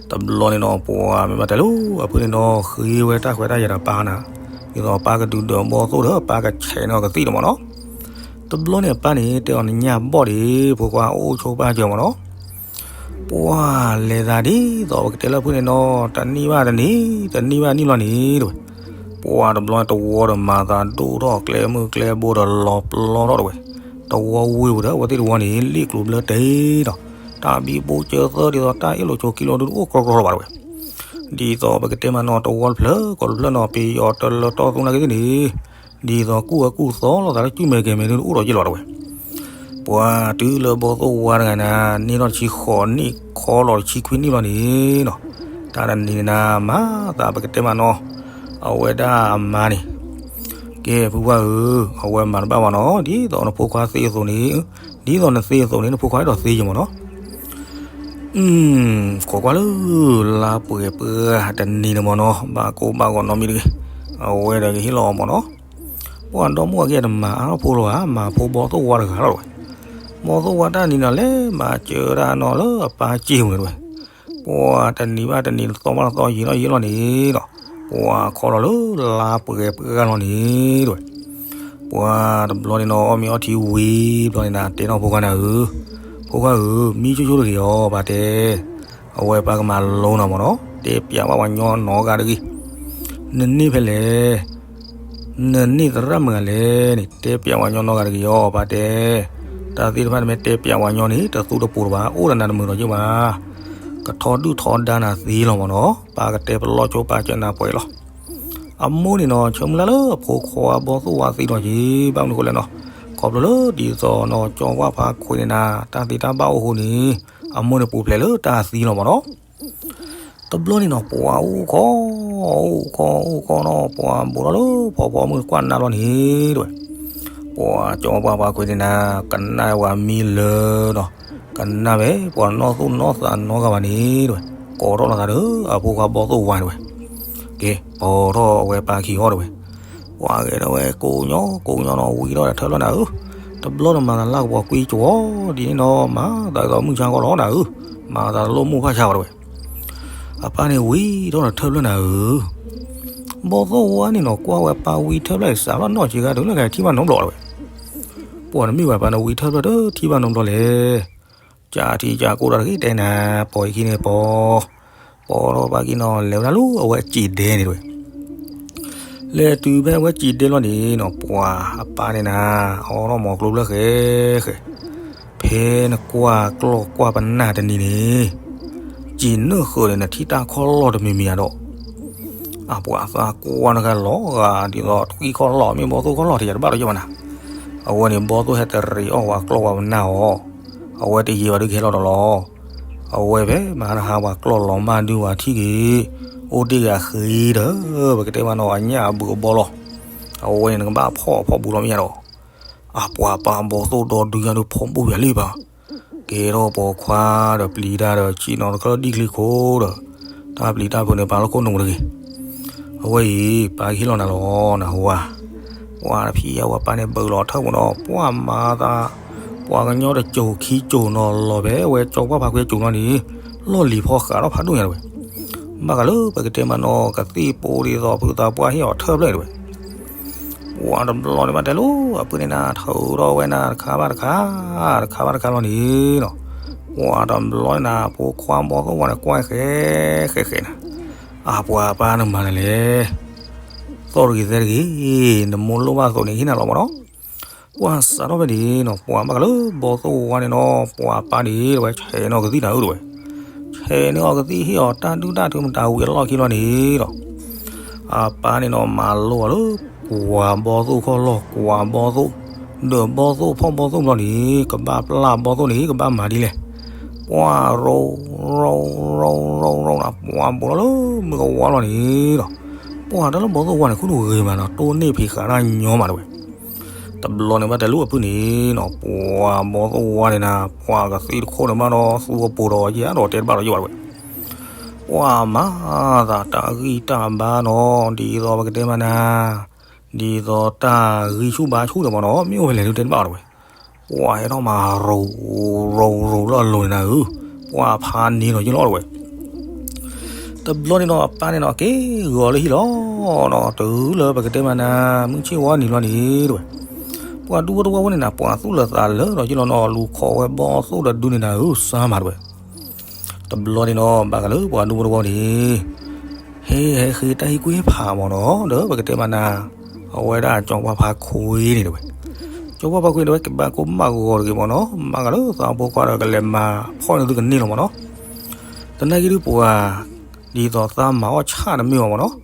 တဘျီန့ၣ်နီၤ ပှၤမ့ၢ်ဘၣ်တဲလၢအဖုန့ၣ်နီၤ ဃ့ဝဲတၢ်ခွဲးတၢ်ယာ်ဒီးပၢ်နၤ, ဒ်သိးပၢ်ကဒုးဒၢးဘီသိၣ်ဒီးပၢ်ကဆဲးနီၤကသံၣ်န့ၣ်မ့ၢ်နီၤ. တဘျီန့ၣ်အပၢ်န့ၣ် တဲအီၤနညၣ်ဘီၣ်ဒံး ဖိခွါ အိၣ်ဆိပၢ်စၢၤမ့ၢ်နီၤ. ပှၤလဲၤသးဒ်သိးပကတဲလၢဖုန့ၣ်နီၤ တနံၣ်ဘၣ်တနံၣ် တနံၣ်ဘၣ်နံၣ်ဘျီန့ၣ်တဝဲ, ပှၤတဘျီန့ၣ် တဝီဒီးမၤသးဒိၣ်ထီၣ်ကျဲမုၢ်ကျဲဘိဒီးလီၤပျီထီၣ်တဝဲ, တဝီဝ့ၢ်ပူၤဒီး အဝဲသ့ၣ်တဝီန့ၣ် လ့ၣ်ကျိၤဘျၢတ့ၢ်ဒီး တၢ်ဘံဘူကၢသၢဒ်သိးတၢ်အ့ၣ်လိာ်ဆိးက့လိာ်ဒုတအိၣ်ကြီကြီလၢၤဘၣ်တဝဲ. ဒ်သိးပကတဲမးနီၤ တဝီတဖျၢၣ် ကိးတဖျၢၣ်နီၤ ပယီၤတလၢတီသူနာ်က့သ့ၣ်န့ၣ် ဒ်သိးကူၣ်ဝဲကူၣ်သီလိာ်သးလၢကုၢ်မဲာ်ကဲၤမဲာ်ဒုတအိၣ်ဒီးက့လိာ်တဝဲ. ပှၤတုၤလၢဘီသိၣ်ဝါတဂၤန့ၣ် န့ၢ်ထီၣ်တဆံဃိးနံၣ် ခီလီၤတဆံခွံနံၣ်ဘျီန့ၣ်နီၤ, တၢ်တနံၤန့ၣ်နၤ မၤသးပကတဲမးနီၤ, အဝဲဒၣ်အမါန့ၣ်, ကဲဖုပှၢ်ဧၢ, အဝဲမၤတဘၣ်ဘၣ်နီၤ ဒ်သိးနဖိခွါသ့အသိးန့ၣ်, ဒ်သိးနသ့အသိးန့ၣ် နဖိခွါအဲၣ်ဒိးသ့ယံၤမ့ၢ်နီၤ. ခိးကွၢ်လၢ လါပှဲၤပှဲၤတနံၤန့ၣ်မ့ၢ်နီၤ ဘၣ်ကိၢ်ဘၣ်ဂီၤနီတမံၤတဂ့ၤ, အဝဲဒီးကဟ့ၣ်လီၤအီၤမ့ၢ်နီၤ. ပှၤဒီမါဝၤက့တမၤအါထီၣ်ဖိလီၤဧါ, မၤဖိဘီသိၣ်ဝါတဂၤလီၤတဝဲ. ဘီသိၣ်ဝါတၢ်နံၤန့ၣ်လဲၤမၤစၢၤဒၣ်နီၤလၢအပၢ်စ့ၢ်ဝဲတဝဲ. ပှၤတနံၤဘၣ်တနံၤ တသီဘၣ်တသီ ယံာ်ထီၣ်ယံာ်လီၤန့ၣ်ဒီး ပှၤခီလီၤလၢလါပှဲၤပှဲၤလီၤန့ၣ်တဝဲ. ပှၤတဘျီန့ၣ်နီၤ အီၣ်မ့ၤအီထံဝံၤဘျီန့ၣ်နၤ တဲနီၤဖိခွါနၤဧၢ, ဖိခွါဧၢ, မံဆိဆိတဂ့ၤအီၤ ပၢ်တဲ, အဝဲပၢ်ကမၤလိနီၤမ့ၢ်နီၤ တဲပျးဘၣ်ပှၤညီနီၢ်ဂၤတဂ့ၤ. နန့ၢ်ဖဲလဲၣ်, နန့ၢ်သရၣ်မုၣ်ဂၤလဲၣ်န့ၣ် တဲပျးပှၤညီနီၢ်ဂၤတဂ့ၤအီၤ ပၢ်တဲ. တၢ်သ့ၣ်တဖၣ်နမ့ၢ်တဲပျးပှၤညီန့ၣ် တသူတပိၤတဘၣ် အိၣ်ဒီးနၤတမုာ်ဒီးယ့ၢ်ဘၣ်. ကထီဒုၣ်ထီဒါနၤသ့လီၤမ့ၢ်နီၤ ပၢ်ကတဲပလီၢ်ဆိပၢ်စၢၤနၤပှဲၤလီၤ. အမိၢ်န့ၣ်နီၤ ဆၢမုၢ်လၢ်လၢအဖိခွါဘီသိၣ်ဝါသံဒီးက့ၤ ဘၣ်မနုၤဃိလဲၣ်နီၤ, ခီဖျိလၢဒ်သိးနီၤ ကၠီဝၣ်ဖါခွံန့ၣ်နၤ တၢ်သ့တၢ်ဘၣ်အိၣ်ဃိန့ၣ် အမိၢ်န့ၣ်ပူၤဖျဲးလၢတၢ်သံလီၤမ့ၢ်နီၤ. တဘျီန့ၣ်နီၤ ပှၤအိၣ်ခိး, အိၣ်ခိး အိၣ်ခိးနီၤ ပှၤဘူးထီၣ်လၢဖီဖီမုၢ်တကွၢ်နၢ်ဘျီန့ၣ်တဝဲ. ပှၤကၠီဝၣ်ဖါခွံန့ၣ်နၤ ကနၣ်ဝဲမံလၢဒီး ကနၣ်ဝဲပှၤနီၢ်သူၣ်နီၢ်သးနီတဂၤဘၣ်န့ၣ်တဝဲ. ကိးထီၣ်လိာ်သးဒီးအဖိခွါဘီသိၣ်ဝါတဝဲ. ကဲ ကိးထီၣ်အဝဲပၢ်ခံအီၤတဝဲ. ပှၤဂဲၤထီၣ်ဝဲကိးညီကိးညီနီၤ ဝံထီၣ်ဒီးထၢၣ်ဖျၢၣ်နၤဧၢ, တဘျီန့ၣ်မၤသးလၢကပီၤကွံကၠီဒ်န့ၣ်နီၤ မၤသးဒ်သိးမုၢ်ဆါခီလီၤနၤဧၢ, မၤသးတလိၣ်မိၢ်ဖၣ်ဆါဘၣ်တဝဲ. အပၢ်န့ၣ်ဝံထီၣ်ဒီးထၢၣ်ဖျၢၣ်နၤဧၢ. ဘီသိၣ်ဝါန့ၣ်နီၤ ကွၢ်ဝဲပၢ်ဝံထၢၣ်ဖျၢၣ် စးထီၣ်နီၢ်ဆံးခါတုၤလၢကထံၣ်ဘၣ်နီတဘျီတဝဲ. ပှၤတမ့ၢ်ဝဲပၢ်န့ၣ်ဝံထၢၣ်ဖျၢၣ်တထံၣ်ဘၣ်နီတဘျီလဲၣ်. ကၠးထံကၠးကိၢ်တၢ်တဂ့ၤတဲနၤ ပီၤအံၤခံန့ၣ်ပီၤ, ပီၤထီၣ်ပၢ်က့ၤနီၤ လဲၤဝဲဒၣ်လၢအဝဲအစံာ်ဒဲန့ၣ်တဝဲ. လဲၤတုၤဖဲအဝဲစံာ်ဒဲလီၤန့ၣ်နီၤ ပှၤအပၢ်န့ၣ်နၤ အီထီၣ်မီၤကျိဖျၢၣ်ဃဲဃဲ, ဖဲနကွၢ်ကျီၢ်ကွၢ်ပနၢ်တနံၤန့ၣ် စံာ်နၢၣ်ဃၢၤန့ၣ် နထံၣ်တၢ်ခီၣ်လီၢ်တမံၤမံၤဧါဒီး, အပှၤသးကွၢ်နကလီၤဂာ်ဒ်သိး ထွံၣ်ခီၣ်လီၢ်မ့ၢ်ဘီသိၣ်ခီၣ်လီၢ်ထံးတဘၣ်ဒီးယဲၢ်ဘၣ်နၤ. အဝဲန့ၣ် ဘီသိၣ်ဟဲတရံးအီၣ်ဝဲကျီၢ်ဝဲပနၢ်အီၤ, အဝဲတယံာ်ဘၣ်ဒုးကဟဲလီၤဒီးလီၤ. အဝဲဖဲမဟါတဟါပှၤကျီၢ်လီၤမၢ်ဒုးဝဲထံၣ်က့ၤ, အိၣ်တ့ၢ်ဂၤဃ့ဒီး ပကတဲမးနီၤ အညၣ်အဘုးအဘီလီၤ. အဝဲန့ၣ်နကဘၣ်ဖီၣ်ဖီၣ်ဘူးလီၤမ့ၢ်ညါဒီး အပှၤပၢ်ဘီသိၣ်ဒီဒုညါဒုးဖီၣ်ဘူးယၤလံပၢ်, ကဲထီၣ်ပိာ်ခွါဒီးပျံၤတၢ်ဒီး ဆ့ၣ်နီၤတခၢၣ်ဒံၣ်ချံခိၣ်ဒီး တၢ်ပျံၤတၢ်ဖုးန့ၣ် ပာ်လီၢ်ခိၣ်နူာ်တဂ့ၤ. အဝဲအံၤ ပၢ်ကဟ့ၣ်လီၤနၤလီၤ နဟူဧါ. ပှၤတဖံးအဝဲပၢ်န့ၣ် ဘုးလီၤထၢၣ်မ့ၢ်ဒီး ပှၤမၤသး ပှၤကညီတစိၤခံစိၤနီၤ လီၤဖဲဝဲကၠီပှၢ်ဖါခွံအစိၤနီၤန့ၣ် လီၢ်လံၤဖီဃးထီၣ်ဖးဒိၣ်ညါတဝဲ. ဘၣ်ဃးလၢပကတဲမးနီၤ ကသံၣ်ပိဒ်သိး ဖုသးပှၢ်ဟ့ၣ်အီၤထၢၣ်ဖျၢၣ်တဝဲ. ပှၤတဘျီန့ၣ်ဘၣ်တဲလိၤ အပုၢ်န့ၣ်နၤ ထုးထီၣ်ဝဲနၤ တခါဘၣ်တခါ တခါဘၣ်တခါလီၤန့ၣ်နီၤ. ပှၤတဘျီန့ၣ်နၤ ဖိခွါဘီၣ်သိၣ်ဝါန့ၣ် ကွၢ်ဃဲဃဲဃဲနၤ, အပှၤပၢ်နမၤနၤလဲၣ်, သီၣ်တဂ့ၤသဲတဂ့ၤ, နမိၢ်လိၣ်ဘၣ်သိးန့ၣ် ဟ့ၣ်နၤလီၤမးနီၤ. ပှၤစးထီၣ်ဖဲန့ၣ်နီၤ ပှၤဘၣ်ဃးလၢဘီၣ်သိၣ်ဝါန့ၣ်နီၤ ပှၤပၢ်န့ၣ်တဝဲ ဆဲးန့ၢ်အီၤကသံၣ်နၤဧၢတဝဲ. ဆဲးန့ၢ်အီၤကသံၣ် ဟ့ၣ်အီၤတၢ်ဒုၣ်တၢ်ထုမတၤဝံၤအလီၢ်ခံလီၤန့ၣ်ဒီး အပၢ်န့ၣ်နီၤ မၤလိအီၤလၢ ကွၢ်ဘီၣ်သိၣ်ခီၣ်လီၢ် ကွၢ်ဘီၣ်သိၣ်, ဒၢးဘီၣ်သိၣ်ဖီၣ်ဘီၣ်သိၣ်ဘျီန့ၣ် ကဘၣ်ပျၢ်ဘီၣ်သိၣ်န့ၣ် ကဘၣ်မၤဒ်လဲၣ်. ပှၤရိ ရိ ရိ ရိ ရိ ပှၤဘူးထီၣ်လၢမုၢ်ကဝါလီၤန့ၣ်ဒီး ပှၤတၢ်လၢဘီၣ်သိၣ်ဝါန့ၣ် ခိၣ်နူာ်ဂ့ၤမးနီၤ တိၢ်နီၣ်ဖံးဃာ်တၢ်ညီမးတဝဲ. တဘျီန့ၣ်ဘၣ်တဲလိၤအပုၢ်န့ၣ်နီၤ ပှၤဘီၣ်သိၣ်ဝါန့ၣ်နၤ ပှၤကသံၣ်တခိၣ်န့ၣ်မးနီၤ သူအပူၤဒီးယဲဒီးတဲတဘၣ်ဒီးယဲဘၣ်တဝဲ. ပှၤမၤသးတၢ်ဂံၢ်တၢ်ဘါနီၤ ဒ်သိးပကတဲမးနၤ ဒ်သိးတၢ်ဂံၢ်ဆူၣ်ဘါဆူၣ်န့ၣ်မးနီၤ မ့ၢ်အိၣ်ဖဲလဲၣ်ဒုးတဲတဘၣ်တဝဲ. ပှၤဟဲထီၣ်မၤရိ ရိ ရိလၢအလိၤန့ၣ်နၤဧၢ, ပှၤဖးန့ၢ်လီၤယဲလီၤတဝဲ. တဘျီန့ၣ်နီၤ အပၢ်န့ၣ်နီၤ က့ၤဂီၤလၢဟံၣ်လီၤနီၤ တုၤလၢပကတဲမးနၤ မုၢ်ဆ့ၣ်ဝါနံၤလီၤန့ၣ်တဝဲ. ပှၤဒူဖိတဝီဖိန့ၣ်နၤ ပှၤသူၣ်လၢသးလၢဒီးယလီၤနီၤ လူၤခိးဝဲဘီၣ်သိၣ်ဒီးဒုန့ၣ်နၤဧၢ စၢ်မးတဝဲ. တဘျီန့ၣ်နီၤ ဘၣ်ဃးလၢပှၤဒူဖိတဝီန့ၣ် ဟဲဟဲဃ့တၢ်ဟံၣ်ကွ့ၢ်ဖးမးနီၤ ဒီးပကတဲမးနၤ အဝဲဒၣ်ကၠီပှၢ်ဖါခွံန့ၣ်တဝဲ. ကၠီပှၢ်ဖါခွံန့ၣ်တဝဲ ကဘၣ်ကိၢ်ဘၣ်ဂီၤတဂ့ၤမးနီၤ ဘၣ်ဃးလၢသးဖိခွါဒီးကလဲၤမၤဖီၣ်န့ၢ်သုကန့ၢ်လီၤမးနီၤ. သနာ်က့ဒုးပှၤ ဒ်သိးသးမၤအီၣ်ဆၣ်တမ့ၢ်ဘၣ်မးနီၤ ဒ်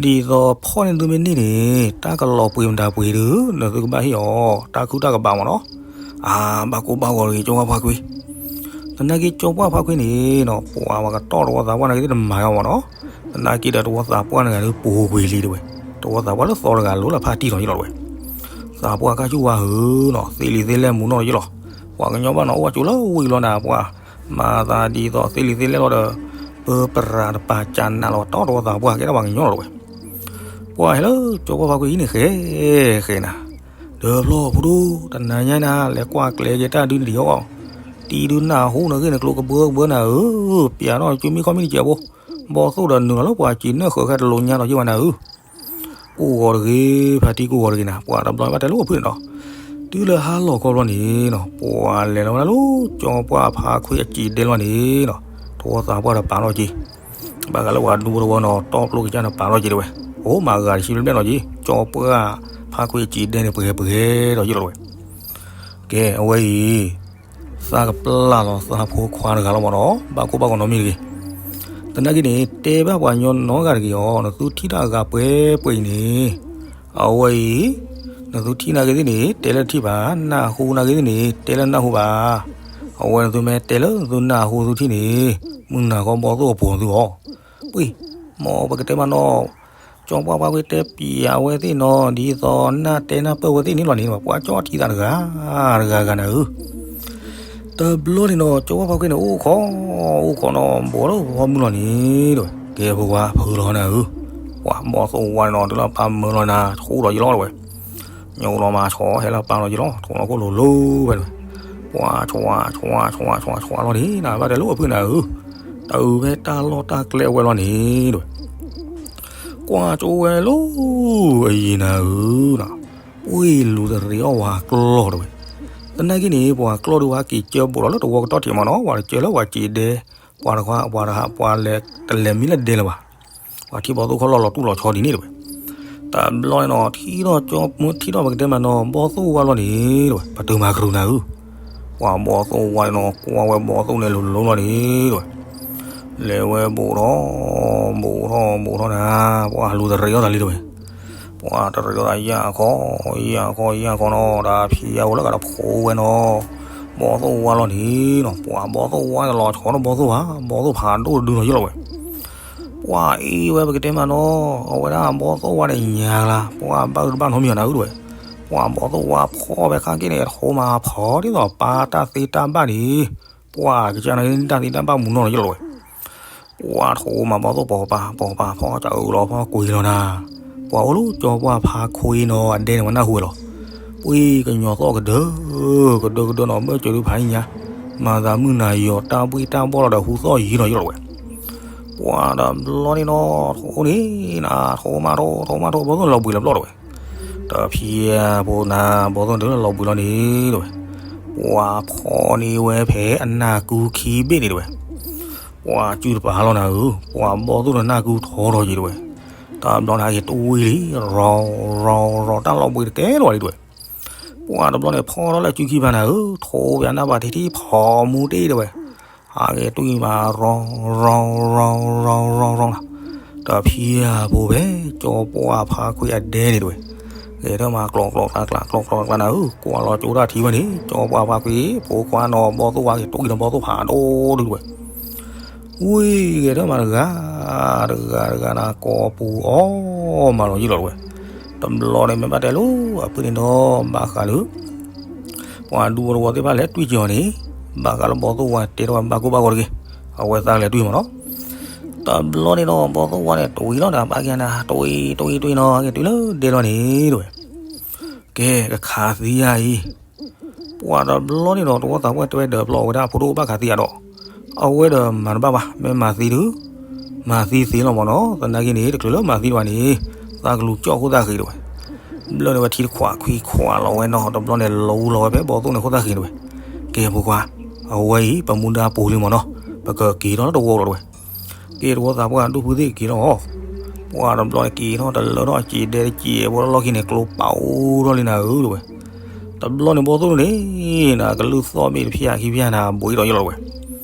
သိးဖီၣ်န့ၢ်သုမ့ၢ်န့ၢ်န့ၣ် တၢ်ကလီၤပှ့ၤမတၤပှ့ၤဒုး နသုကဘၣ်ဟ့ၣ်အီၤ တၢ်ခုၣ်တၢ်ကဘၣ်မးနီၤ. အါ ဘၣ်ကိၢ်ဘၣ်ဂီၤတဂ့ၤ ကၠီပှၢ်ဖါခွံ. သနာ်က့ကၠီပှၢ်ဖါခွံန့ၣ်နီၤ ပှၤဝဲကတီၢ်တဝီသးပှၢ်နာ်က့သ့ၣ်တမၤအီၤမးနီၤ. သနာ်က့ဒီးတဝီသးပှၢ်နာ်က့ဒုးပူၤကွံာ်လံတဝဲ. တဝီသးပှၢ်လၢသီတဂၤလိၤလၢဖးတံၢ်ထီၣ်ယလီၤတဝဲ. သးပှၢ်ကၢ်ဆူၣ်ဝါဧၢနီၤ သ့လံာ်သ့လဲၢ်မူနီၣ်ယလီၤ. ပှၤကညီဘၣ်နီၤ အိၣ်ဝဲကၠိလၢဝံၤလီၤနၤ ပှၤမၤသးဒ်သိးသ့လံာ်သ့လဲၢ်လီၤဒီး ပပရၤတပာ်ကၢ်နးလီၤ တီတဝီသးပှၢ်ကဲထီၣ်ပှၤကညီလီၤတဝဲ. ပှၤဟဲလၢကၠီပှၢ်ဖါခွံအံၤန့ၣ် ဃဲဃဲနၤ, ဒီးဖျီဖိဒိၣ် တနၤညါနၤ လဲၤကွၢ်ကျဲယဲတၢ်ဒုးန့ၣ်ဒံးအီၤ, တံၤဒုးနၢ်ဟူနဂ့ၢ်နကျိၤကဘၢကဘၢနၤဧၢ, ပျးထီၣ်ကၠိမံခီၣ်မံတစဲးဖိ, ဘီၣ်သိၣ်ဒီးနုာ်လီၤလၢပှၤစံးနၢၣ်ဃၢၤခဲတလိညါလီၤယဲဘၣ်နၤဧၢ, ကိၢ်ဂီၤတဂ့ၤ ဖါတံၢ်ကိၢ်ဂီၤတဂ့ၤနၤ, ပှၤတဘျီဘၣ်တဲလိၤအဖုၣ်န့ၣ်ဒီး, တုၤလၢဟါလီၤခီဘျီန့ၣ်နီၤ ပှၤလဲၤလီၤဝဲဒၣ်လၢကၠီပှၢ်ဖါခွံအစံးဒဲလီၤန့ၣ်နီၤ, တဝီသးပှၢ်ဒီးပာ်လီၤက့ၤ ဘၣ်ဃးလၢပှၤဒူဖိတဝီနီၤ တီပျိကစၢ်န့ၣ်ပာ်လီၤက့ၤတဝဲ, အိၣ်မၤဂၤတဆံဘျဲၣ်ဘျဲၣ်လီၤက့ၤ, ကၠီပှၢ်ဖါခွံအစံးဒဲန့ၣ် ပှဲၤပှဲၤဒီးယ့ၢ်လီၤတဝဲ. ကဲ အဝဲအံၤ သးကပျၢ်လီၤသးဖိခွါတဂၤလီၤမးနီၤ, ဘၣ်ကိၢ်ဘၣ်ဂီၤနီတမံၤတဂ့ၤ. သနာ်က့န့ၣ် တဲဘၣ်ပှၤကညီနီတဂၤတဂ့ၤအီၤ, နသုထံၣ်တၢ်အဂၤပှဲၤပှဲၤအံၤန့ၣ်, အဝဲအံၤ နသုထံၣ်နာ်က့သ့ၣ်န့ၣ် တဲလၢထံၣ်ဘၣ်, နၢ်ဟူနာ်က့သ့ၣ်န့ၣ် တဲလၢနၢ်ဟူဘၣ်. အဝဲနသုမ့ၢ်တဲလၢနသုနၢ်ဟူသုထံၣ်န့ၣ် မုၢ်နၤဃီဘီၣ်သိၣ်အပူၤသုအီၤ. ပှ့ၤ, မ်ပကတဲမးနီၤ, ကၠီပှၢ်ဖါခွံတဲပျးဝဲသ့ၣ်နီၤ, ဒ်သိးနၢ်တဲနၢ်ပၢၢ်ဝဲသ့ၣ်န့ၣ်လီၤန့ၣ်, ပှၤကၠီထံသးတဂၤ, တဂၤဂၤနၤဧၢ. တဘျီန့ၣ်နီၤ ကၠီပှၢ်ဖါခွံန့ၣ် အိၣ်ခိး, အိၣ်ခိးနီၤ ဘီၣ်လၢဖီမုၢ်လီၤန့ၣ်, ကဲဖိခွါဖုလီၤနၤဧၢ, ပှၤဘီၣ်သိၣ်ဝါန့ၣ်နီၤ တုၤလၢပၢ်မၢလီၤနၤ ဆူၣ်ဒီးယလီၤတဝဲ, ညိလီၤမၤဆီဟဲလၢပၢ်လီၤယလီၤ ထိးလီၤခိၣ်လိၤလိၤဖဲန့ၣ်, ပှၤဆီ, ဆီ, ဆီ, ဆီ, ဆီလီၤန့ၣ် နဘၣ်တဲလိၤအဖုၣ်နၤဧၢ, တၢ်အုးဖဲတၢ်လီၢ်တၢ်ကျဲအဝဲလီၤန့ၣ်တဝဲ. ကွၢ်ကၠိဝဲလီၤ, အယံၤနၤဧၢ, ပှ့ၤလူၤတရံးအီၣ်ဝဲကျီၢ်တဝဲ. သနာ်က့န့ၣ် ပှၤကျီၢ်ဒုးဝဲက့ၤကၢဘိးဒီးလၢတဝီကတီၢ်ထံးမးနီၤ, ပှၤတကၢလၢပှၤစံးဒဲ, ပှၤတခါ ပှၤတဟး ပှၤလဲၤတလဲၤမံလၢဒဲလၢၤဘၣ်. ပှၤထံၣ်ဘီၣ်သိၣ်ခီၣ်လီၢ်လီၤတူၢ်လီၤဆီဒ်န့ၣ်တဝဲ. တဘျီန့ၣ်နီၤ ထံၣ်ထီၣ်ကၠီမ့ၢ်ထံၣ်ထီၣ်ပကတဲမးနီၤ ဘီၣ်သိၣ်ဝါလီၤန့ၣ်တဝဲ, ပတုာ်မၤကရူၤနၤဧၢ. ပှၤဘီၣ်သိၣ်ဝါန့ၣ်နီၤ ကွၢ်ဝဲဘီၣ်သိၣ်န့ၣ်လိၤလိၤလီၤန့ၣ်တဝဲ. လဲၤဝဲဘိးထီၣ်, ဘိးထီၣ်, ဘိးထီၣ်နၤ, ပှၤလူၤတရံးအီၣ်သးလံတဝဲ. ပှၤတရံးအီၣ်သးယၢ်ခီ, ယၢ်ခီ, ယၢ်ခီနီၤ, တၢ်ဖံးယၢ်ဝဲလၢကဒီးဖိဝဲနီၤ, ဘီၣ်သိၣ်ဝါလီၤန့ၣ်နီၤ, ပှၤဘီၣ်သိၣ်ဝါန့ၣ်လီၤဆီဒီးဘီၣ်သိၣ်ဧါ, ဘီၣ်သိၣ်ဖးဒိၣ်တဒုလီၤယလီၤဝဲ. ပှၤအံၤဝဲပကတဲမးနီၤ, အဝဲဒၣ်ဘီၣ်သိၣ်ဝါန့ၣ်ညါလၢ်, ပှၤဘၣ်ဂုၢ်တဘၣ်နီတမံၤနၤဧၢတဝဲ. ပှၤဘီၣ်သိၣ်ဝါဖီၣ်ဖဲခါက့န့ၣ် ထိးမၤဖီၣ်ဒ်သိးပၢ်တၢ်သ့တၢ်ဘၣ်န့ၣ်, ပှၤကစၢ်န့ၣ်တၢ်သ့တၢ်ဘၣ်မူနီၢ်လီၤယလီၤဝဲ. ပှၤထိးမၤဘီၣ်သိၣ်ပိာ်ပၤ, ပိာ်ပၤဖီၣ်တၢ်အုးလီၤဖီၣ်ကွံာ်လီၤနၤ. ပှၤအိၣ်လၢကၠီပှၢ်ဖါခွံနီၤ အဒဲန့ၣ်ဝဲနၢ်ဟူဝဲလီၤ. ပ ပှ့ၤကညီၤသီၣ်ကဒၢ, ကဒၢကဒၢနီၤ မၢစၢၤဒုဖးညါ, မၤသးမုၢ်နၤယီၤ တၢ်ဘှ့ၣ်တၢ်ဘီၣ်လီၤဒီး ဟူသီၣ်ယံၤလီၤယံၤလီၤဝဲ. ပှၤတဘျီန့ၣ်နီၤ ထိၣ်န့ၣ်နၤ ထိၣ်မးထိၣ် ထိၣ်မးထိၣ် ဘီၣ်သိၣ်န့ၣ်လီၤဘှံးလီၤဘျီၣ်တဝဲ. တဖံဖိနၤ ဘီၣ်သိၣ်န့ၣ်လီၤဘှံးလီၤန့ၣ်တဝဲ. ပှၤဖီန့ၢ်ဝဲဖဲအနၢ်ကူခံဘ့ၣ်န့ၣ်တဝဲ. ပှၤစုတပၤလီၤနၤဧၢ, ပှၤဘီၣ်သိၣ်ဒီးနၢ်ကူထီထီၣ်က့ၤတဝဲ. တဘျီန့ၣ်ဟဲက့ၤတွံၢ်လံ, ရီၤ ရီၤ ရီၤ တၢ်လီၤဘှံးတကဲလီၤလံတဝဲ. ပှၤတဘျီန့ၣ် ဖီထီၣ်လၢစုခံဖးနၤဧၢ, ထိၣ်ဖဲအနၢ်ဘၣ်ထံထံဖီမူတ့ၢ်တဝဲ. ဟးက့ၤတွံၢ်မး ရီၤ ရီၤ ရီၤ ရီၤ ရီၤ ရီၤ တဖံဖိဖဲ ကၠီပှၢ်ဖါခွံအဒဲန့ၣ်တဝဲ. ဂဲၤထၢၣ်မးကျီကျီကျါကျါ ကျီကျီကျါနၤဧၢ, ကွၢ်လီၤကၠိတၢ်ထံဝဲန့ၣ် ကၠီပှၢ်ဖါခွံ ဖိခွါနီၤ ဘီၣ်သိၣ်ဝါက့ၤတွံၢ်ဒီးဘီၣ်သိၣ်ဖးဒိၣ်ဒုတဝဲ. ဝံၤဂဲၤထၢၣ်မးတဂၤ တဂၤတဂၤနၤ ကိးပူၤအီၣ်မးလီၤယံၤလီၤတဝဲ. တဘျီန့ၣ် မ့ၢ်ဘၣ်တဲလိာ်အဖုၣ်န့ၣ်ဒီး ဘၣ်ဃးလၢ ပှၤဒူဖိတဝီသ့ၣ်တဖၣ်လဲၤတွံၢ်က့ၤအီၤန့ၣ်, ဘၣ်ဃးလၢဘီၣ်သိၣ်ဝါတဲထီၣ်ဝဲဘၣ်ကိၢ်ဘၣ်ဂီၤတဂ့ၤ, အဝဲသးလဲၤတွံၢ်မးနီၤ. တဘျီန့ၣ်ဒီး ဘီၣ်သိၣ်ဝါန့ၣ် တွံၢ်လီၤဒီး ဘၣ်က့ၤနၤ တွံၢ် တွံၢ် တွံၢ်နီၤ ဟဲက့ၤတုၤလၢဒဲလီၤန့ၣ်တဝဲ. ကဲ ကခးသံယၤအံၤ ပှၤတဘျီန့ၣ်ဒီး တဝီသးပှၢ်တဲဝဲဒီး ပျီအဝဲဒၣ်ဖိဒိၣ်ဘၣ်ခးသံအဒိး, အဝဲဒီးမၤတဘၣ်ဘၣ်, မ့ၢ်မၤသံဒုး မၤသံသ့လီၤမးနီၤ, သနာ်က့န့ၣ် တချုးလၢမၤသံတဝဲန့ၣ် သးကလူၤကၠီၣ်ခိၣ်သၣ်ဃံးတဝဲ. ဘျီန့ၣ်ဝဲထံတခွးခွံခွးလီၤဝဲနီၤ, တဘျီန့ၣ် လူလီၤဝဲဖဲဘီၣ်သိၣ်န့ၣ်ခိၣ်သၣ်ဃံးတဝဲ. ကဲဖိခွါ, အဝဲအံၤ ပမူဒါပူၤလံမးနီၤ, ပကက့ၤထီၣ်လၢတဝီလီၤတဝဲ. ကဲတဝီသးပှၢ်ဒူၣ်ဖုသ့ၣ်က့ၤလီၤ. ပှၤတဘျီန့ၣ်က့ၤထီၣ်တလၢထီၣ်စံးဒဲတစံး ဖိလီၢ်ခံန့ၣ် ကျိပာ်အိၣ်ထီၣ်လံနၤဧၢတဝဲ. တဘျီန့ၣ်ဘီၣ်သိၣ်န့ၣ် နကလုၢ်သီၣ်ဘ့ၣ်တဖၠၣ်ခံဖၠၣ်နၤ ဘှံးထီၣ်ယံၤလီၤတဝဲ.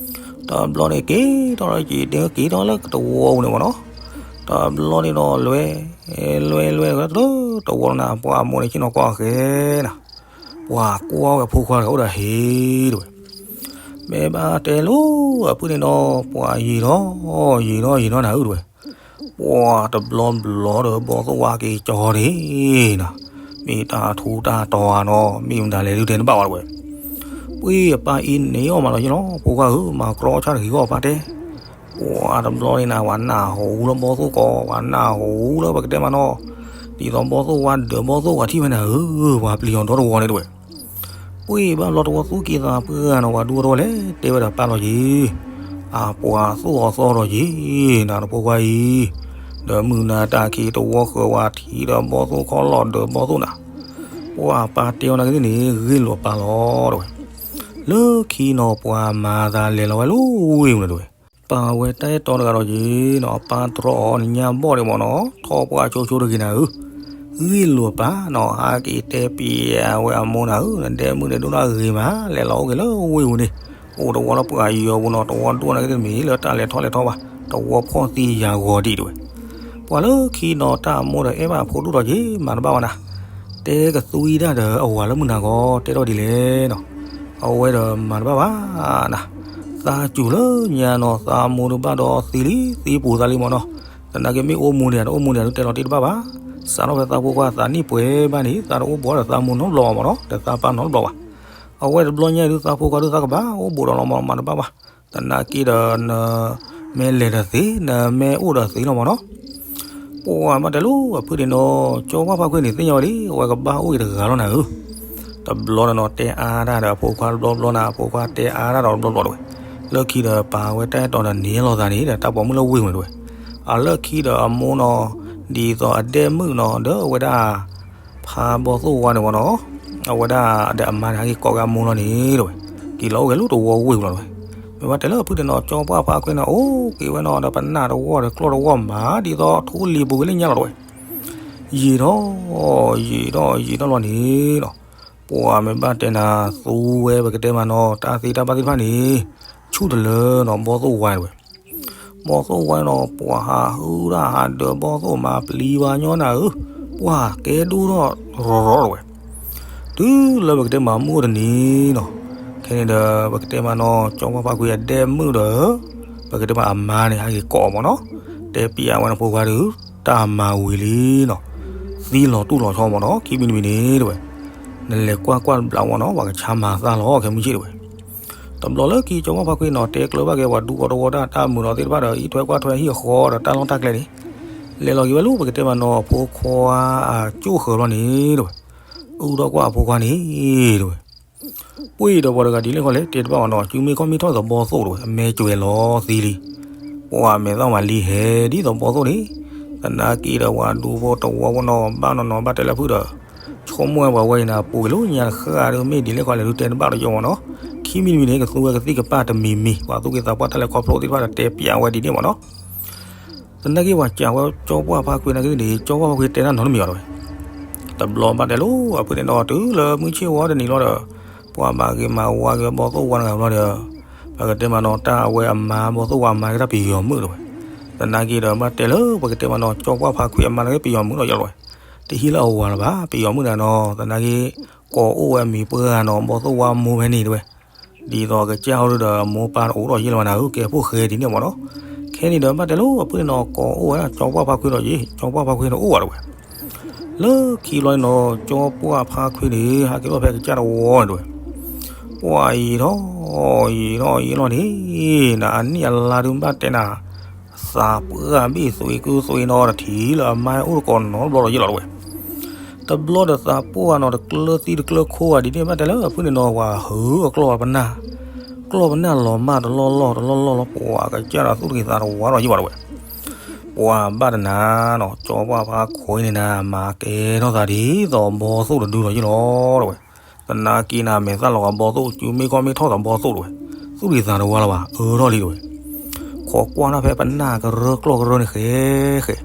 တဘျီန့ၣ်က့ၤထီၣ်လၢက့ၤ က့ၤထီၣ်လၢတဝီပူၤန့ၣ်မးနီၤ. တဘျီန့ၣ်ဒီးလွဲ လွဲ လွဲ တဝီလီၤနၤ, ပှၤအမိၢ်န့ၣ် ဆ့ၣ်နီၤကွၢ်ဃဲနၤ, ပှၤကွၢ်ဝဲဖိခွါတဂၤအိၣ်ဒီးဟ့တဝဲ. မ့ၢ်ဘၣ်တဲလိာ်အဖုၣ်န့ၣ်ဒီး ပှၤယံာ်ထီၣ် ယံာ်ထီၣ်ယံာ်ထီၣ်နၤဧၢတဝဲ. ပှၤတဘျီဘျီဒီးဘီၣ်သိၣ်ဝါက့ၤကၠီန့ၣ်နၤ, မ့ၢ်တၢ်ထူးတၢ်တီၤဧါနီၤ, မ့ၢ်မတၤလဲၣ်ဒုးတဲတဘၣ်ဝဲတဝဲ. ပှၤအပၢ်အံၤန့ၣ်အီၣ်မးလီၤယံၤလီၤ, ဖိခွါဧၢ, မၤကြီဆၣ်တဂ့ၤဂီၢ်ပၢ်တဲ. ပှၤတဘျီန့ၣ်နၤ ပှၤနၢ်ဟူလၢဘီၣ်သိၣ်ကီး, ပှၤနၢ်ဟူလၢပကတဲမးနီၤ, ဒ်သိးဘီၣ်သိၣ်ဝါဒၢးဘီၣ်သိၣ်ဝါထံၣ်ဝဲနၤဧၢ, ပှၤပျံၤအီၤဒီတဝီန့ၣ်တဝဲ. ပှၤဘၣ်ဘျီတဝီသူၣ်က့သးပှၢ်နၤ, ပှၤဒူဖိတဝီလဲၤတဲဝဲဒီးပၢ်လီၤယံၤ, အပှၤသိၣ်အီၤသီဒီးယံၤ, နၤနဖိခွါအံၤ, ဒီးမုၢ်နၤတၢ်ခံးတဝီဃၢၤဝဲထံဒီးဘီၣ်သိၣ်ခီၣ်လီၢ်ဒၢးဘီၣ်သိၣ်နၤ. ပှၤပၢ်တဲအီၤနာ်က့သ့ၣ်န့ၣ် ဂ့ၢ်လိာ်ပၢ်လီၤတဝဲ. လၢခံနီၤပှၤမၤသးလဲၤလီၤဝဲလၢဝ့ၢ်ပူၤန့ၣ်တဝဲ. ပာ်ဝဲတၢ်အဲၣ်တီတဂၤဒီးယံၤနီၤ, ပၢ်တြီအီၤနညၣ်ဘီၣ်ဒံးမးနီၤ, ထီၣ်ပှၢ်ဆိဆိတဂ့ၤနၤဧၢ, ဂ့ၢ်လိာ်ပၢ်နီၤ, ဟးက့ၤတဲပျံၤဝဲအမိၢ်နၤဧၢ, နဒဲမုၣ်ဒဲဒိၣ်ဒၣ်ဂ့ၤမး, လဲၤလီၤအိၣ်က့ၤလၢဝ့ၢ်ပူၤန့ၣ်, အိၣ်တဝီလၢပှၤယီၤပူၤနီၤ, တဝီဒိၣ်နာ်က့တမ့ၢ်လၢတၢ်လဲၤထီၣ်လဲၤထီဘၣ်, တဝီဖှီၣ်သံယာ်ဂီၤဒံးတဝဲ. ပှၤလၢခံနီၤတၢ်အမိၢ်ဒီးအဲၣ်ဘၣ်အဖိဒိၣ်ဒီးယံၤ မၤတဘၣ်ဝဲနၤ, တဲကသွံဒၣ်ဒီးအဝၤလၢမုၢ်နၤဂီၤ တဲထီၣ်ဒ်လဲၣ်နီၤ, အဝဲဒီးမၤတဘၣ်ဘၣ်နၤ, သးစူၤလၢညါနီၤ, သးမိၢ်တဘၣ်ဒီးသံလံ, သံပူၤသးလံမးနီၤ, သနာ်က့မ့ၢ်အိၣ်မူန့ၣ် တအိၣ်မူန့ၣ် ဒုးတဲလီၤတ့ၢ်တဘၣ်ဘၣ်, စးထီၣ်ဖဲသးဖိခွါသးနံၣ်ပှဲၤဘၣ်န့ၣ် သးတအိၣ်ဘှီဒီးသးမိၢ်နီတဘျီဘၣ်မးနီၤ, ဒီးသးပၢ်နီတဘျီဘၣ်. အဝဲတဘျီညါဒုးသးဖိခွါဒုးသးကဘၣ်အိၣ်ဘူးဒီးလီၤမး, မၤတဘၣ်ဘၣ်. သနာ်က့ဒီး နမ့ၢ်လဲၤဒီးသ့, နမ့ၢ်အိၣ်ဒီးသ့လီၤမးနီၤ. ပှၤမ့ၢ်တဲလိၤအဖုၣ်န့ၣ်ဒီး ကၠီပှၢ်ဖါခွံန့ၣ် သ့ၣ်ညါဝဲလံ, အဝဲကဘၣ်အိၣ်အံၤတဂၤလီၤနၤဧၢ. တဘျီန့ၣ်နီၤ တဲအါတၢ်ဒီးအဖိခွါတဘျီဘျီနၤ, အဖိခွါတဲအါတၢ်ဒီးတဘျီဘျီတဝဲ. လၢခံဒီးပာ်ဝဲတၢ်အဲၣ်တီဒီးန့ၢ်လိာ်သးန့ၣ်ဒီး တၢ်ပိာ်မုၣ်လၢဝ့ၢ်ပူၤန့ၣ်တဝဲ. အလၢခံဒီးအမိၢ်နီၤ, ဒ်သိးအဒဲမုၣ်နီၤ, ဒီးအဝဲဒၣ် ဖါဘီၣ်သိၣ်ဝါန့ၣ်မးနီၤ, အဝဲဒၣ်ဒီးအမါန့ၣ် ဟဲက့ၤကိးက့ၤအမိၢ်လီၤန့ၣ်တဝဲ, က့ၤလီၤအိၣ်က့ၤလၢတဝီဝ့ၢ်ပူၤလီၤတဝဲ. မ့ၢ်ဘၣ်တဲလၢအဖုၣ်န့ၣ်နီၤ, ကၠီပှၢ်ဖါခွံန့ၣ် အိၣ်က့ၤဝဲနီၤဒီး ပနၢ်တဝီဒီးကျီၢ်တဝီမး, ဒ်သိးထိၣ်လံၤပူၤက့ၤလၢညါလီၤတဝဲ. ယံာ်ထီၣ် ယံာ်ထီၣ် ယံာ်ထီၣ်လီၤန့ၣ်နီၤ, ပှၤမ့ၢ်ဘၣ်တဲနၤ သူဝဲပကတဲမးနီၤ, တၢ်သ့တၢ်ဘၣ်သ့ၣ်တဖၣ်န့ၣ် ဆူၣ်တလၢနီၤ, ဘီၣ်သိၣ်ဝါတဝဲ. ဘီၣ်သိၣ်ဝါနီၤ, ပှၤဟးဟုၣ်တၢ်ဟးဒၢးဘီၣ်သိၣ်မး ပျံၤဝဲညီနၤဧၢ, ပှၤကဲဒိၣ်ထီၣ်ရီၤရီၤတဝဲ. တုၤလၢပကတဲမးမုၢ်အိၣ်တနံၤနီၤ, ခဲန့ၣ်ဒီး ပကတဲမးနီၤ, ကၠီပှၢ်ဖါခွံအဒဲမုၣ်ဒီး ပကတဲမးအမါန့ၣ် ဟဲက့ၤကိးမးနီၤ, တဲပျးဝဲနဖိခွါဒုး တၢ်မၤဝံၤလံနီၤ, သံလီၤတူၢ်လီၤဆီမးနီၤ, ခံမံၤတမံၤန့ၣ်တဝဲ. နလဲၤကွၢ်ကွၢ်တဘျီမးနီၤ, ပှၤကဆါမၤသၣ်လီၤ ခဲမုၢ်ဆ့ၣ်တဝဲ. တဘျီလၢခံကၠီပှၢ်ဖါခွံနီၤ, တဲကျၢၤဘၣ်က့ၤပှၤဒူဖိတဝီဒၣ်တၢ်မုာ်ဒီးသ့ၣ်တဖၣ်ဒီး အံးထွဲကွၢ်ထွဲဟံၣ်ဃီဒီးတၢ်လီၢ်တၢ်ကျဲန့ၣ်, လဲၤလီၤက့ၤဝဲလၢပကတဲမးနီၤ ဖိခွါအကၠိၣ်ဃၢၤလီၤန့ၣ်တဝဲ. အူထီၣ်ကွၢ်အဖိခွါန့ၣ် တဲဝဲ, ပှ့ၤဒီးပှၤတဂၤဒ်လဲၣ်ခီလဲၣ် တဲတဘၣ်ဘၣ်နီၤ, စုမ့ၢ်ခီၣ်မ့ၢ်ထီၣ်သဘီသိၣ်တဲဝဲ, အမဲာ်ကွဲၤလီၤသံလံ. ပှၤမဲာ်သၣ်မၤလံဟဲဒ်သဘီသိၣ်န့ၣ်, သနာ်က့ဒီးပှၤဒူဖိတဝီဖိနီၤ ဘၣ်နီၤနီၤ ဘၣ်တဲလၢဖုဒီး ဆိကမိၣ်ဝဲပှၤဝဲအံၤန့ၣ် ပှ့ၤလၢညါတဃၣ်ဒီး မ့ၢ်ဒ်လဲၣ်ခီလဲၣ်ဒုးတဲတဘၣ်ဒီးယီၤမးနီၤ, ခံမံၤတမံၤန့ၣ် ကသူဝဲကသံၣ်ကပၢ်တမံၤမံၤ ပှၤသူၣ်က့သးပှၢ်တၢ်လဲၤခီဖျိသ့ၣ်တဖၣ်ဒီးတဲပျးဝဲဒ်န့ၣ်မးနီၤ. သနာ်က့ပှၤစံးဝဲကၠီပှၢ်ဖါခွံနာ်က့န့ၣ် ကၠီပှၢ်ဖါခွံတဲတၢ်နီတမံၤဘၣ်တဲဝဲ. တဘျီဘၣ်တဲလီၤ အဖုန့ၣ်နီၤ တုၤလၢမုၢ်ဆ့ၣ်ဝီတနံၤလီၤဒီး ပှၤဘၣ်ဂ့ၤမၤဝါက့ၤဘီသိၣ်ဝါတဂၤဘျီဒီး ပကတဲမးနီၤ တၢ်အဝဲအမါဘီသိၣ်ဝါအမါကတၢ်ပယီၤမုၣ်တဲဝဲ. သနာ်က့ဒီးဘၣ်တဲလၢပကတဲမးနီၤ ကၠီပှၢ်ဖါခွံအမါနာ်က့ပယီၤမုၣ်လီၤယီၤတဲဝဲ. တဟံးလၢအဝၤလၢၤဘၣ် ပယီၤမုၣ်တဂၤနီၤ, သနာ်က့ ကိးအိၣ်ဝဲအမံၤပှၢ်ဂၤနီၤ ဘီသိၣ်ဝါမိၢ်ဖဲန့ၣ်တဲဝဲ. ဒ်သိးကစၢ်ဟီဒုဒီး မိၢ်ပၢ်တအိၣ်ထီၣ်ယဲၢ်လၢၤဘၣ်နၤဧၢ ကဲဖိၣ်ဃဲဒ်န့ၣ်မးနီၤ. ခဲန့ၣ်ဒီးဘၣ်တဲလီၤ အဖုန့ၣ်နီၤ ကိးအိၣ်ဝဲဒၣ်ကၠီပှၢ်ဖါခွံဒီးယ့ၢ် ကၠီပှၢ်ဖါခွံန့ၣ်အိၣ်ဝဲတဲဝဲ. လၢခံဘျီန့ၣ်နီၤ ကၠီပှၢ်ဖါခွံန့ၣ် ဟဲက့ၤထီၣ်ဖဲကစၢ်တဝီန့ၣ်တဲဝဲ. ပှၤယံာ်ထီၣ် ယံာ်ထီၣ်ယံာ်လီၤန့ၣ် နအနံၣ်အလါဒုးဘၣ်တဲနၤ သးပှၢ်ဘ့ၣ်သွံးကုသွံးနီၤ တထံၣ်လၢအမါအိၣ်တကိးနီတဘျီလီၤယ့ၢ်လီၤတဲဝဲ. တဘျီဒီးသးပှၢ်နီၤ တကျၢသံတကျၢခိဘၣ်ဒ်န့ၣ်ဘၣ်တဲလၢအဖုန့ၣ်နီၤ ပှၤဟုးအကျီၢ်ပနၢ်, ကျီၢ်ပနၢ်လီၤမၢ်တလီၢ်လီၢ်တလီၢ်လီၢ်လီၤ ပှၤကစၢ်ဒီးသူၣ်တက့ၤသးတဝါလီၤယ့ၢ်ဘၣ်တဲဝဲ. ပှၤဘၣ်တနၤနီၤ ကၠီပှၢ်ဖါခွံန့ၣ်နၤ မၤကဲထီၣ်သးဒ်သိးဘီသိၣ်တဒုလီၤယ့ၢ်လီၤတဲဝဲ. သနာ်က့နၤမဲာ်သၣ်လီၤဂာ်ဘီသိၣ် စုမ့ၢ်ခီၣ်မ့ၢ်ထီၣ်သဘီသိၣ်တဲဝဲ, သူၣ်တက့ၤသးတဝါလီၤဘၣ် အၢထီၣ်လံတဲဝဲ. ခိးကွၢ်နၢ်ဖဲပနၢ်ကရၢကျီၢ်ကရၢန့ၣ် ဃဲဃဲ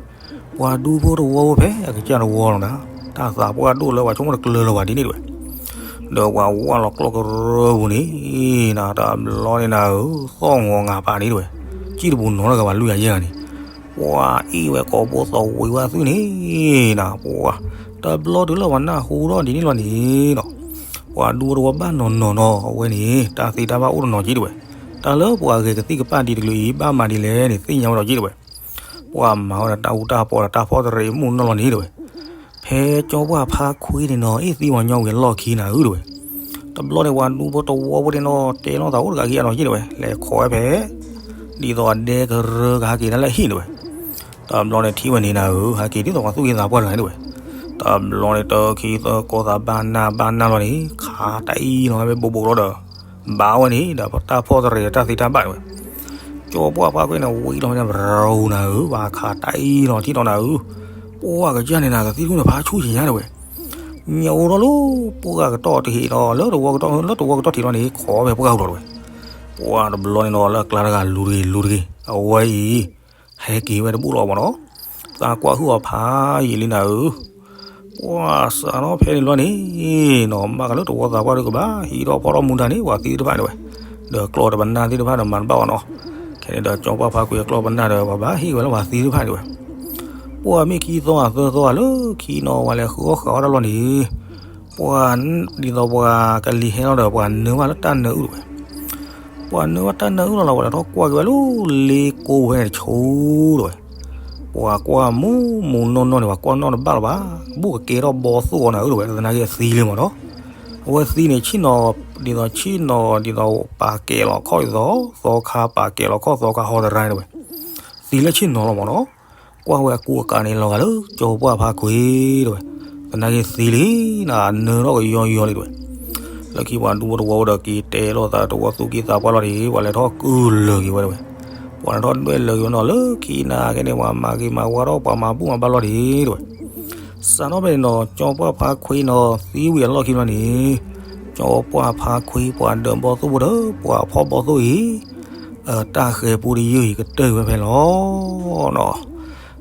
ပှၤဒူဖိတဝီဖိဖဲအကစၢ်တဝီလီၤနၤ, တၢ်သးပှၢ်ဒိၣ်လၢပှၤဆိကမိၣ်တကျၢၤလၢၤဘၣ်ဒ်န့ၣ်တဲဝဲ. ဒီးပှၤဝၢ်လီၤကျီၢ်ကရၢပူၤန့ၣ် နၤတဘျီန့ၣ်နၤဧၢ သီၣ်ငီၤငါပာ်န့ၣ်တဲဝဲ, စံၣ်တပူၤနီတဂၤဘၣ်လွံၢ်ဂၤယဲၢ်ဂၤန့ၣ်, ပှၤအ့ၣ်ဝဲကိးဘိသဝံးဝဲသုန့ၣ် နၤ ပှၤ တဘျီတုၤလၢပှၤနၢ်ဟူထီၣ်ဒ်န့ၣ်လီၤန့ၣ်နီၤ, ပှၤဒူဖိတဝီဘၣ်နီၢ်နီၢ်နီၤ အဝဲန့ၣ် တၢ်သ့တၢ်ဘၣ်အိၣ်တနီၤက့တဲဝဲ, တၢ်လၢပှၤဂဲၤကသံၣ်ကပၢ်ဒ်တကလုာ်အံၤ ဘၣ်မၤဒ်လဲၣ်န့ၣ် သ့ၣ်ညါဝဲဒီးက့တဲဝဲ. ပှၤမၤဝဲဒၣ်တၢ်အူတၢ်ပီဒီးတၢ်ဖီၣ်တရံးမုၢ်နီၢ်လီၤန့ၣ်တဲဝဲ, ဖဲကၠီပှၢ်ဖါခွံန့ၣ်နီၤ အ့ၣ်သံပှၤညီဝံၤအလီၢ်ခံနၤဧၢတဲဝဲ. တဘျီန့ၣ် ပှၤဒူဖိတဝီဖိန့ၣ်နီၤ တဲလိာ်သးအိၣ်တဂၤခံဂၤနီၤက့တဲဝဲ, လဲၤခိးဝဲဖဲ ဒ်သိးအဒဲကရၢကဟဲက့ၤဒၣ်လၢဟံၣ်တဲဝဲ. တဘျီန့ၣ်ထံၣ်ဝဲန့ၣ်နၤဧၢ ဟဲက့ၤဒ်သိးပှၤသူၣ်က့သးပှၢ်တဂၤန့ၣ်တဲဝဲ. တဘျီန့ၣ်တခံသၢကိးသးဘၣ်နၢ်ဘၣ်နၢ်လီၤန့ၣ် ခးတၢ်အံၤလီၤဝဲဘိးဘိးလီၤဒီး ဘၣ်ဝဲန့ၣ်ဒီးတၢ်ဖီၣ်တရံးတၢ်သ့တၢ်ဘၣ်တဲဝဲ. ကၠီပှၢ်ဖါခွံန့ၣ် ဝံၤလီၤန့ၣ် ပရူၤနၤဧၢ ပှၤခးတၢ်အံၤလီၤထံၣ်ဒီးနၤဧၢ, ပှၢ်ကစၢ်န့ၣ်နၤ ကသံၣ်ထူၣ်န့ၣ်ဖးဆူၣ်ဆံးညါတဲဝဲ. ညိးထီၣ်လၢပှၢ်ကတီၢ်တဟံးဒီး လၢတဝီကတီၢ် လၢတဝီကတီၢ်ထံးလီၤန့ၣ် ခိးဖဲပှၢ်ဟူးလီၤတဲဝဲ. ပှၢ်တဘျီန့ၣ်နီၤ လၢအကျါတဂၤလူၤတဂ့ၤလူၤတဂ့ၤ အဝဲအံၤ ဟဲက့ၤဝဲတဘူၣ်လီၤမးနီၤ, သးကွၢ်ဟုၣ်အီၤဖးယံာ်လံနၤဧၢ. ပှၢ်စးထီၣ်ဖဲန့ၣ်လီၤန့ၣ်နီၤ မ့ၢ်ကလၢတဝီသးပှၢ်ဒုးကဘၣ် ဟံးထီၣ်ဖီထီၣ်မူဒါန့ၣ် ပှၤသံသ့ၣ်တဖၣ်န့ၣ်ဝဲ, ဒီးကျီၢ်တပနၢ်သ့ၣ်တဖၣ်ဒီးမၤတဘၣ်အီၤနီၤ. ခဲန့ၣ်ဒီးကၠီပှၢ်ဖါခွံအကျီၢ်ပနၢ်ဒီး ပှၤဘၣ်ဟ့ၣ်ဝဲလၢပှၤသံသ့ၣ်တဖၣ်န့ၣ်ဝဲ. ပှၢ်မ့ၢ်ခံသီအသၢသီအလၢခံနီၤ ပှၤလဲၤဃုအီၣ်ဃုအီတၢ်လီၢ်န့ၣ် ပှၤဒ်သိးပှၤကလံၤဟဲလီၤဒီး ပှၤနၢဘၣ်လၢတၢ်နၢအုၣ်တဲဝဲ. ပှၤနၢဘၣ်တၢ်နၢအုၣ်လီၤလီၤ ပှၤလဲၤထီၣ်ကွၢ်က့ၤဝဲလၢလ့ကိဝဲန့ၣ်တဆိတဲဝဲ. ပှၤကွၢ်မူမူနီၢ်နီၢ်န့ၣ် ပှၤကွၢ်နီၣ်တဘၣ်လၢၤဘၣ်, ဘူးကကဲထီၣ်ဘီသိၣ်အီၤနၤဧၢတဲဝဲ သနာ်က့သံလံမးနီၤ. အဝဲသံန့ၣ်ဆ့ၣ်နီၤ ဒ်သိးဆ့ၣ်နီၤ ဒ်သိးပာ်ကဲးလီၤခီၣ်ဒ်သိး သီခါပာ်ကဲးလီၤခီၣ်သီခါဟီတရါန့ၣ်တဲဝဲ. သံလၢဆ့ၣ်နီၤလီၤမးနီၤ. ကွၢ်ဝဲအကူအကၤန့ၣ်လီၤဂာ်လၢကၠီပှၢ်ဖါခွံတဲဝဲ, သနာ်က့သံလံနၤ နၢထီၣ်ကယီယီလံတဲဝဲ. လၢခံပှၤဒူဖိတဝီဖိဒီးက့ၤတဲလိာ်သးတဝီသူၣ်က့သးပှၢ်လီၤန့ၣ် ပှၤလဲၤထီၣ်ကုၢ်လၢာ်က့ၤဝဲတဲဝဲ. ပှၤလဲၤထီၣ်ဒွဲၣ်လၢာ်က့ၤဝဲနီၤ လၢခံနၤက့န့ၣ် ပှၤမၤဂ့ၤမၤဝါထီၣ် ပှၤမၤဘူၣ်မၤဘါလီၤန့ၣ်တဲဝဲ. စးထီၣ်ဖဲန့ၣ်နီၤ ကၠီပှၢ်ဖါခွံနီၤ သံဝံၤအလီၢ်ခံဘျီန့ၣ် ကၠီပှၢ်ဖါခွံ ပှၤဒၢးဘီသိၣ်ဖိဒီး ပှၤဖီၣ်ဘီသိၣ်အံၤ အတၢ်ဃဲၤပူတယုၢ်အံၤ ကတၢၢ်ဝဲဖဲလီၤနီၤ.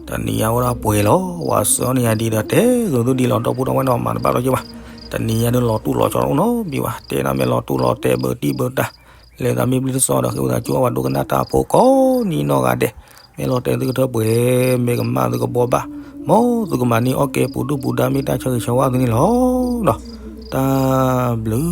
တနံၤညါအိၣ်ဒၣ်ပှဲၤလီၤ ပှၤဆှၢန့ၢ်ယၤဒ်ဒီး တဲဂုာ်သုဒ်လီၤ ဒီပုၢ်ဒီဝဲၢ်နီၤ မၤတဘၣ်လီၤက့ၤဘၣ်. တနံၤညါဒုးလီၤတူၢ်လီၤဆီအိၣ်နီတဘ့ၣ်ဘၣ် တဲဒၣ်မ့ၢ်လီၤတူၢ်လီၤတဲဘၢတံၢ်ဘၢတၢ် လဲၤသးမ့ၢ်ဘျုးတစီဒီး ဃ့ဝံသးစူၤဘၣ်ဒိကနၣ်တၢ်ဖိကိးနံၤနီၢ်ဂၤဒဲး မ့ၢ်လီၤတဲာ်သုကထၢပှဲၤ မ့ၢ်ကမၣ်သုကဘှီဘၣ် မ်သုကမၤန့ၢ်အီၣ်ကဲပူၤဒုၣ်ပူၤဒါ မ့ၢ်တၢ်ဆၢဂ့ၤဆၢဝါသုန့ၣ်လီၤ. တၢ်ဘျုး